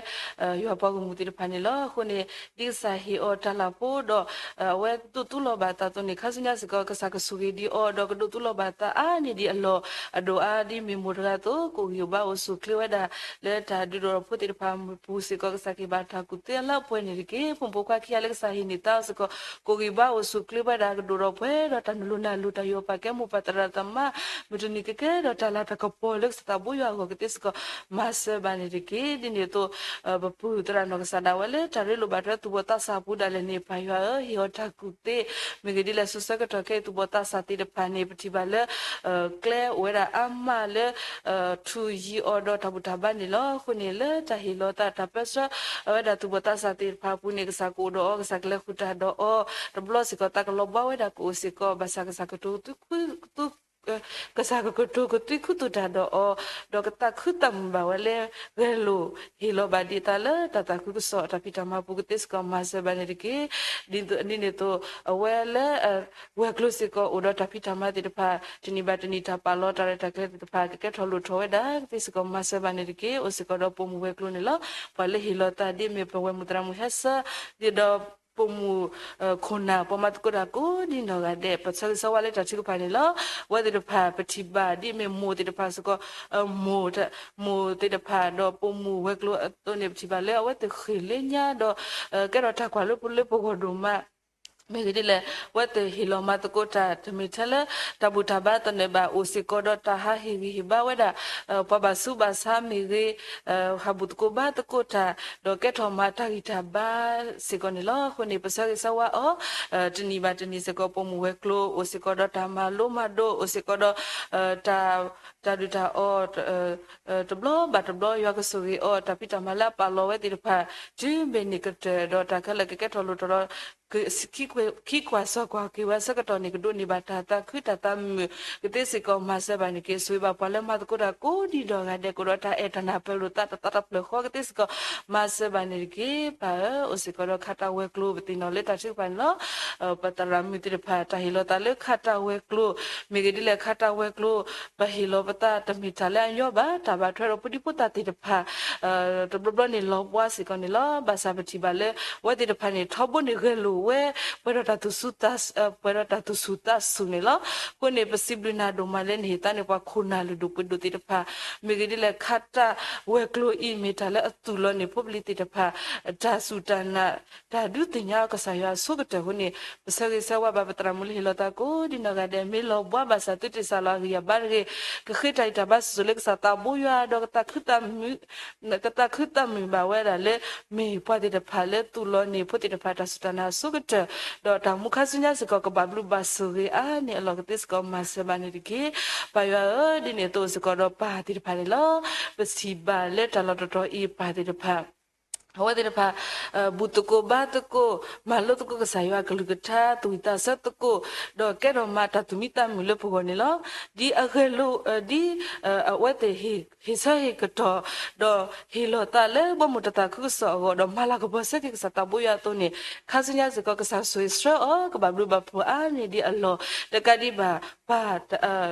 ယွၤပှၤဂီၢ်မုၢ်သ့ၣ်တဖၣ်န့ၣ်လီၤ. အဃိန့ၣ် ဒ်ကစၢ်ဟ့ၣ်အီၤတၢ်လၢ်ဖိဒီး အဝဲဒိးသူလီၤဘၣ်သးအသိးန့ၣ် ခါဆူညါစ့ၢ်ကီး ကစၢ်ကဆိၣ်ဂ့ၤဒံးအီၤ ဒီးကဒိးသူလီၤဘၣ်သးအါန့ၢ်ဒံးအလီၢ် အဒိၣ်အါဒ်မ့ၢ်မိၢ်တဂၤအသိး ကိးဂံၢ်ဘါအိၣ်ဆူၣ်ချ့ဝဲဒၣ် လၢတၢ်ဒုးဒိးဒီးဖိသ့ၣ်တဖၣ်အပူၤစ့ၢ်ကီး ကစၢ်ကဟ့ၣ်ဘၣ်တၢ်ကူၣ်သ့အလၢအပှဲၤန့ၣ်တက့ၢ်. ဖိမုၣ်ဖိခွါခံဂၤလၢကစၢ်ဟ့ၣ်န့ၢ်သါအီၤစ့ၢ်ကီး ကိးဂံၢ်ဘါအိၣ်ဆူၣ်ချ့ဝဲဒၣ် ကဒိၣ်ဒီးပှဲၤဒီး တၢ်နုာ်လီၤနုာ်လီၤ တၢ်ယူးယီၣ်ပာ်ကဲမိၢ်ပၢ်သရၣ်သမါ မုၢ်တနံၤကကဲဒီးတၢ်လၤတၢ်ကပီၤလၢကစၢ်သးဘိယွၤအဂီၢ်ကသ့စ့ၢ်ကီး မၤစၢၤဘၣ်န့ၣ်တက့ၢ်. ဒ်န့ၣ်အသိး ပပုၢ်သရၣ်နီၢ်ကစၢ်ဒၣ်ဝဲလၢ တၢ်ရ့လိာ်ဘၣ်ထွဲသူၣ်ဘီၣ်သးစၢ်အပူၤဒၣ်လဲာ်န့ၣ် ပၢ်ယွၤဧၢ ဟ့ၣ်အီၤတၢ်ကူၣ်သ့ မ့ၢ်ဂ့ၤဒ်လဲၣ် စိၤဆၢကတီၢ်ခဲအံၤ သူၣ်ဘီၣ်သးစၢ်သ့ၣ်တဖၣ်န့ၣ် ပထံၣ်ဘၣ်လၢ ကျဲအိၣ်ဝဲဒၣ်အါမးလၢ ထူယံၤအီၤဒီးတၢ်ဘူၣ်တၢ်ဘါန့ၣ်လီၤ. အဃိန့ၣ် လၢတၢ်ဟ့ၣ်လီၤသးတၢ်ပၢဆှၢ အဝဲဒၣ်သူၣ်ဘီၣ်သးစၢ်သ့ၣ်တဖၣ်အပူၤန့ၣ် ကစၢ်ကအိၣ်ဒီးအီၤ ကစၢ်ကလဲၤဃုာ်တၢ်ဒီးအီၤ တဘျီစ့ၢ်ကီး သးကလီၤဘှါဝဲဒၣ်ကအိၣ်စ့ၢ်ကီး ဘၣ်ဆၣ်ကစၢ်ကတိၤ ကစၢ်ကကတိၤကသွံခူသူၣ်တၢ်ဒီးအီၤ ဒီးကသးခုသးမုာ်ဘၣ်ဝဲလၢ ဂဲၤလိာ်ဟ့ၣ်လီၤဘၣ်ဒံးသးလၢတၢ်သးခုကစီၣ် တၢ်ဖံးတၢ်မၤပူၤကသ့စ့ၢ်ကီး မၤစၢၤဘၣ်န့ၣ်တက့ၢ်. ဒ်န့ၣ်အသိး အဝဲလၢ ဝဲၤကျိၤစ့ၢ်ကီး အိၣ်ဒီးတၢ်ဖံးတၢ်မၤသ့ၣ်တဖၣ် တနံၣ်ဘၣ်တနံၣ် တၢ်ပာ်လီၤတၢ်ရဲၣ်တၢ်ကျဲၤသ့ၣ်တဖၣ် ကကဲထီၣ်လိၣ်ထီၣ်ဝဲဒၣ်ကသ့စ့ၢ်ကီး မၤစၢၤဘၣ်န့ၣ်တက့ၢ်. အိၣ်စ့ၢ်ကီးဒီးပိာ်မုၣ်ဝဲၤကျိၤန့ၣ်လီၤ. ပှၤလၢဟ့ၣ်လီၤသးဒ်မ့ၢ်ပဝဲၢ်မုၣ်သရၣ်မုၣ်ဟဲဆၢ ဒီးပိာ်မုၣ်ခိၣ်နၢ် ပှၤမၤသကိးတၢ်ကိးဒ်နီၢ်ဂၤဒဲး ပဆၢဂ့ၤဆၢဝါလၢတၢ်ထုကဖၣ်န့ၣ်လီၤ. အဝဲသ့ၣ်တဖၣ် ပထံၣ်ဘၣ်ဒ်မ့ၢ်မိၢ်သ့ၣ်တဖၣ်စ့ၢ်ကီး မိၢ် မိၢ်သ့ၣ်တဖၣ်ဒီးပိာ်မုၣ်ဝဲၤကျိၤအသိးန့ၣ် ပထံၣ်ဘၣ်လၢအဝဲသ့ၣ်ဃ့ၢ်လၢညါဒီး ကဲထီၣ်တၢ်ကွၢ်လၢပလၢပဂီၢ်ဒိၣ်မး မ့ၢ်ဂ့ၤဒ်လဲၣ် အဝဲသ့ၣ်ဟ့ၣ်လီၤမၤသကိးတၢ် တမ့ၢ်ထဲလၢ တၢ်ဘူၣ်တၢ်ဘါသနၢၣ်ဘၣ် အိၣ်စ့ၢ်ကီးဒီးတၢ်ဟးဟ့ၣ်ဂံၢ်ဟ့ၣ်ဘါဝဲဒၣ် ပှၤဘၣ်ဆူးဘၣ်ဆါမ့ၢ်ဂ့ၤ ဟးဘူၣ်သကိးဘါသကိးတၢ် ဒီးကဲထီၣ်မၤတၢ်ဂံၢ်တၢ်ဘါစ့ၢ်ကီးန့ၣ်လီၤ. အဃိန့ၣ် ပဆၢဂ့ၤဆၢဝါအီၤ တနံၣ်ဘၣ်တနံၣ်စ့ၢ်ကီး ပိာ်မုၣ်ဝဲၤကျိၤ အိၣ်စ့ၢ်ကီးဒီးတၢ်မၤလိမၤဒိး အိၣ်စ့ၢ်ကီးဒီး တၢ် တၢ်ဒုၣ်တၢ်အီၣ် တဘျီဘၣ်တဘျီ ယွၤကဆိၣ်ဂ့ၤအီၤ တၢ်ဖံးတၢ်မၤလၢအပာ်လီၤဝဲသ့ၣ်တဖၣ် တုၤမ့ၢ်န့ၢ်ကတၢၢ် ဒီးတၢ်ခဲလၢာ်ကကဲထီၣ်လိၣ်ထီၣ်ဒီး ခံကွၢ်စီၤကွၢ်က့ၤဝဲဆၢကတီၢ်န့ၣ် ကဒိးန့ၢ်ဘၣ်တၢ်သးခုတၢ်သးမုာ်ကသ့စ့ၢ်ကီး မၤစၢၤဘၣ်န့ၣ်တက့ၢ်. ဆိၣ်ဂ့ၤဘၣ်ပှၤလၢမၤသကိးတၢ်ကိးဒ်နီၢ်ဂၤဒဲး ကအိၣ်ဒီးတၢ်အဲၣ်တၢ်နၢ်ပၢၢ်လိာ်သး တသးတဖျၢၣ်ဃီကသ့စ့ၢ်ကီး မၤစၢၤဘၣ်န့ၣ်တက့ၢ်. ပၢ်ဧၢ အိၣ်စ့ၢ်ကီးဒီးခးတၢ်ဝဲၤကျိၤ ပသ့ၣ်နီၣ်လၢတၢ်ထုကဖၣ်န့ၣ်လီၤ. ပသရၣ်မုၣ်သ့ၣ်တဖၣ် တၢ်ဟ့ၣ်လီၤသးလၢခးတၢ်ဝဲၤကျိၤ မ့ၢ်ဂ့ၤဒ်လဲၣ် ခးတၢ်ဝဲၤကျိၤ ပဟ့ၣ်လီၤပသးတမ့ၢ်တၢ်လၢအညီဘၣ် တၢ်ဘၣ်ထွဲဒီးဖိဒံဖိသၣ်သ့ၣ်တဖၣ် တဘျီဘျီန့ၣ်လီၤဘှါစ့ၢ်ကီးန့ၣ်လီၤ. ဘၣ်ဆၣ်ပထံၣ်ဘၣ်လၢ အဝဲသ့ၣ်တဖၣ်န့ၣ် ထီဘိန့ၣ်ဂဲၤလိာ်ဝဲ ပှဲၤဒီးတၢ်သူၣ်ဆူၣ်သး ပှဲၤဒီးတၢ်သူၣ်ဆူၣ်သးဆူၣ်န့ၣ်လီၤ. အဃိန့ၣ် ပစံးဘျုးနၤဒိၣ်မးလၢနဟ့ၣ်သါန့ၢ်ပှၤခိၣ်နၢ်လုၢ်ဒိၣ်ပှ့ၤဒိၣ်သ့ၣ်တဖၣ် မ့ၢ်ဂ့ၤဒ်လဲၣ် ခးတၢ်ဝဲၤကျိၤအံၤ မ့ၢ်တၢ်လၢအသူၣ်လီၤန့ၢ်ဖိပလံၤသ့ၣ်တဖၣ် တၢ်စူၢ်တၢ်နာ် တၢ်ဒုးသ့ၣ်ညါအီၤကစၢ်ယွၤအဆိကတၢၢ်အဃိန့ၣ် ပဆၢဂ့ၤဆၢဝါဘၣ်ပသရၣ်မုၣ်လၢဟ့ၣ်လီၤသးကိးဒ်နီၢ်ဂၤဒဲး မ့ၢ်လီၤဘှါဘၣ်ဆၣ်သုတ့ၢ်စၢ်လီၤအဂံၢ်အဘါတဂ့ၤ ကဃ့တၢ်ဂံၢ်တၢ်ဘါစိၤစိၤလၢကစၢ်သးဘိယွၤဒီး ကသးခုသးမုာ်ဘၣ်ဝဲဒၣ်လၢ မ့ၢ်ပှၤသ့ၣ်တဖၣ်လၢသူၣ်လီၤန့ၢ်ဖိသ့ၣ်တဖၣ်တၢ်စူၢ်တၢ်နာ်အဆိကတၢၢ် ဒီးတၢ်မူခါဆူညါစ့ၢ်ကီး ကဘၣ်ဘျုးဘၣ်ဆိၣ်ဂ့ၤအါန့ၢ်အလီၢ်ကသ့စ့ၢ်ကီး မၤစၢၤဘၣ်န့ၣ်တက့ၢ်. ပၢ်ယွၤဧၢ ဒ်န့ၣ်အသိးစ့ၢ်ကီးဒီးပၢ်သ့ၣ်တဖၣ်န့ၣ်လီၤ. ပထံၣ်ဘၣ်လၢတၢ်လီၢ်တတီၤအံၤပၢ်သ့ၣ်တဖၣ် အဝဲသ့ၣ်တဖၣ် ဘူၣ်သကိးဘါသကိး မၤလိသကိးကစၢ်ယွၤကလုၢ်ကထါ သူၣ်ဝံၣ်သးဆၢသကိး ဒီးကဲထီၣ်မၤတၢ်သူၣ်မံသးမုာ်လၢပဂီၢ်န့ၣ်လီၤ. ဒ်အဂဲၤလိာ် ဒ်အဝဲသ့ၣ်ဟ့ၣ်ဆၢဟ့ၣ်ကတီၢ် ဒီးဟ့ၣ်လီၤသးလၢဘီမုၢ်တၢ်သးခုကစီၣ်အဂီၢ် ဒီးမၤလၤကပီၤဆၢက့ၤကစၢ်သးဘိယွၤအသိးန့ၣ် ခါဆူညါစ့ၢ်ကီး ကစၢ်ဆိၣ်ဂ့ၤဆှၢအီၤ ကဘၣ်ဘျုးဘၣ်ဖှိၣ်အါန့ၢ်ဒံးအလီၢ် တကးဒံးဘၣ် ပၢ်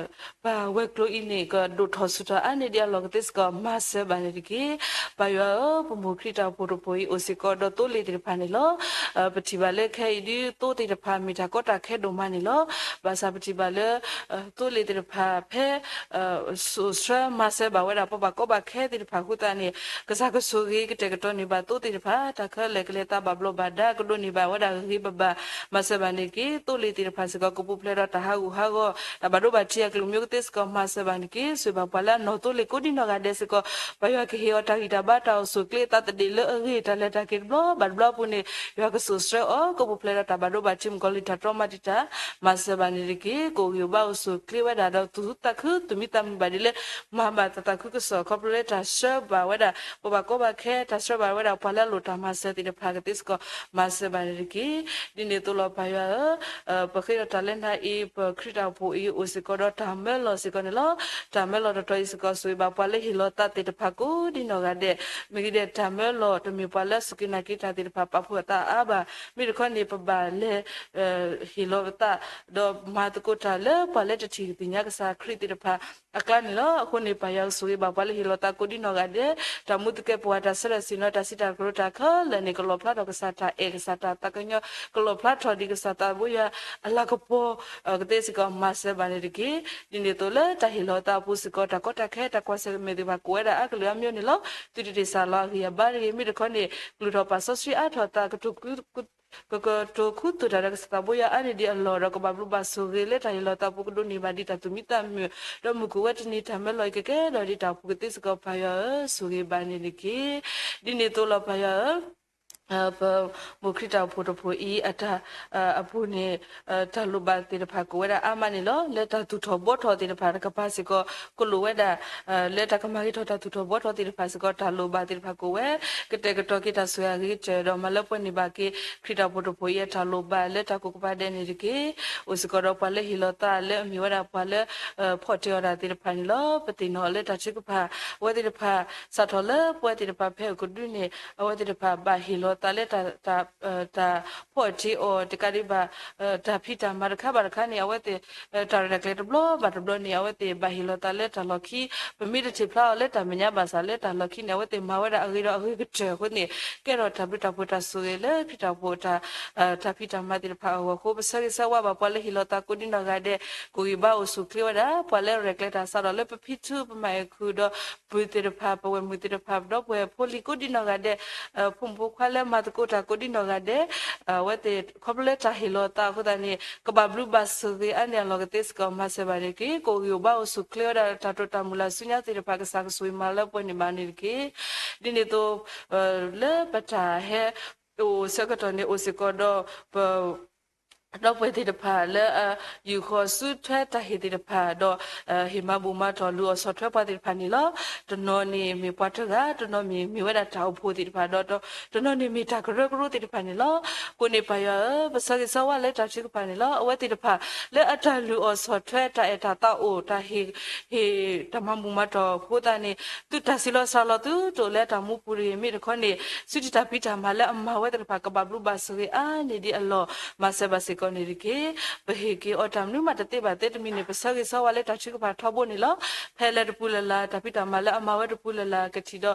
ပၢ်ဝဲၤကျိၤအံၤန့ၣ် ကဒိၣ်ထီၣ်ဆူၣ်ထီၣ်အါန့ၢ်ဒံးအလီၢ်ကသ့စ့ၢ်ကီး မၤစၢၤဘၣ်န့ၣ်တက့ၢ်. ပၢ်ယွၤဧၢ ပမိၢ်ခရံာ်တၢ်အိၣ်ဖှိၣ်တဖှိၣ်အံၤ အိၣ်စ့ၢ်ကီးဒီးသိလ့ၣ်သ့ၣ်တဖၣ်န့ၣ်လီၤ. ပထံၣ်ဘၣ်လၢခဲအံၤဒုး သိသ့ၣ်တဖၣ်မ့ၢ်တၢ်ကီတၢ်ခဲဒိၣ်မးန့ၣ်လီၤ. ဘၣ်ဆၣ်ပထံၣ်ဘၣ်လၢ သိလ့ၣ်သ့ၣ်တဖၣ်ဖဲ စိၣ်ဆှၢမၤစၢၤဘၣ်ဝဲဒၣ်ပှၤဘၣ်ကီဘၣ်ခဲသ့ၣ်တဖၣ်အဃိသတးန့ၣ် ကစၢ်ကဆိၣ်ဂ့ၤကတဲာ်ကတီၤန့ၢ်ဘၣ်သိသ့ၣ်တဖၣ် တၢ်ခဲလၢာ်ကလဲၤသးဘၣ်ဘျီးဘၣ်ဒါ ကဒိးန့ၢ်ဘၣ်ဝဲဒၣ်ဂ့ၤဂ့ၤဘၣ်ဘၣ် မၤစၢၤဘၣ်န့ၣ်တက့ၢ်. သိလ့ၣ်သ့ၣ်တဖၣ်စ့ၢ်ကီး ကပူၤဖျဲးဒီးတၢ်ဟးဂူာ်ဟးဂီၤ တၢ်ဘၣ်ဒိဘၣ်ထံးအကလုာ်မံၤကသ့စ့ၢ်ကီး မၤစၢၤဘၣ်န့ၣ်တက့ၢ်. ဆိၣ်ဂ့ၤဘၣ်ပှၤလၢအနီၢ်သိလ့ၣ်ကိးဒံနီၢ်ဂၤဒဲးစ့ၢ်ကီး ပၢ်ယွၤကဟ့ၣ်အီၤတၢ်ဂံၢ်တၢ်ဘါ တၢ်အိၣ်ဆူၣ်အိၣ်ချ့အသးသဒၢလၢ ဂ့ၢ်တၢ်လဲၤတၢ်က့ၤတဘျီဘၣ်တဘျီအပူၤန့ၣ် ယွၤကစိာ်ဆှၢအီၤ ကအိၣ်ပူၤဖျဲးဒီးတၢ်ဘၣ်ဒိဘၣ်ထံး မုၣ်ကီၤလံၢ်တၢ်တြီမၤတံာ်တာ် မၤစၢၤဘၣ်န့ၣ်တက့ၢ်. ကအိၣ်ဂံၢ်အိၣ်ဘါအိၣ်ဆူၣ်အိၣ်ချ့ဝဲဒၣ်ဒီး သူၣ်ခုသးခု သူၣ်မံသးမုာ်ဘၣ်ဒ်လၢ မၤဘၣ်တၢ်သးခုကစီၣ် ခီဖျိလၢတၢ်ဆှၢဘၣ်ဝဲဒၣ် ပှၤဘၣ်ကီဘၣ်ခဲ တၢ်ဆှၢဘၣ်ဝဲဒၣ်ပှၤလၢအလိၣ်တၢ်မၤစၢၤသ့ၣ်တဖၣ်ကသ့စ့ၢ်ကီး မၤစၢၤဘၣ်န့ၣ်တက့ၢ်. ဒ်န့ၣ်အသိးလီၤပၢ်ယွၤဧၢ, ပဃ့ဒီးတၢ်လၢနၤအံၤ ပခရံာ်တၢ်အိၣ်ဖှိၣ်အံၤ အိၣ်စ့ၢ်ကီးဒီးတၢ်မၢလီၤစ့ၢ်ကီးန့ၣ်လီၤ. တၢ်မၢလီၤတတီၤအံၤစ့ၢ်ကီး ဆိၣ်ဂ့ၤဘၣ်ပှၤလၢဟ့ၣ်လီၤသးသ့ၣ်တဖၣ်ကိးဒ်နီၢ်ဂၤဒဲး, မ့ၢ်ဂ့ၤဒဲးတၢ်မၢလီၤ တမ့ၢ်ပှၤလၢစူၢ်က့ၤနာ်က့ၤတၢ်သ့ၣ်တဖၣ် ပာ်ဖှိၣ်အသးအါဘၣ်. မ့ၢ်တခီန့ၣ် ပဘၣ်လဲၤ ဟ့ၣ်လီၤပသး ဒီးမၤသကိးတၢ်လၢပှၤလၢတထံၣ်သ့ၣ်ညါကစၢ်ခရံာ်သ့ၣ်တဖၣ် အကျါန့ၣ်လီၤ. အဃိန့ၣ် ပၢ်ယွၤကဆိၣ်ဂ့ၤဘၣ်ပှၤလၢဟ့ၣ်လီၤသးကိးဒ်နီၢ်ဂၤဒဲး, တၢ်မူသကဲးပဝး တၢ်ဆၢထၢၣ်ဆ့ၣ်နီၤ တၢ်စံးတၢ်ကတိၤတၢ်ခဲလၢာ်န့ၣ် ကလီၣ်ဖျါထီၣ်ကစၢ်တၢ်အဲၣ် ကစၢ်တၢ်သးကညီၤ, ကလီၣ်ဖျါထီၣ်ဒံးကစၢ်သးဘိယွၤအလၤကပီၤ ကသ့စ့ၢ်ကီး မၤစၢၤဘၣ်န့ၣ်တက့ၢ်. ဒ်န့ၣ်အသိးလၢတၢ်ဟ့ၣ်လီၤသးအပူၤစ့ၢ်ကီး တၢ်ကီတၢ်ခဲ တၢ်ကွၢ်ဆၢၣ်မဲာ်သ့ၣ်တဖၣ် ကိးဝဲဒၣ်အါကလုာ်အါမျိုးန့ၣ်လီၤ. သုတတ့ၢ်စၢ်လီၤအဂံၢ်အဘါတဂ့ၤ. မ့ၢ်တခီန့ၣ် ကလုၢ်ထီၣ်ပာ်စီဆှံအါထီၣ်သး ကကတိၤခူသူၣ်တၢ်ဒီးကစၢ်သးဘိယွၤအါန့ၢ်ဒံးအလီၢ်ဒီး ကဘၣ်ဘျုးဘၣ်ဆိၣ်ဂ့ၤလၢတၢ်ဟ့ၣ်လီၤသးအပူၤ ကဒိးန့ၢ်ဘၣ်ဒံးတၢ်သူၣ်မံသးမုာ်, ဒီးမုၢ်ကအိၣ်ဝဲတနံၤ တၢ်မၢလီၤအံၤကကဲထီၣ်ဒံးတၢ်အိၣ်ဖှိၣ်ကသ့စ့ၢ်ကီး ပၢ်ယွၤဧၢ ဆိၣ်ဂ့ၤဘၣ်န့ၣ်တက့ၢ်. ဒ်န့ၣ်အသိးလီၤပၢ်ယွၤဧၢ ပမိၢ်ခရံာ်တၢ်အိၣ်ဖှိၣ်တဖှိၣ်အံၤ အတၢ် အပူၤန့ၣ် တၢ်လိၣ်ဘၣ်သ့ၣ်တဖၣ်ကအိၣ်ဝဲဒၣ်အါမးန့ၣ်လီၤ. လၢတၢ်သူၣ်ထီၣ်ဘှီထီၣ်သ့ၣ်တဖၣ်တကပၤစ့ၢ်ကီး ကလိၣ်ဝဲဒၣ် လၢတၢ်ကမၤဂ့ၤထီၣ်တၢ်သူၣ်ထီၣ်ဘှီထီၣ်သ့ၣ်တဖၣ်စ့ၢ်ကီး တၢ်လိၣ်ဘၣ်သ့ၣ်တဖၣ်ကအိၣ်ဝဲ ကတဲာ်ကတီၤက့ၤတၢ်ဆိၣ်ဂ့ၤအဂ့ၤကတၢၢ်ဒီး မၤလၢပှဲၤန့ၢ်ဘၣ်က့ၤ ခရံာ်တၢ်အိၣ်ဖှိၣ်တဖှိၣ်အံၤ အတၢ်လိၣ်ဘၣ်လၢတၢ်ကိးကပၤဒဲးန့ၣ်တက့ၢ်. အိၣ်စ့ၢ်ကီးဒီးပှၤလၢဟ့ၣ်လီၤသးလၢအမ့ၢ်ဝဲဒၣ်ပှၤလၢ ဖီၣ်တ့ၢ်အီၤတၢ်သ့ၣ်တဖၣ်န့ၣ်လီၤ. ပသ့ၣ်နီၣ်လၢတၢ်ထုကဖၣ် အဝဲသ့ၣ်တဖၣ် စးထီၣ်လၢပဝဲသ့ၣ်တဖၣ်ဖဲအကဒုန့ၣ် အဝဲသ့ၣ်တဖၣ်ဘၣ်ဟ့ၣ်လီၤသးလၢ တၢ်ဖီၣ်တ့ၢ်အီၤတကးဒံးဘၣ် တၢ်ဖံးတၢ်မၤတခါဘၣ်တခါန့ၣ် အဝဲသ့ၣ် တၢ်ရဲၣ်တၢ်ကျဲၤတဘျီဘၣ်တဘျီန့ၣ် အဝဲသ့ၣ်ဘၣ်ဟ့ၣ်လီၤသးလၢတၢ်လီၢ်ခံ, ပမ့ၢ်တထံၣ်ဖျါအီၤလၢတၢ်မဲာ်ညါဘၣ်ဆၣ်လၢတၢ်လီၢ်ခံန့ၣ် အဝဲသ့ၣ်မၤဝဲဒၣ်အဂ့ၤဒီးအဂ့ၤကတၢၢ်အဃိန့ၣ် ကဲထီၣ်တၢ်ဘျုးတၢ်ဖှိၣ်တၢ်ဆိၣ်ဂ့ၤလၢခရံာ်တၢ်အိၣ်ဖှိၣ်တၢ် တၢ်ဖံးတၢ်မၤသ့ၣ်တဖၣ်အဂီၢ်အဃိ ပဆၢဂ့ၤဆၢဝါဘၣ်ပှၤလၢဟ့ၣ်လီၤသးကိးဒ်နီၢ်ဂၤဒဲး ကအိၣ်ဂံၢ်ဘါအိၣ်ဆူၣ်ချ့ဝဲဒၣ် ပှၤလၢရဲၣ်ကျဲၤတၢ်စးထီၣ်လၢပဖံထူ ပမၤအဲၣ်ခုၣ်ဒီး ပုၢ်သ့ၣ်တဖၣ် ပဝဲၢ်မုၣ်သ့ၣ်တဖၣ် ဒီပုၢ်ဝဲၢ်ဖိလံၤကိးဒ်နီၢ်ဂၤဒဲး ဖိမုၣ်ဖိခွါလၢမၤသကိးတၢ်ကိးဒ်နီၢ်ဂၤဒဲး အဝဲသ့ၣ်ခီဖျိလၢတၢ်ဟ့ၣ်လီၤသးအဃိသတးန့ၣ် ကဘၣ်ဘျုးဘၣ်ဆိၣ်ဂ့ၤအါန့ၢ်အလီၢ်ကသ့စ့ၢ်ကီး မၤစၢၤဘၣ်န့ၣ်တက့ၢ်. ကအိၣ်ဂံၢ်အိၣ်ဘါအိၣ်ဆူၣ်ချ့ဝဲဒၣ် တၢ်တိာ်တၢ်မုၢ်လၢ်ဆူညါသ့ၣ်တဖၣ် ကစၢ်ကဆိၣ်ဂ့ၤမၤလၢပှဲၤန့ၢ်ဘၣ်န့ၣ်တက့ၢ်. ဒ်န့ၣ်အသိး လၢပတၢ်ဟဲ အိၣ်ဆၢကတီၢ်န့ၣ် အိၣ်စ့ၢ်ကီးဒီး ပ ဒီပုၢ်ဝဲၢ်သ့ၣ်တဖၣ်လၢ ယူာ်ဃီၤဆူထွဲတၢ်ဟ့ၣ်သ့ၣ်တဖၣ်ဒီး ဟ့ၣ်မၤဘူၣ်မၤထီၣ်လုၢ်အီၣ်ဆီၣ်ထွဲပှၤသ့ၣ်တဖၣ်န့ၣ်လီၤ. တနီၤန့ၣ်မ့ၢ်ပှၤတဂၤ, တနီၤမ့ၢ်မ့ၢ်ဝဲဒၣ်တၢ်အိၣ်ဖှိၣ်သ့ၣ်တဖၣ်ဒီး တနီၤန့ၣ်မ့ၢ်တၢ်ကရၢကရိသ့ၣ်တဖၣ်န့ၣ်လီၤ. အဃိန့ၣ်ပၢ်ယွၤဧၢ, ပဆၢဂ့ၤဆၢဝါလၢတၢ်ထုကဖၣ်န့ၣ်လီၤ. အဝဲသ့ၣ်တဖၣ်လၢအတၢ်လုၢ်အီၣ်ဆီၣ်ထွဲ တၢ်အဲၣ်တၢ်သးအိၣ် တၢ်ဟ့ၣ် ဟ့ၣ်တၢ်မၤဘူၣ်မၤထီၣ်အဃိသတးန့ၣ် သုတၢ်ဆံးလီၤစှၤလီၤသုတအိၣ်လၢတၢ်မူပူၤတဂ့ၤ. မ့ၢ်တခီန့ၣ် စုတံၢ်တၢ်ဖံးတၢ်မၤလၢအမၤဝဲသ့ၣ်တဖၣ် ကဘၣ်ဘျုးဘၣ်ဆိၣ်ဂ့ၤအါန့ၢ်ဒံးအလီၢ် မၤစၢၤဘၣ်စ့ၢ်ကီးန့ၣ်တက့ၢ်. ပဟ့ၣ်က့ၤအီၤတၢ်မနုၤမးတသ့ဘၣ်သ့တမံၤန့ၣ် ပဆၢဂ့ၤဆၢဝါလၢတၢ်ထုကဖၣ်ထီဘိန့ၣ်လီၤ. ဖဲလၢတပူၤလၢ်လၢ် တၢ်ဖံးတၢ်မၤလၢအမၤဝဲတပူၤလၢ်လၢ် ကထံၣ်ဒီး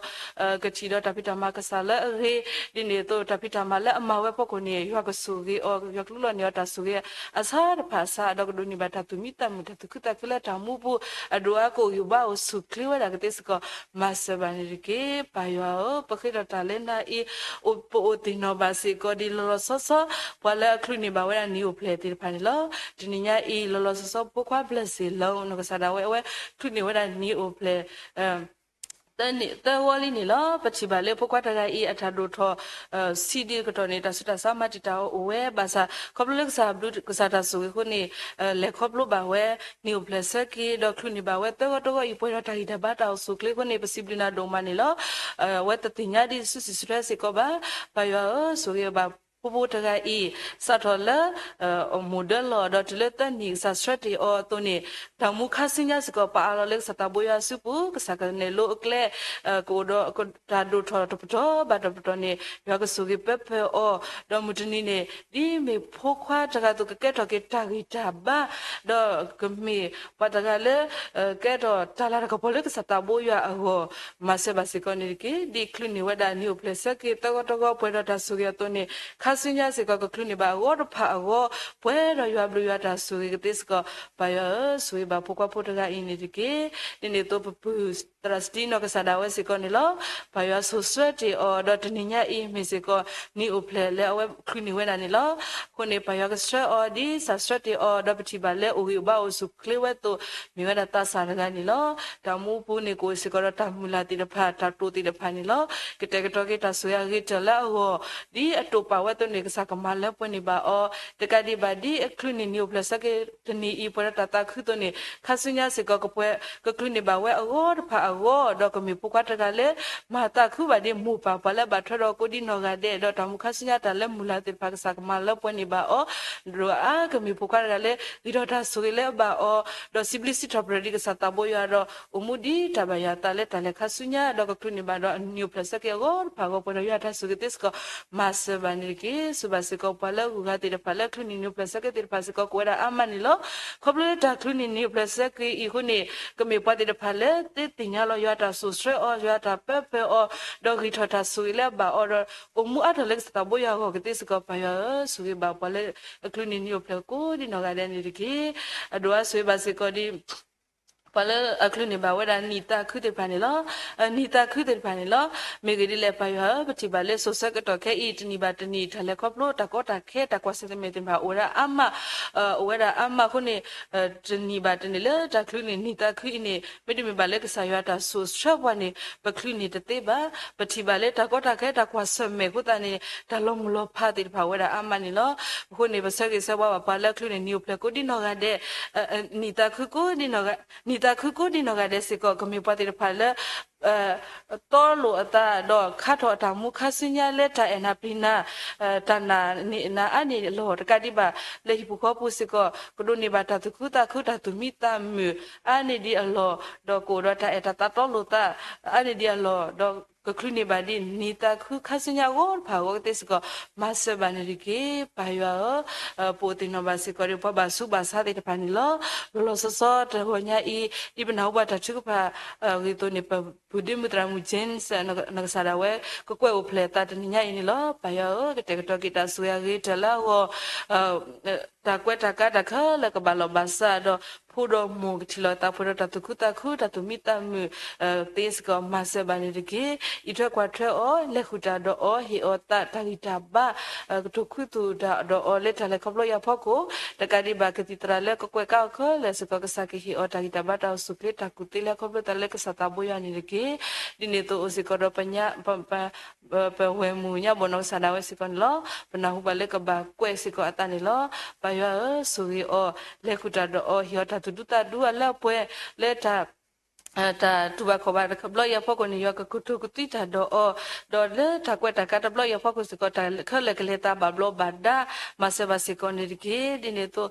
ကထံၣ်ဒီးတၢ်ဖံးတၢ်မၤကစၢ်လၢအဂ့ၤ, ဒ်န့ၣ်အသိးတၢ်ဖံးတၢ်မၤလၢအမၤဝဲဖီခိၣ်န့ၣ် ယွၤကဆိၣ်ဂ့ၤအီၤ ယွၤကလူလီၤန့ၢ်အီၤတၢ်ဆိၣ်ဂ့ၤအဆၢတဖၣ်အဆၢ ဒီးကဒိးန့ၢ်ဘၣ်တၢ်သူၣ်မံသးမုာ် တၢ်သူၣ်ခုသးခုလၢတၢ်မူပူၤ အဒိၣ်အါကအိၣ်ဂံၢ်ဘါအိၣ်ဆူၣ်ချ့ဝဲဒၣ်ကသ့စ့ၢ်ကီး မၤစၢၤဘၣ်န့ၣ်တက့ၢ်. ပၢ်ယွၤဧၢ, ပဃ့ဒီးတၢ်လၢနၤအံၤ ပအိၣ်သ့ၣ်နီၣ်ဘၣ်စ့ၢ်ကီးဒ်လီၤလီၤဆီဆီ ပှၤလၢအချုးန့ၢ်ဘၣ်ဝဲဒၣ်နံၣ်အိၣ်ဖျဲၣ်သ့ၣ်တဖၣ်န့ၣ်လီၤ. တနံၤညါအံၤ လီၤလီၤဆီဆီ ဖိခွါဘျၢစ့ၣ်လီၤ နီၢ်ကစၢ်ဒၣ်ဝဲ အဝဲချုးန့ၢ်ဝဲဒၣ်နံၣ်အိၣ်ဖျဲၣ် သၢဂီၤလံန့ၣ်လီၤ. ပထံၣ်ဘၣ်လၢဖိခွါတဂၤအံၤ အတၢ်ဒိၣ်ထီၣ် ဆံးဒံးကတီၢ်န့ၣ် တၢ်ဆူးတၢ်ဆါမၤတံာ်တာ်အီၤအိၣ်ဝဲ ဘၣ်ဆၣ် ခီဖျိလၢကစၢ်ဘျုးကစၢ်တၢ်ဆိၣ်ဂ့ၤအဃိန့ၣ် လဲၤခီဖျိဘၣ်ဝဲ နံၣ်အိၣ်ဖျဲၣ်ဆၢက့ၤ ဒီးချုးန့ၢ်ဘၣ်ဝဲသၢဂီၤတဂီၤအံၤ ပှဲၤဒီးတၢ်ဂံၢ်တၢ်ဘါတၢ်အိၣ်ဆူၣ်ချ့အဃိန့ၣ် ပစံးဘျုးနၤဒိၣ်မးန့ၣ်လီၤ. အဝဲတသ့ၣ်ညါဒ်ဆူၣ်ဆံၣ်ဆူၣ်ထွဲစ့ၢ်ကီးဘၣ်. ပၢ်ယွၤဧၢ, ဆိၣ်ဂ့ၤဘၣ်ဖိဖိတဂၤအံၤ စးထီၣ်လၢ မိၢ်ဒၢလီၤဒီးတုၤလၢသၢနံၣ်ကစၢ်ဆှၢတ့ၢ်အီၤအသိးန့ၣ် တၢ်မူခါဆူညါစ့ၢ်ကီး ပအးလီၤလၢကစၢ်သးဘိယွၤစုပူၤ ကစၢ်ကနဲၣ်လိအကျဲ ကအိၣ်ဒီးတၢ်ဒိၣ်ထီၣ်တပတီၢ်ဘၣ်တပတီၢ်န့ၣ် ယွၤကဆိၣ်ဂ့ၤပၢၤပၢၤအီၤ ဒီးမုၢ်တနံၤန့ၣ် ဒ်မ့ၢ်ဖိခွါတဂၤအသိး ကကဲထီၣ်က့ၤတၢ်ဂံၢ်တၢ်ဘါ ဒီးကမ့ၢ်ပှၤတဂၤလၢ ကဲထီၣ်တၢ်လၤတၢ်ကပီၤလၢကစၢ်သးဘိယွၤအဂီၢ် မၤစၢၤဘၣ်စ့ၢ်ကီးန့ၣ်တက့ၢ်. ဒ်ချုးန့ၢ်ဝဲဒၣ်နံၣ်အိၣ်ဖျဲၣ်ဆၢက့ၤသၢဂီၤတဂီၤ ပှဲၤဒီးတၢ်ဆိၣ်ဂ့ၤအသိးန့ၣ် ခါဆူညါစ့ၢ်ကီး ကချုးန့ၢ်ဘၣ်အဂီၢ်တဖၣ်အဂီၢ် ပှဲၤဒီးယွၤဘျုးယွၤတၢ်ဆိၣ်ဂ့ၤကသ့စ့ၢ်ကီး ပၢ်ယွၤဧၢ, ဆိၣ်ဂ့ၤဘၣ်ဖိခွါဖိတဂၤအံၤန့ၣ်တက့ၢ်. ဒ်န့ၣ်အသိး ပပုၢ်သရၣ်စတံနီၢ်ကစၢ်ဒၣ်ဝဲစ့ၢ်ကီးန့ၣ်လီၤ. ပၢ်ယွၤဆိၣ်ဆှၢတ့ၢ်အီၤ ဒီးတနံၤညါအံၤမ့ၢ်စ့ၢ်ကီး နံၤအိၣ်ဖျဲၣ်လၢအဝဲချုးန့ၢ်ဝဲဒၣ်န့ၣ်လီၤ. အဃိန့ၣ် ပၢ်ယွၤကဆှၢအီၤဒ်စၢ်ဆှၢတ့ၢ်အီၤ ဒီးပထံၣ်ဘၣ်လၢအိၣ်ဂံၢ်အိၣ်ဘါအိၣ်ဆူၣ်အိၣ်ချ့ဝဲအသိး မ့ၢ်ဝဲဒၣ်သးစၢ်တဂၤန့ၣ်လီၤ. တၢ်အိၣ်မူအပူၤန့ၣ် ကအိၣ်စ့ၢ်ကီးဒီးတၢ်မုၢ်လၢ်သ့ၣ်တဖၣ် တၢ်တိာ်သ့ၣ်တဖၣ်န့ၣ်လီၤ. ကတဲာ်ကတီၤက့ၤတၢ်ဆိၣ်ဂ့ၤအဂ့ၤတၢၢ်လၢအဂီၢ် ဒ်အတိာ်ပာ်ဝဲအသိးန့ၣ် ကစၢ်ကမၤလၢပှဲၤန့ၢ်ဘၣ်အီၤ, တကးဒံးဘၣ်ဒ်အချုးန့ၢ်နံၤအိၣ်ဖျဲၣ်ဆၢက့ၤတနံၤအံၤ ပှဲၤဒီးတၢ်သးခုအသိးန့ၣ် ခါဆူညါစ့ၢ်ကီး ကပှဲၤကချုးန့ၢ်ဘၣ်ဝဲအဂီၢ်တဖၣ်အဂီၢ် ဒီးကမ့ၢ်ဖိခွါတဂၤလၢ မၤသးခုဘၣ်ဒ်မိၢ်ပၢ်ပှၤလၢအဘၣ်ထွဲဒီးကိးဒ်နီၢ်ဂၤဒဲး ဒီးတၢ်မူခါဆူညါတၢ်လၢမုၢ်လၢ်သ့ၣ်တဖၣ် ကစၢ်ကမၤလၢပှဲၤန့ၢ်ဘၣ်အီၤ, ဒီးအါကမ့ၢ်ဖိခွါတဂၤလၢ ဂံၢ်ထီၣ်တၢ်ဆိၣ်ဂ့ၤလၢအဘၣ်အီၤ, ဒီးစံးဘျုးစံးထီၣ်ပတြၢၤဒ်ကစၢ်သးဘိယွၤဒီး အိၣ်မူဒ်တၢ်ဘၣ်ယွၤအသးလၢတၢ်လဲၤခါဆူညါ ဒီးကချုးန့ၢ်ဘၣ်ဒီးအနံၤအိၣ်ဖျဲၣ်ဆၢက့ၤအဂီၢ်တဖၣ်အဂီၢ် ပှဲၤဒီးယွၤတၢ်ဆိၣ်ဂ့ၤသ့စ့ၢ်ကီး မၤစၢၤဘၣ်န့ၣ်တက့ၢ်. စံးဘၣ်စ့ၢ်ကီး ပှၤလၢအဂုၤအဂၤသ့ၣ်တဖၣ်လၢချုးန့ၢ်နံၤအိၣ်ဖျဲၣ်ဆၢက့ၤသ့ၣ်တဖၣ်စ့ၢ်ကီး ကအိၣ်ဝဲဒၣ်အါမးန့ၣ်လီၤ. ခီဖျိလၢတၢ်ချုးန့ၢ်နံၤအိၣ်ဖျဲၣ်ဆၢက့ၤအံၤအဃိန့ၣ် ကမ့ၢ်ပှၤသ့ၣ်တဖၣ်လၢသ့သ့ၣ်ညါလီၤ ယွၤတၢ်စိာ်ဆှၢအီၤ ယွၤတၢ်ပၢဖၢအီၤ, ဒီးဂံၢ်ထီၣ်တၢ်ဆိၣ်ဂ့ၤလၢအဘၣ်အီၤဒီး အိၣ်မူအါထီၣ်လၢကစၢ်သးဘိယွၤအဂီၢ်ကသ့စ့ၢ်ကီး ပၢ်ယွၤဧၢ, ဆိၣ်ဂ့ၤဘၣ်ပှၤလၢအချုးန့ၢ်နံၤအိၣ်ဖျဲၣ်ကိးဒ်နီၢ်ဂၤဒဲးန့ၣ်တက့ၢ်. အဒိၣ်အါဆိၣ်ဂ့ၤဘၣ်စ့ၢ်ကီးဒ် ပှၤလၢအချုးန့ၢ်ဘၣ်ဝဲဒၣ်နံၤသးခုသ့ၣ်တဖၣ်န့ၣ်လီၤ. နံၤသးခုသ့ၣ်တဖၣ်န့ၣ်လီၤ. မ့ၢ်ဂ့ၢ်ဒ်လဲၣ် ပၢ်ယွၤဧၢ, ပထံၣ်ဘၣ်လၢစိာ်ဆၢကတီၢ်ခဲအံၤ တနံၤဘၣ်တနံၤ တၢ်လဲၤခီဖျိ တၢ်ကီတၢ်ခဲ တၢ်ကွၢ်ဆၢၣ်မဲာ်သ့ၣ်တဖၣ် အိၣ်ဝဲဒၣ်အါမး, အိၣ်ဝဲဒၣ်အါမးအဃိန့ၣ် တနံၤဘၣ်တနံၤလၢတၢ်ချုးန့ၢ်နံၤသးခုအံၤန့ၣ် မ့တမ့ၢ်ဘၣ်လၢကစၢ်ယွၤတၢ်စိာ်ဆှၢပှၤန့ၣ် ပချုးန့ၢ်တသ့ဘၣ်. ပထံၣ်ဘၣ်လၢတၢ်ကီတၢ်ခဲ တၢ်ကွၢ်ဆၢၣ်မဲာ်အဃိသတးန့ၣ် တၢ်လီၤမုၢ်လီၤဖးသ့ၣ်တဖၣ်အိၣ်ဝဲဒၣ်အါမးန့ၣ်လီၤ. အဃိန့ၣ် ပဆၢဂ့ၤဆၢဝါဘၣ်ပှၤလၢအချုးန့ၢ်နံၤအိၣ်ဖျဲၣ်ကိးဒ်နီၢ်ဂၤဒဲး နံၤသးခုကိးဒ်နီၢ်ဂၤ နံၤသးခုကိးဒ်နီၢ်ဂၤဒဲးစ့ၢ်ကီး ကမ့ၢ်ပှၤသ့ၣ်တဖၣ်လၢ တီလိာ်အသး ဒီးခါထီၣ်အတၢ်မူခါဆူညါလၢတၢ်အဲၣ်နၤပျံၤနၤ တၢ်နာ်န့ၢ်နၤအါန့ၢ်အလီၢ် တကးဒံးဘၣ် လၢဟံၣ်ဖိဃီဖိစ့ၢ်ကီး ကဒိးန့ၢ်ဘၣ်တၢ်သူၣ်ခုသးခု တၢ်သူၣ်မံသးမုာ် အါန့ၢ်ဒံးအလီၢ် ဒီးကအိၣ်ဒီးတၢ်အဲၣ်တၢ်သးတီလိာ်သး အါန့ၢ်ဒံးအလီၢ် ဒီးကချုးန့ၢ်ဘၣ်ဒ်နံၤသးခုခါဆူညါအဂီၢ်တဖၣ်အဂီၢ်ကသ့စ့ၢ်ကီး မၤစၢၤဘၣ်န့ၣ်တက့ၢ် ပၢ်ယွၤဧၢ. ပအိၣ်သ့ၣ်နီၣ်ဘၣ်စ့ၢ်ကီးဒီး ပှၤဘၣ်ဆူးဘၣ်ဆါသ့ၣ်တဖၣ်န့ၣ်လီၤ. လီၤလီၤဆီဆီတဂီၤညါအံၤ ဒ်ပနၢ်ဟူဘၣ်တၢ်ထုကဖၣ်အဂ့ၢ်အသိးန့ၣ် ပပုၢ်ဒ့မုၣ်သရၣ်မုၣ် James နီၢ်ကစၢ်ဒၣ်ဝဲ ကကွဲးအိၣ်ဖျဲၣ်အသးတနံၤညါအံၤန့ၣ်လီၤ. ပၢ်ယွၤဧၢ, ကတဲာ်ကတီၤက့ၤတၢ်ဆိၣ်ဂ့ၤအဂ့ၤတၢၢ်လၢအဂီၢ် တၢ်ကွဲးတၢ်ကါတၢ်ခဲလၢာ်ကဘၣ်လီၢ်ဘၣ်စး ဒီးဖိဒီးမိၢ်ကထံၣ်လိာ်သးပှဲၤဒီးတၢ်သူၣ်ခုသးခု တၢ်သူၣ်မံသးမုာ်သ့စ့ၢ်ကီး မၤစၢၤဘၣ်န့ၣ်တက့ၢ်. အံးထွဲကွၢ်ထွဲအီၤ, လဲၤဃုာ်တၢ်ဒီးအီၤ, ဟ့ၣ်အီၤသးတၢ်ဂံၢ်တၢ်ဘါ, ကတိၤခူသူၣ်တၢ်ဒီးအီၤလၢတၢ်လဲၤခီဖျိအံၤအဖီခိၣ်, တကးဒံးဘၣ် ကသံၣ်သရၣ်လၢကကွဲးကါအီၤခဲလၢာ်စ့ၢ်ကီး ကစၢ်ကဟ့ၣ်အီၤတၢ်ဂံၢ်တၢ်ဘါ တၢ်အိၣ်ဆူၣ်အိၣ်ချ့ တၢ်ကူၣ်သ့လၢခီဖျိသးလၢကစၢ်သးဘိယွၤန့ၣ်တက့ၢ်. ဒ်န့ၣ်အသိးအိၣ်စ့ၢ်ကီးဒီး ပဝဲၢ်မုၢ်ညါဘီၣ်နီၢ်ကစၢ်ဒၣ်ဝဲစ့ၢ်ကီးန့ၣ်လီၤ. ပနၢ်ဟူဘၣ်လၢကဘၣ်ကွဲးစ့ၢ်ကီးအသးန့ၣ်လီၤ. ပၢ်ယွၤဧၢ, ဆိၣ်ဂ့ၤအီၤ, လဲၤဃုာ်တၢ်ဒီးအီၤ, ဟ့ၣ်အီၤတၢ်သူၣ်ဒူသးဒူအလၢအပှဲၤ လၢတၢ် တၢ်တူၢ်ဘၣ်ခီၣ်ဘၣ်တဘျီအံၤအဖီခိၣ်န့ၣ် ယွၤကကတိၤကသွံတၢ်ဒီးအီၤ, ဒီးလၢတၢ်ကွဲးတၢ်ကါတဘျီအံၤအဖီခိၣ်စ့ၢ်ကီး တၢ်ခဲလၢာ်ကလဲၤသးဘၣ်ဘျီးဘၣ်ဒါ မၤစၢၤဘၣ်စ့ၢ်ကီးန့ၣ်တက့ၢ်. ဒ်န့ၣ်အသိး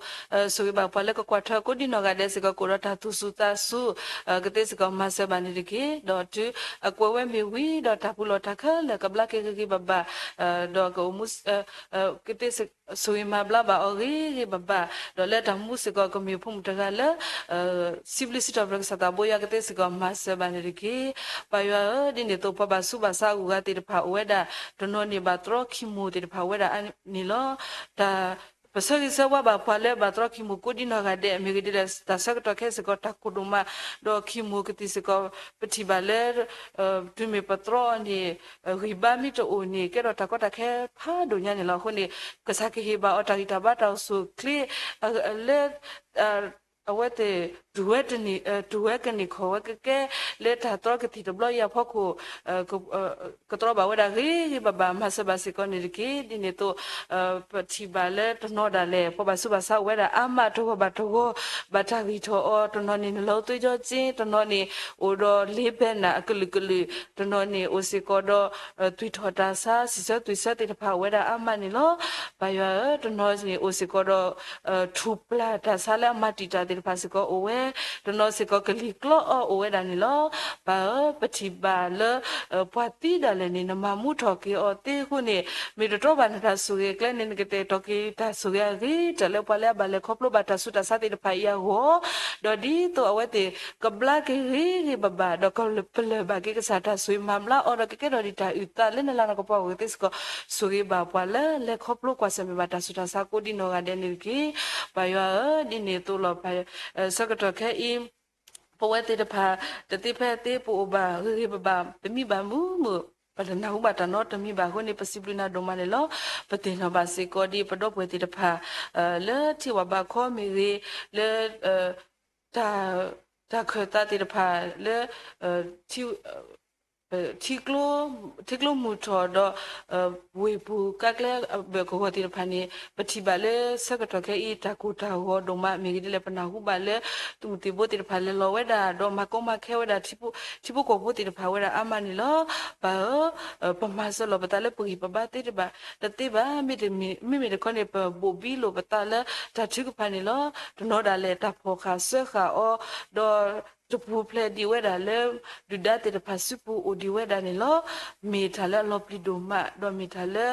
ဆိၣ်ဂ့ၤဘၣ်ပှၤလၢကကွၢ်ထွဲကိးဒ်နီၢ်ဂၤဒဲးစ့ၢ်ကီး ကအိၣ်ဒီးတၢ်သူၣ်စူၤသးစူၤ ကသ့စ့ၢ်ကီး မၤစၢၤဘၣ်န့ၣ်တက့ၢ်. ဒီးတုၤအကွဲးဝဲမ့ၢ်ဝံၤဒီး တၢ်ပူၤလီၢ်တၢ်ခဲလၢာ်ကဘျါက့ၤဂ့ၤဂ့ၤဘၣ်ဘၣ် ဒီးကအိၣ်မူ ကသ့စ့ၢ် ဆိၣ်ဂ့ၤမၤဘျါဘၣ်အီၤဂ့ၤဂ့ၤဘၣ်ဘၣ်, ဒီးလၢတၢ်မူစ့ၢ်ကီး ကမ့ၢ်ဖိမုၣ်တဂၤလၢ စံးဘျုးစံးထီၣ်ပတြၢၤကစၢ်သးဘိယွၤကသ့စ့ၢ်ကီး မၤစၢၤဘၣ်န့ၣ်တက့ၢ်. ပၢ်ယွၤဧၢ, ဒ်န့ၣ်အသိး ပှၤဘၣ်ဆူးဘၣ်ဆါအဂုၤအဂၤသ့ၣ်တဖၣ်အိၣ်ဝဲဒၣ် တနီၤန့ၣ်ဘၣ်တြီခံမိၢ်သ့ၣ်တဖၣ်အိၣ်ဝဲဒၣ်န့ၣ်လီၤ. တၢ် ပဆၢဂ့ၤဆၢဝါဘၣ်ပှၤလၢဘၣ်တြီခံမိၢ်ကိးဒ်နီၢ်ဂၤဒဲး မ့ၢ်ဂ့ၤဒ်လဲၣ် တၢ်ဆၢကတီၢ်ခဲအံၤစ့ၢ်ကီး တၢ်ကိၢ်ဒိၣ်မး, ဒီးခံမိၢ်ကသံၣ်စ့ၢ်ကီး ပထံၣ်ဘၣ်လၢ တုၤမ့ၢ်ပတြီအီၤန့ၣ် ဂံၢ်ဘါမ့ၢ်တအိၣ်န့ၣ် ကဲထီၣ်တၢ်ကီတၢ်ခဲဖးဒိၣ်ညါန့ၣ်လီၤ. အဃိန့ၣ် ကစၢ်ကဟ့ၣ်ဘၣ်အီၤတၢ်ဂံၢ်တၢ်ဘါတၢ်အိၣ်ဆူၣ်အိၣ်ချ့ လၢ အဝဲသ့ၣ် တူၢ်ဝဲတန့ၢ် တူၢ်ဝဲကန့ၢ်ခီၣ်ဝဲကကဲ လၢတၢ်တြီကသံၣ်တဘျီအံၤအဖီခိၣ် ကတြီဘၣ်ဝဲဒၣ်ဂ့ၤဂ့ၤဘၣ်ဘၣ် မၤစၢၤဘၣ်စ့ၢ်ကီးန့ၣ်တက့ၢ်. ဒ်န့ၣ်အသိး ပထံၣ်ဘၣ်လၢတနီၤဒၣ်လဲာ် ပှၤဘၣ်ဆူးဘၣ်ဆါအိၣ်ဝဲဒၣ်အါမး တဂီၢ်ဘၣ်တဂီၢ် ဘၣ်တၢ်ဂံၢ်ထီၣ်အီၤ, တနီၤန့ၣ် နလီၤသွ့ၣ်ကၠီက့ တနီၤန့ၣ် အိၣ်ဒီးလ့ဘဲနၢ်အကလုာ်ကလုာ်, တနီၤန့ၣ် အိၣ်စ့ၢ်ကီးဒီး သွံၣ်ထီၣ်တၢ်ဆါ စံးဆၢသွံၣ်ဆၢသ့ၣ်တဖၣ်အိၣ်ဝဲဒၣ်အါမးန့ၣ်လီၤ. ပၢ်ယွၤဧၢ, တနီၤန့ၣ် အိၣ်စ့ၢ်ကီးဒီး ထူၣ်ပျၢ်တၢ်ဆါလၢအမၤတံာ်တာ် သ့ၣ်တဖၣ်စ့ၢ်ကီးအိၣ်ဝဲ, တနီၤစ့ၢ်ကီးကလံၤကျီအီၤအိၣ်ဝဲဒၣ်န့ၣ်လီၤ. ပၢ်ဧၢ, ပထံၣ်ဘၣ်လၢ ပှၤသံဒၣ်လဲာ်န့ၣ် နမၤမူထီၣ်က့ၤအီၤသ့အဃိန့ၣ်, မ့ၢ်တတြီဘၣ်နတၢ်ဆိၣ်ဂ့ၤအကျဲန့ၣ် နကတဲာ်ကတီၤက့ၤတၢ်ဆိၣ်ဂ့ၤအဂ့ၤတၢၢ်လၢပှၤလၢအဘၣ်လဲၤခီဖျိဘၣ်တၢ်ဆူးတၢ်ဆါသ့ၣ်တဖၣ်အံၤအဂီၢ်, ဒီးဒ်သိးအဝဲသ့ၣ်ကဘျါက့ၤဂ့ၤဂ့ၤဘၣ်ဘၣ် ဒီးကပလၢၢ်ဘၣ်က့ၤကစၢ်တၢ်ဆိၣ်ဂ့ၤမၤဘျါအီၤ ဒီးကကဲထီၣ်ဒံးတၢ်အုၣ်သးလၢနလၤနကပီၤအဂီၢ်သ့စ့ၢ်ကီး, ဆိၣ်ဂ့ၤဘၣ်ပှၤလၢလဲၤခီဖျိကွၢ်ဆၢၣ်မဲာ်ဘၣ်တၢ်ဆူးတၢ်ဆါကိးဒံနီၢ်ဂၤဒဲးန့ၣ်တက့ၢ်. ပၢ်ယွၤဧၢ, ဒ်န့ၣ်အသိးလီၤ. ဆၢကတီၢ်ခဲအံၤ ပဝဲသ့ၣ်တဖၣ် တသ့ဖဲသ့ ပအိၣ်ဘၣ်ဂ့ၤဂ့ၤဘၣ်ဘၣ် တမံဘၣ်မုာ်မုာ်, ပတနၢ်ဟူဘၣ်တၢ်နီတမံဘၣ်အဃိန့ၣ် ပစံးဘျုးနၤဒိၣ်မးန့ၣ်လီၤ. ပသ့ၣ်နီၣ်ဘၣ်စ့ၢ်ကီးဒ်ပဒီပုၢ်ဝဲၢ်သ့ၣ်တဖၣ် လၢထံဝၣ်ဘးခီမ့ၢ်ဂ့ၤ, လၢ တၢ်ခၢၣ်သးသ့ၣ်တဖၣ်လၢ ထံကျိမုၢ်ထီၣ်ဒီး ဝ့ၢ်ပူၤကါကျဲအဘၢၣ်ကဝီၤသ့ၣ်တဖၣ်န့ၣ် ပထံၣ်ဘၣ်လၢဆၢကတီၢ်ခဲအံၤ တၢ်ကိၢ်တၢ်ဂီၤဒိၣ်မး မ့ၢ်ဂ့ၤဒ်လဲၣ် ပနၢ်ဟူဘၣ်လၢ သုးမုၢ်သံၣ်ဘိသ့ၣ်တဖၣ်လဲၤလီၤဝဲဒၣ် ဒီးမၤကီမၤခဲဝဲဒၣ် ထံဖိကီၢ်ဖိသ့ၣ်တဖၣ်ဝဲဒၣ်အါမးန့ၣ်လီၤ. ပၢ်ဧၢ, ပမၤစၢၤလီၤပသးလၢပဂံၢ်ပဘါသ့တဘၣ် တသ့ဘၣ်, မ့မ့ၢ်တခီန့ၣ် ပဘိၣ်ဘံလိာ်ပသးလၢတၢ်ထုကဖၣ်န့ၣ်လီၤ. တနီၤဒၣ်လဲာ်တၢ်ဖီၣ်ဃာ်စၢဃာ်အီၤ ဒီး တပူၤဖျဲးဒံးဝဲဒၣ်လၢ ဒုၣ်ဒါသ့ၣ်တဖၣ်စုပူၤအိၣ်ဒံးဝဲဒၣ်န့ၣ်လီၤ. မ့ၢ်တၢ်လၢအလီၤပျံၤဒိၣ်မး ဒီးမ့ၢ်တၢ်လၢ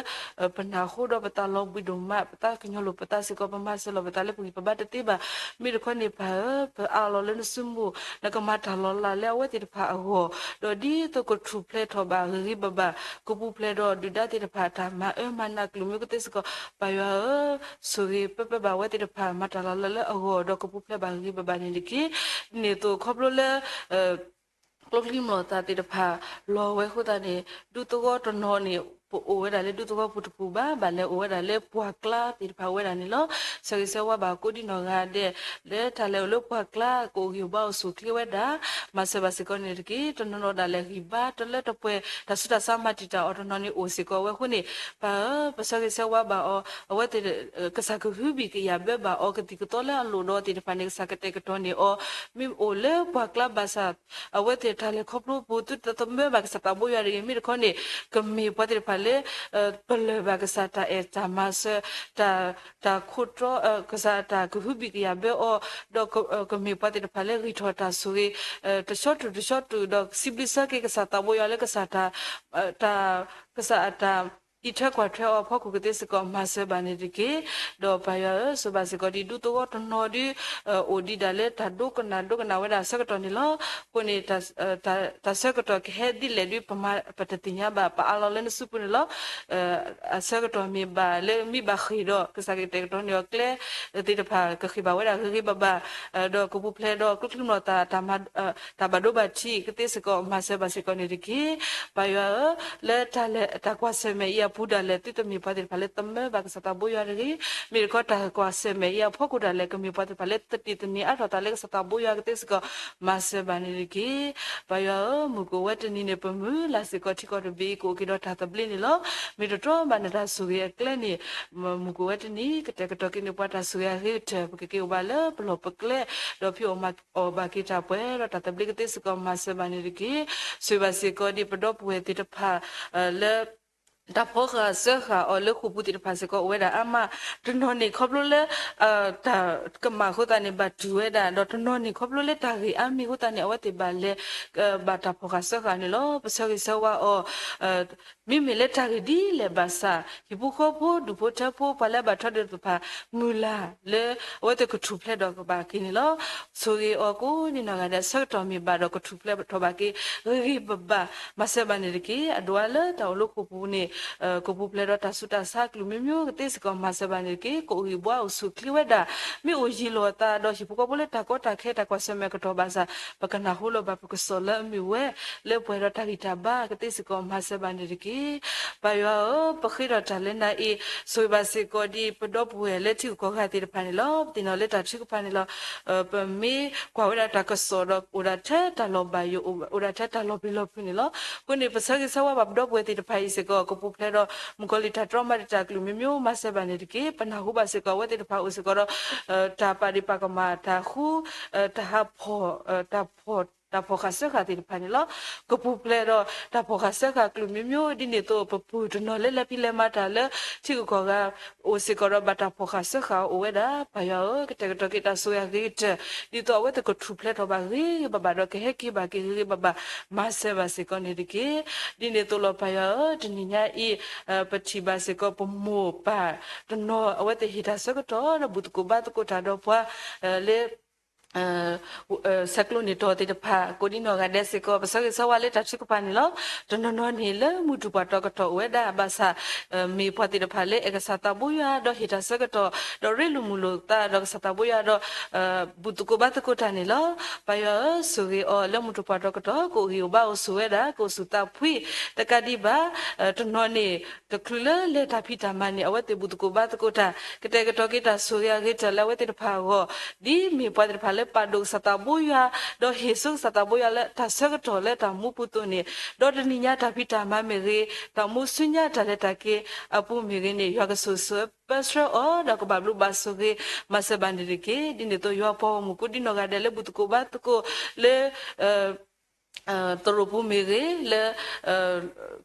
ပနၢ်ဟူဒီးပသးလီၤဘှံးဒိၣ်မး ပသးကညီၤလိာ်ပသးစ့ၢ်ကီး ပမၤစၢၤလီၤပသးလၢပဂံၢ်ပဘါတသ့ဘၣ်. မ့ၢ်တခီန့ၣ် ပၢ်ဧၢ, ပအးလီၤလၢနစုမုၢ် နကမၤတၢ်လီၤလးလၢအဝဲသ့ၣ်တဖၣ်အဂီၢ် ဒီးဒ်သိးကထူၣ်ဖျဲးထီၣ်ဘၣ်ဂ့ၤဂ့ၤဘၣ်ဘၣ် ကပူၤဖျဲးဒီးဒုၣ်ဒါသ့ၣ်တဖၣ်တၢ်မၤအၢမၤနးကျိၤမ့ၢ်ကသ့စ့ၢ်ကီး ပၢ်ယွၤဧၢ, ဆိၣ်ဂ့ၤပၢပၢဘၣ်ဝဲသ့ၣ်တဖၣ် မၤတၢ်လီၤလးလၢအဂီၢ် ဒီးကပူၤဖျဲးဘၣ်ဂ့ၤဂ့ၤဘၣ်ဘၣ်န့ၣ်တက့ၢ်. ဒ်န့ၣ်အသိးခီဖျိလၢ ကျိချံမျိာ်သၣ်သ့ၣ်တဖၣ် လီၤဝဲအဃိသတးန့ၣ် ဒူသဝီတနီၤန့ၣ် ပအိၣ်ဝဲဒၣ်လၢဒူသဝီပူၤတပူၤဘၣ်, ဘၣ်လဲၤအိၣ်ဝဲဒၣ်လၢပှၢ်ကျါသ့ၣ်တဖၣ်ဝဲဒၣ်န့ၣ်လီၤ. ဆၢဂ့ၤဆၢဝါဘၣ်ကိးဒံနီၢ်ဂၤဒဲး လၢတၢ်လဲၤအိၣ်လၢပှၢ်ကျါ ကအိၣ်ဂံၢ်အိၣ်ဘါအိၣ်ဆူၣ်အိၣ်ချ့ဝဲဒၣ်, မၤစၢၤဘၣ်စ့ၢ်ကီးန့ၣ်တက့ၢ်. တနီၤနီၤဒၣ်လဲာ်ဂံၢ်ဘါတလၢတပှဲၤ တၢ်ဆူးတၢ်ဆါမၤတံာ်တာ်အီၤတနီၤန့ၣ်အိၣ်စ့ၢ်ကီးဝဲအဃိန့ၣ် ပၢ်ဧၢ, ပဆၢဂ့ၤဆၢဝါဘၣ်အီၤ, အဝဲသ့ၣ် ကစၢ်ကဟုဘံၣ်ကယာ်ဘၢဘၣ်အီၤ ကသံၣ်ကသီလၢအလိၣ်ဒီးသ့ၣ်တဖၣ်န့ၣ် ကစၢ်ကတဲာ်ကတီၤန့ၢ်အီၤ, မ့ၢ်အိၣ်လၢပှၢ်ကျါဘၣ်ဆၣ် အဝဲသ့ၣ်တၢ်လဲၤခီဖျိပူၤသုတသမၢဘၣ်ကစၢ်သးဘိယွၤတဂ့ၤ, မ့ၢ်တခီန့ၣ် ကမ့ၢ်ပှၤသ့ၣ်တဖၣ်လၢ ပလၢၢ်ဘၣ်ကစၢ်တၢ်အဲၣ်တၢ်မၤစၢၤ တၢ် တၢ်ခိၣ်တီ ကစၢ်တၢ်ကဟုဘံၣ်ကယာ်ဘၢအီၤ, ဒီးကမ့ၢ်ပှၤသ့ၣ်တဖၣ်လၢဂံၢ်ထီၣ်တၢ်ဆိၣ်ဂ့ၤ တဆီတုၤတဆီတုၤ ဒီးစံးဘျုးဆၢက့ၤကစၢ်သးဘိယွၤလၢကစၢ်တၢ် တၢ် ကစၢ်အတၢ်အံးထွဲကွၢ်ထွဲအီၤအဖီခိၣ်ကသ့စ့ၢ်ကီး မၤစၢၤဘၣ်န့ၣ်တက့ၢ်. ဒီးပၢ်ယွၤဧၢ, ဆိၣ်ဘၣ်စ့ၢ်ကီးဒ်ဒူသဝီတနီၤဒု အိၣ်ဒံးဒၣ်လၢတၢ်ဒိကနၣ်ဒိကနၣ်ဝဲဒၣ်အဆၢကတီၢ်န့ၣ်လီၤ. အဃိန့ၣ် တၢ်ဆၢကတီၢ်ကဟဲဒ်လဲၣ်ဒု ပမၤပတသ့ၣ်ညါဘၣ် ပအးလီၤလၢနစုပူၤန့ၣ်လီၤ. အဆၢကတီၢ်မ့ၢ်ဘၣ်လၢမ့ၢ်ဘၣ်ဃ့ၢ်ဒီး ကစၢ်ကတဲာ်ကတီၤန့ၢ်အီၤကျဲ သ့ၣ်တဖၣ် ကဃ့ၢ်ဘၣ်ဝဲဒၣ်ဂ့ၤဂ့ၤဘၣ်ဘၣ် ဒီးကပူၤဖျဲးဒီးကျိချံမျိာ်သၣ် တၢ်ဘၣ်ဒိဘၣ်ထံးကသ့စ့ၢ်ကီး မၤစၢၤဘၣ်စ့ၢ်ကီးန့ၣ်တက့ၢ်. ပၢ်ယွၤဧၢ, လၢတၢ်လဲၤတၢ်ကွၢ်ဆၢၣ်မဲာ်အံၤအပူၤဒၣ်လဲာ် သုတမ့ၢ်ပှၤသ့ၣ်တဖၣ်လၢသမၢဘၣ်ကစၢ်သးဘိယွၤတဂ့ၤ. မ့ၢ်တခီတၢ်ကွၢ်ဆၢၣ်မဲာ်အံၤအဖီခိၣ်ဒၣ်လဲာ် ကမ့ၢ်ပှၤသ့ၣ်တဖၣ်လၢသတ့ၢ်သန့ၤအါထီၣ်သးလၢကစၢ်သးဘိယွၤကသ့စ့ၢ်ကီး မၤစၢၤဘၣ်န့ၣ်တက့ၢ်. ပၢ်ယွၤဧၢ, မုၢ်ကအိၣ်ဝဲတနံၤန့ၣ် ပမုၢ်လၢ်စ့ၢ်ကီးထံကီၢ်တဘ့ၣ်အံၤ ကအိၣ်က့ၤဒီးတၢ်သဘျ့န့ၣ်လီၤ. မ့ၢ်တတြီဘၣ်နတၢ်ဆိၣ်ဂ့ၤအကျဲန့ၣ် မုၢ်ကအိၣ်ဝဲတနံၤ ကတဲာ်ကတီၤက့ၤန့ၢ်ပှၤတၢ်ဆိၣ်ဂ့ၤအဂ့ၤကတၢၢ် ပကက့ၤအိၣ်ဘၣ်လၢပလီၢ်ပကျဲ ဒီးဖံးအီၣ်မၤအီၣ်ဘၣ်က့ၤတၢ်ပှဲၤဒီးတၢ်သဘျ့ကသ့စ့ၢ်ကီး မၤစၢၤဘၣ်န့ၣ်တက့ၢ်. ဆိၣ်ဂ့ၤဘၣ်စ့ၢ်ကီးဒ်ပဒီပုၢ်ဝဲၢ်သ့ၣ်တဖၣ် လၢ တၢ်ဖီဃာ်စၢဃာ်အီၤလၢဃိာ်ပူၤသ့ၣ်တဖၣ်စ့ၢ်ကီးအိၣ်ဝဲဒၣ်အါမး, တနီၤန့ၣ်ခီဖျိလၢ တၢ်ကမၣ်အဃိသတးန့ၣ် ဘၣ်တူၢ်ဝဲဒၣ်, ဒီးတနီၤန့ၣ်ခီဖျိလၢတၢ်ဂ့ၢ်အါမံၤအဃိသတးန့ၣ် အဝဲသ့ၣ်ဘၣ်လဲၤ ဘၣ်တၢ်ဖီဃာ်စၢဃာ်န့ၣ်လီၤ. ပဆၢဂ့ၤဆၢဝါအီၤ မ့မ့ၢ်လၢတၢ်ဂ့ၢ်ဒ်လဲၣ်ဘၣ်ဆၣ် ဟံၣ်ဖိဃီဖိ ဒူၣ်ဖိထၢဖိ ပှၤလၢအဘၣ်ထွဲဒီးသ့ၣ်တဖၣ် မုၢ်လၢ်လၢအဝဲသ့ၣ်ကထူၣ်ဖျဲးထီၣ်ကဘၣ်က့ၤန့ၣ်လီၤ. ဆိၣ်ဂ့ၤအီၤကိးဒံနီၢ်ဂၤဒဲး ဆၢကတီၢ်မ့ၢ်ဘၣ်ဒီးကထူၣ်ဖျဲးထီၣ်ဘၣ်က့ၤ ဂ့ၤဂ့ၤဘၣ်ဘၣ် မၤစၢၤဘၣ်န့ၣ်တက့ၢ်. အဒိၣ်အါလၢတၢ်အိၣ်လၢဃိာ်ပူၤန့ၣ် ကပူၤဖျဲးဒီးတၢ်ဆူးတၢ်ဆါအကလုာ်မ့ၢ်မ့ၢ်ကသ့စ့ၢ်ကီး မၤစၢၤဘၣ်န့ၣ်တက့ၢ်. ကအိၣ်ဂံၢ်ဘါအိၣ်ဆူၣ်အိၣ်ချ့ဝဲဒၣ် မ့ၢ်အိၣ်ယံၤလိာ်အသးဒီးဟံၣ်ဖိဃီဖိလၢတၢ်ကီတၢ်ခဲတၢ်ကွၢ်ဆၢၣ်မဲာ်ကတီၢ်ဘၣ်ဆၣ် ပကနၢ်ဟူလၢၤဘၣ်ပကစီၣ်လၢအမ့ၢ်ဝဲ လၢပှဲၤဒီးတၢ်ဂံၢ်တၢ်ဘါကသ့စ့ၢ်ကီး မၤစၢၤဘၣ်န့ၣ်တက့ၢ်. ပၢ်ယွၤဧၢ, ပဃ့ထီၣ်တၢ်လၢနၤအံၤ ဆိၣ်ဂ့ၤဘၣ်စ့ၢ်ကီးဒ်ပဒီပုၢ်ဝဲၢ်လၢထံဂုၤကီၢ်ဂၤသ့ၣ်တဖၣ်န့ၣ်လီၤ. ပသ့ၣ်နီၣ်လၢတၢ်ထုကဖၣ်န့ၣ်လီၤ. ပမ့ၢ်ကွၢ်ဝဲဒၣ်တၢ်ကစီၣ်ဒီး အိၣ်ဒၣ်ထဲတၢ်လီၤဘၣ်ယိၣ် အိၣ်ဒၣ်ထဲတၢ်လီၤပျံၤလီၤဖုးန့ၣ်လီၤ. အဃိန့ၣ် ပဆၢဂ့ၤဆၢဝါဘၣ်ပဒီပုၢ်ဝဲၢ်သ့ၣ်တဖၣ်အံၤစ့ၢ်ကီး ကပူၤဖျဲးဒီးမုၣ်ကီၤလံၢ်တၢ်တြီမၤတံာ်တာ်အကလုာ်မ့ၢ်မ့ၢ် မၤစၢၤဘၣ်န့ၣ်တက့ၢ်. ပနၢ်ဟူဘၣ်စ့ၢ်ကီးအဝဲသ့ၣ်တဖၣ်အိၣ်စ့ၢ်ကီးဒီး တၢ်ပာ်ဒ့ၣ်ပာ်ကမၣ်တၢ်ဃူ တၢ်ဟးဖီၣ် တၢ်ဖီၣ် တၢ်ဖီၣ်ဃာ်စၢဃာ်သ့ၣ်တဖၣ်န့ၣ်လီၤ. ကပူၤဖျဲးဒီးတၢ်ဖီၣ်ဃာ်စၢဃာ်ကျိၤမံၤမံၤ ဒ်န့ၣ်အသိး ပပုၢ်တနီၤလၢလဲၤဖံးလဲၤမၤတၢ်လၢထံဂုၤကီၢ်ဂၤ အိၣ်စ့ၢ်ကီးဒီးဘၣ်တၢ်ဖီၣ်ဃာ်စၢဃာ်အိၣ်ဝဲဒၣ် ပၢ်ယွၤဧၢ, ကတဲာ်ကတီၤက့ၤတၢ်ဆိၣ်ဂ့ၤအဂ့ၤကတၢၢ် ဒ်သိးအဝဲသ့ၣ်ကထူၣ်ဖျဲးထီၣ်ဘၣ်ဂ့ၤဂ့ၤဘၣ်ဘၣ်ဒီးကဟဲက့ၤဘၣ်က့ၤဂ့ၤဂ့ၤဘၣ်ဘၣ် မၤစၢၤဘၣ်စ့ၢ်ကီးန့ၣ်တက့ၢ်. ဒ်န့ၣ်အသိးလီၤ ပၢ်ယွၤဧၢ, တနံၤညါအံၤ ပထံၣ်ဘၣ်စ့ၢ်ကီးပမိၢ်ပၢ်တနီၤ အဝဲသ့ၣ်ဟ့ၣ်တၢ်ဆၢကတီၢ်ဒီးဘူၣ်သကိးဘါသကိးတၢ်ဒီးပှၤ လၢ ဆဲးကျိးန့ၢ်တီၤသ့ၣ်တဖၣ် ကိးဒံနီၢ်ဂၤဒဲးစ့ၢ်ကီး ပဆၢဂ့ၤဆၢဝါလၢတၢ်ထုကဖၣ်န့ၣ်လီၤ. တနီၤနီၤန့ၣ်လၢမုၢ်တူၢ်ပှၤတီကတီၢ်အိၣ်ဝဲဒၣ် ဘၣ်ဆၣ် မ့ၢ်ပှၤသ့ၣ်တဖၣ်လၢအဲၣ်ကစၢ်သးဘိယွၤ ဒီးဟ့ၣ်တၢ်ဆၢကတီၢ် ဒီးရ့လိာ်မုာ်လိာ်သးဒီးကစၢ်သးဘိယွၤဒီး ဘူၣ်သကိးဘါသကိးတၢ်န့ၣ်လီၤ. ပၢ်ယွၤဧၢ, ဆိၣ်ဂ့ၤအီၤလၢမုၢ်တူၢ်ပှၤတီကတီၢ် ကအိၣ်ဂံၢ်အိၣ်ဘါအိၣ်ဆိးဝဲဒၣ် ကအိၣ်ဆူၣ်သးဖှံ တကးဒံးဘၣ် တနီၤန့ၣ် တချုးလၢလဲၤတၢ်ဖံးတၢ်မၤန့ၣ် အဝဲသ့ၣ်ဘူၣ်သကိးဘါသကိးတၢ် ကတဲာ်ကတီၤက့ၤတၢ်ဆိၣ်ဂ့ၤအဂ့ၤကတၢၢ်လၢအဝဲသ့ၣ်တဖၣ်အဂီၢ် ဒ်မ့ၢ်ပှၤသ့ၣ်တဖၣ်လၢပာ်ဒိၣ်ကစၢ်သးဘိယွၤ ဒီးဟ့ၣ်ဆူကစၢ်သးဘိယွၤလၢတၢ်ဆၢကတီၢ်လၢတၢ်မူပူၤအသိးန့ၣ် ဒီးတနံၤညါတၢ်ဖံးတၢ်မၤမ့ၢ်ဂ့ၤ တၢ်အိၣ်မူဆူညါတၢ်လဲၤတၢ်က့ၤအပူၤမ့ၢ်ဂ့ၤန့ၣ် ယွၤကဆိၣ်ဂ့ၤပၢဆှၢအီၤ ဒီးကဘၣ်ဘျုးဘၣ်ဆိၣ်ဂ့ၤမၤစၢၤဘၣ်န့ၣ်တက့ၢ်. ဒ်န့ၣ်အသိး ယွၤပှၤဂီၢ်မုၢ်ကိးဒံနီၢ်ဂၤဒဲးလၢဘူၣ်သကိးဘါသကိးလၢ သရိာ်ပူၤမ့ၢ်ဂ့ၤ လၢ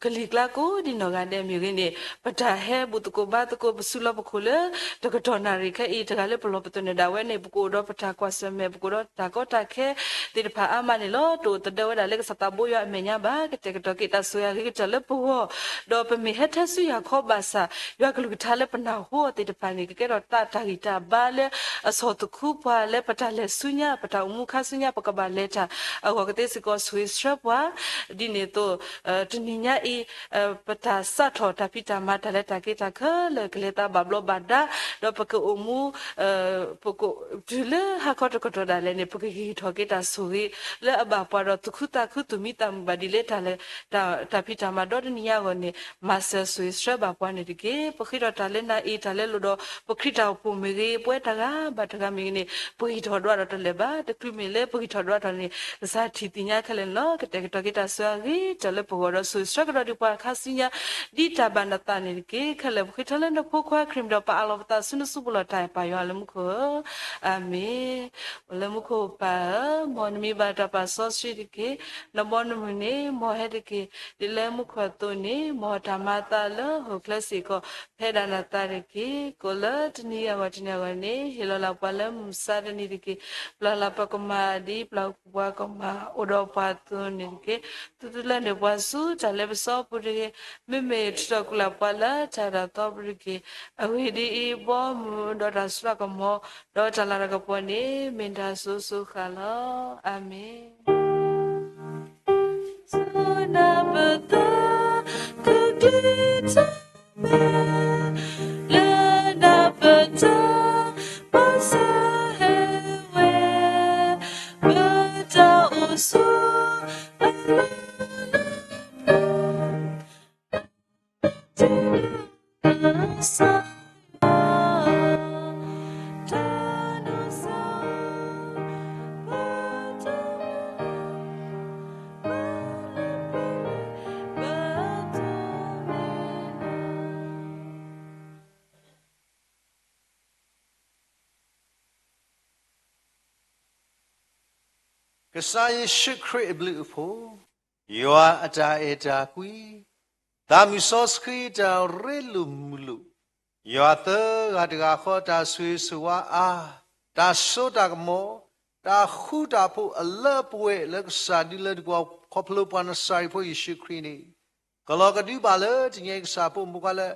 ကလံၤကျါကိးဒံနီၢ်ဂၤဒဲးမ့ၢ်ဂ့ၤန့ၣ် ပတၢ်ဟဲဘူၣ်သကိးဘါသကိး ပစုလီၢ်ပခိၣ်လၢ တကတီၢ်နၣ်ရံၣ်ခဲအံၤ တဂၤလၢပလီၢ်ပသနၢၣ်ဒၣ်ဝဲန့ၣ် ပကအိၣ်ဒီးပတၢ်ကွၢ်ဆၢၣ်မဲာ် ပကအိၣ်ဒီးတၢ်ကီတၢ်ခဲသ့ၣ်တဖၣ်အါမးန့ၣ်လီၤ. တအိၣ်သဒၢဝဲဒၣ်လၢကစၢ်သးဘိယွၤအမဲာ်ညါဘၣ် ကတဲာ်ကတီၤက့ၤတၢ်ဆိၣ်ဂ့ၤအဂ့ၤကတၢၢ်လၢပဂီၢ် ဒီးပမ့ၢ်ဟဲထဲဆူယၤခီဘၣ်ဆၣ် ယွၤကလုၢ်ကထါလၢပနၢ်ဟူအီၤသ့ၣ်တဖၣ်န့ၣ် ကကဲထီၣ်တၢ်တၢ်ဂံၢ်တၢ်ဘါလၢအဆီၣ်သခူပှၤလၢပတၢ်လဲၤဆူညါ ပတၢ်အိၣ်မူခါဆူညါ ပကဘၣ်လဲၤတၢ်အဂီၢ်ကသ့စ့ၢ်ကီး ဆိၣ်ဂ့ၤဆှၢပှၤ ဒ်န့ၣ်အသိး တနံၤညါအံၤ ပတၢ်စးထီၣ်တၢ်ဖံးတၢ်မၤတၢ်လဲၤတၢ်က့ၤတၢ်ခဲလၢာ် ကလဲၤသးဘၣ်ဘျီးဘၣ်ဒါ ဒီးပကအိၣ်မူ ပက တုၤလၢဟါခီတကတီၢ်ဒၣ်လဲာ်န့ၣ် ပကဂံၢ်ထီၣ်က့ၤတၢ်ဆိၣ်ဂ့ၤ လၢအဘၣ်ပှၤဒီးသူၣ်ခုသးခုသူၣ်မံသးမုာ်ဘၣ်ဒ်လဲၣ် တၢ်လဲၤ တၢ်ဖံးတၢ်မၤဒီတနံၤညါအဂီၢ်န့ၣ် မၤစၢၤဆိၣ်ဂ့ၤဆှၢဘၣ်ပှၤန့ၣ်တက့ၢ်. ပဃ့ထီၣ်တၢ်လၢနၤအံၤ တၢ်လဲလိာ်ဒီး ပခရံာ်တၢ်အိၣ်ဖှိၣ်မ့ၢ်ဂ့ၤ ပဝဲတဂၤဘၣ်တဂၤမ့ၢ်ဂ့ၤန့ၣ် ပဂံၢ်ထီၣ်ဒွးဒီးတလဲၤဘၣ်. တချုးမ့ၢ်လၢပဂံၢ်ထီၣ်ဒွးထီၣ်န့ၣ် ကစၢ်ထံၣ်သ့ၣ်ညါခဲလၢာ်န့ၣ်လီၤ. ကတဲာ်ကတီၤက့ၤတၢ်ဆိၣ်ဂ့ၤအဂ့ၤကတၢၢ်လၢပဂီၢ်ဒီး ဆိၣ်ဂ့ၤဆှၢကဒီးဒံးပှၤခါဆူညါ ဒ်တၢ်ဘၣ်နသးန့ၣ်တက့ၢ်. ခဲလၢာ်ပဃ့ထီၣ်လၢနဖိခွါခရံာ်မံၤဒီး ပအးလီၤပသးဆူနစုပူၤလီၤတၢ် ပၢ်ယွၤလၢမူခိၣ်ဧၢ, အၤမ့ၣ်. အိၣ်လၢမူခိၣ်ပၢ်ဧၢ, မ်နမံၤဘၣ်တၢ်ပာ်စီဆှံတက့ၢ်. နဘီနမုၢ်န့ၣ် မ်ဟဲတက့ၢ်. ဒ်လၢမူခိၣ်အသိးန့ၣ် မ်တၢ်မၤအသးလၢဟီၣ်ခိၣ်ချၢစ့ၢ်ကီး ဖဲဒၣ်နသးတက့ၢ်. ကိးလၢတနံၤအဂီၢ်တနံၤအဂီၢ်န့ၣ် ဟ့ၣ်လီၤလၢပှၤလၢမုၢ်မဆါတနံၤတက့ၢ်. ပျၢ်လၢပကမၤ ဒ်ပျၢ်ပှၤကမၤအိၣ်ဒီးပှၤအသိးန့ၣ်တက့ၢ်. သုတလၢန့ၢ်ပှၤဆူတၢ်လ့ပစီပူၤတဂ့ၤ. မ့မ့ၢ်ထုးထီၣ်ကွံာ်လၢပှၤလၢတၢ်ဒၣ်သီပူၤတက့ၢ်. အဂ့ၢ်ဒ်အံၤ, ဘီမုၢ်ဒီးတၢ်စိတၢ်ကမီၤ ဒီးတၢ်လၤတၢ်ကပီၤန့ၣ် မ့ၢ်တၢ်စိၤစိၤဃၣ်လီၤ. အၤမ့ၣ်. Kêsai Yesu Krist အဘျုးအဖှိၣ်, ယွၤအတၢ်အဲၣ်တၢ်ကွံ, သးမုၢ်စီဆှံတၢ်ရ့လိာ်မုာ်လိာ်, ယွၤသၢဂၤတဂၤဃီတၢ်ဆိၣ်ဂ့ၤဆိၣ်ဝါအါ, တၢ်စိတၢ်ကမီၤ, တၢ်ဃူတၢ်ဖိးအလၢပှဲၤလၢကစၢ်ဒုးလၢဒုးကဝီၤခီဖျိပှၤနစၤရ့းဖိယ့ၣ်ၡူးခရံာ်န့ၣ် ကလီၤကဒုဘၣ်လၢတနံၤအံၤ ကစၢ်ဖိမုၣ်ခွါလၢ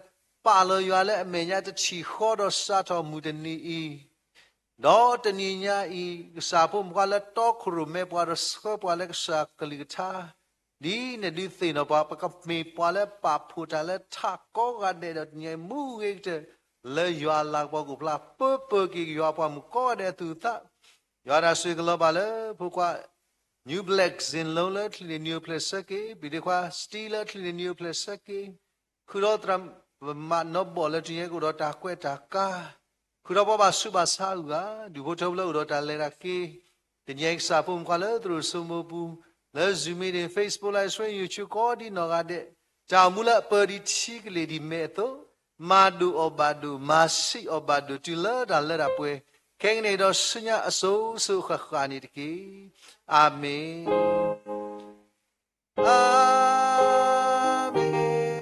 ပာ်လီၤယွၤလၢအမဲာ်ညါတထံၣ်ဃီဒီးစးထီၣ်မုၢ်တနံၤအံၤ, ဒီးတနံၤညါအံၤ ကစၢ်ဖိမုၣ်ခွါလၢတီခိၣ်ရိၣ်မဲပှၤဒီးဆှၢပှၤလၢကစၢ်ကလုၢ်ကထါ, ဒ်နဒုးသ့ၣ်နီၣ်ပှၤ ပကမ့ၢ်ပှၤလၢပာ်ဖှိၣ်တၢ်လၢထးကိးဂၤဒဲးဒီးတနံၤအံၤ မူဂ့ၤကတၢၢ် လၢယွၤအလၤကပီၤကအိၣ်ဖျါ ပၢပၢက့ၤယွၤပှၤမုၣ်ကိးဂၤဒဲးအသူၣ်အသး ယွၤတၢ်ဆိၣ်ဂ့ၤကလီၤဘၣ်လၢဖိခွါ New Black Zinlong လၢချံၣ်န့ၢ်နံၤအိၣ်ဖျဲၣ်ဆၢက့ၤ, ဘံၣ်ဒ့ခွါ Steve လၢချံၣ်န့ၢ်နံၤအိၣ်ဖျဲၣ်ဆၢက့ၤ, ဃုာ်ဒီးသရၣ်မးနီဘီၣ်လၢတနံၤအံၤကအိၣ်ဒီးတၢ်ကွဲးတၢ်ကါ, ဃုာ်ဒီးပှၤဘၣ်ဆူးဘၣ်ဆါအဂၤ, ဒူၣ်ဖိထၢဖိလၢအိၣ်ဒီးတၢ်လဲၤတၢ်က့ၤ, တနံၤအံၤကစၢ်ဖိမုၣ်ခွါလၢသရိာ်စိမိၤပူၤ, လၢ Zoom meeting, Facebook Live Stream, YouTube ကိးဒံနီၢ်ဂၤဒဲး, တၢ်အိၣ်မူလၢအပၢဒ်ထံကလ့ၢ်ဒ်မဲာ်အသိး, မၤဒိၣ်အီၤဘၣ်ဒိၣ်, မၤဆံးအီၤဘၣ်ဒိၣ် တုၤလၢတၢ်လၢတၢ်ပှဲၤ, ခဲကနံၣ်ဒီးဆူညါအစိၤစိၤဃၣ်ဃၣ်န့ၣ်တက့ၢ်. အၤမ့ၣ်, အၤမ့ၣ်,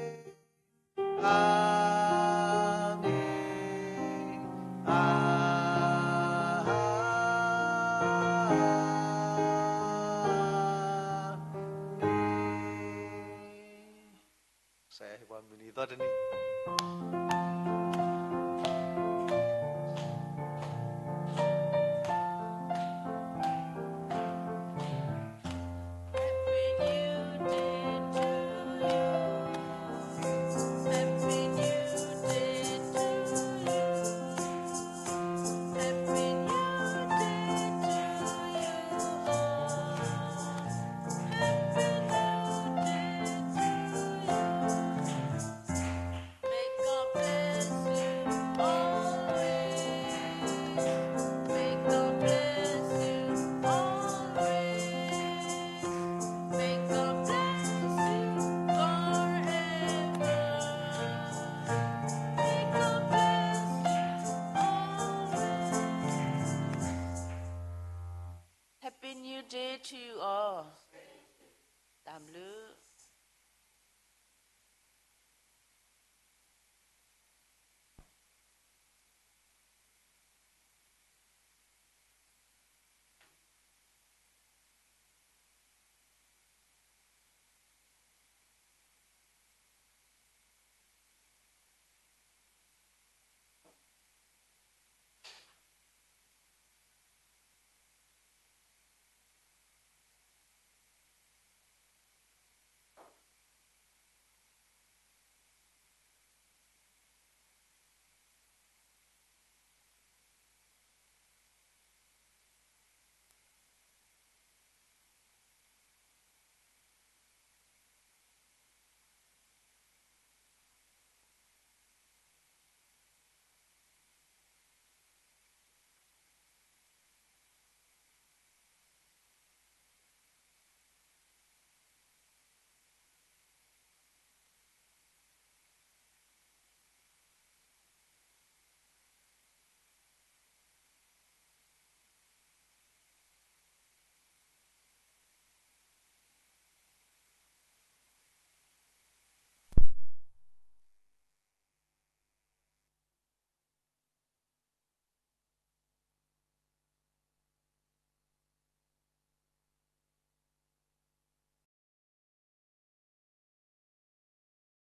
အၤမ့ၣ်, အၤမ့ၣ်. ကစၢ်ယွၤဟ့ၣ်ပှၤမုၢ်နံၤသီတနံၤ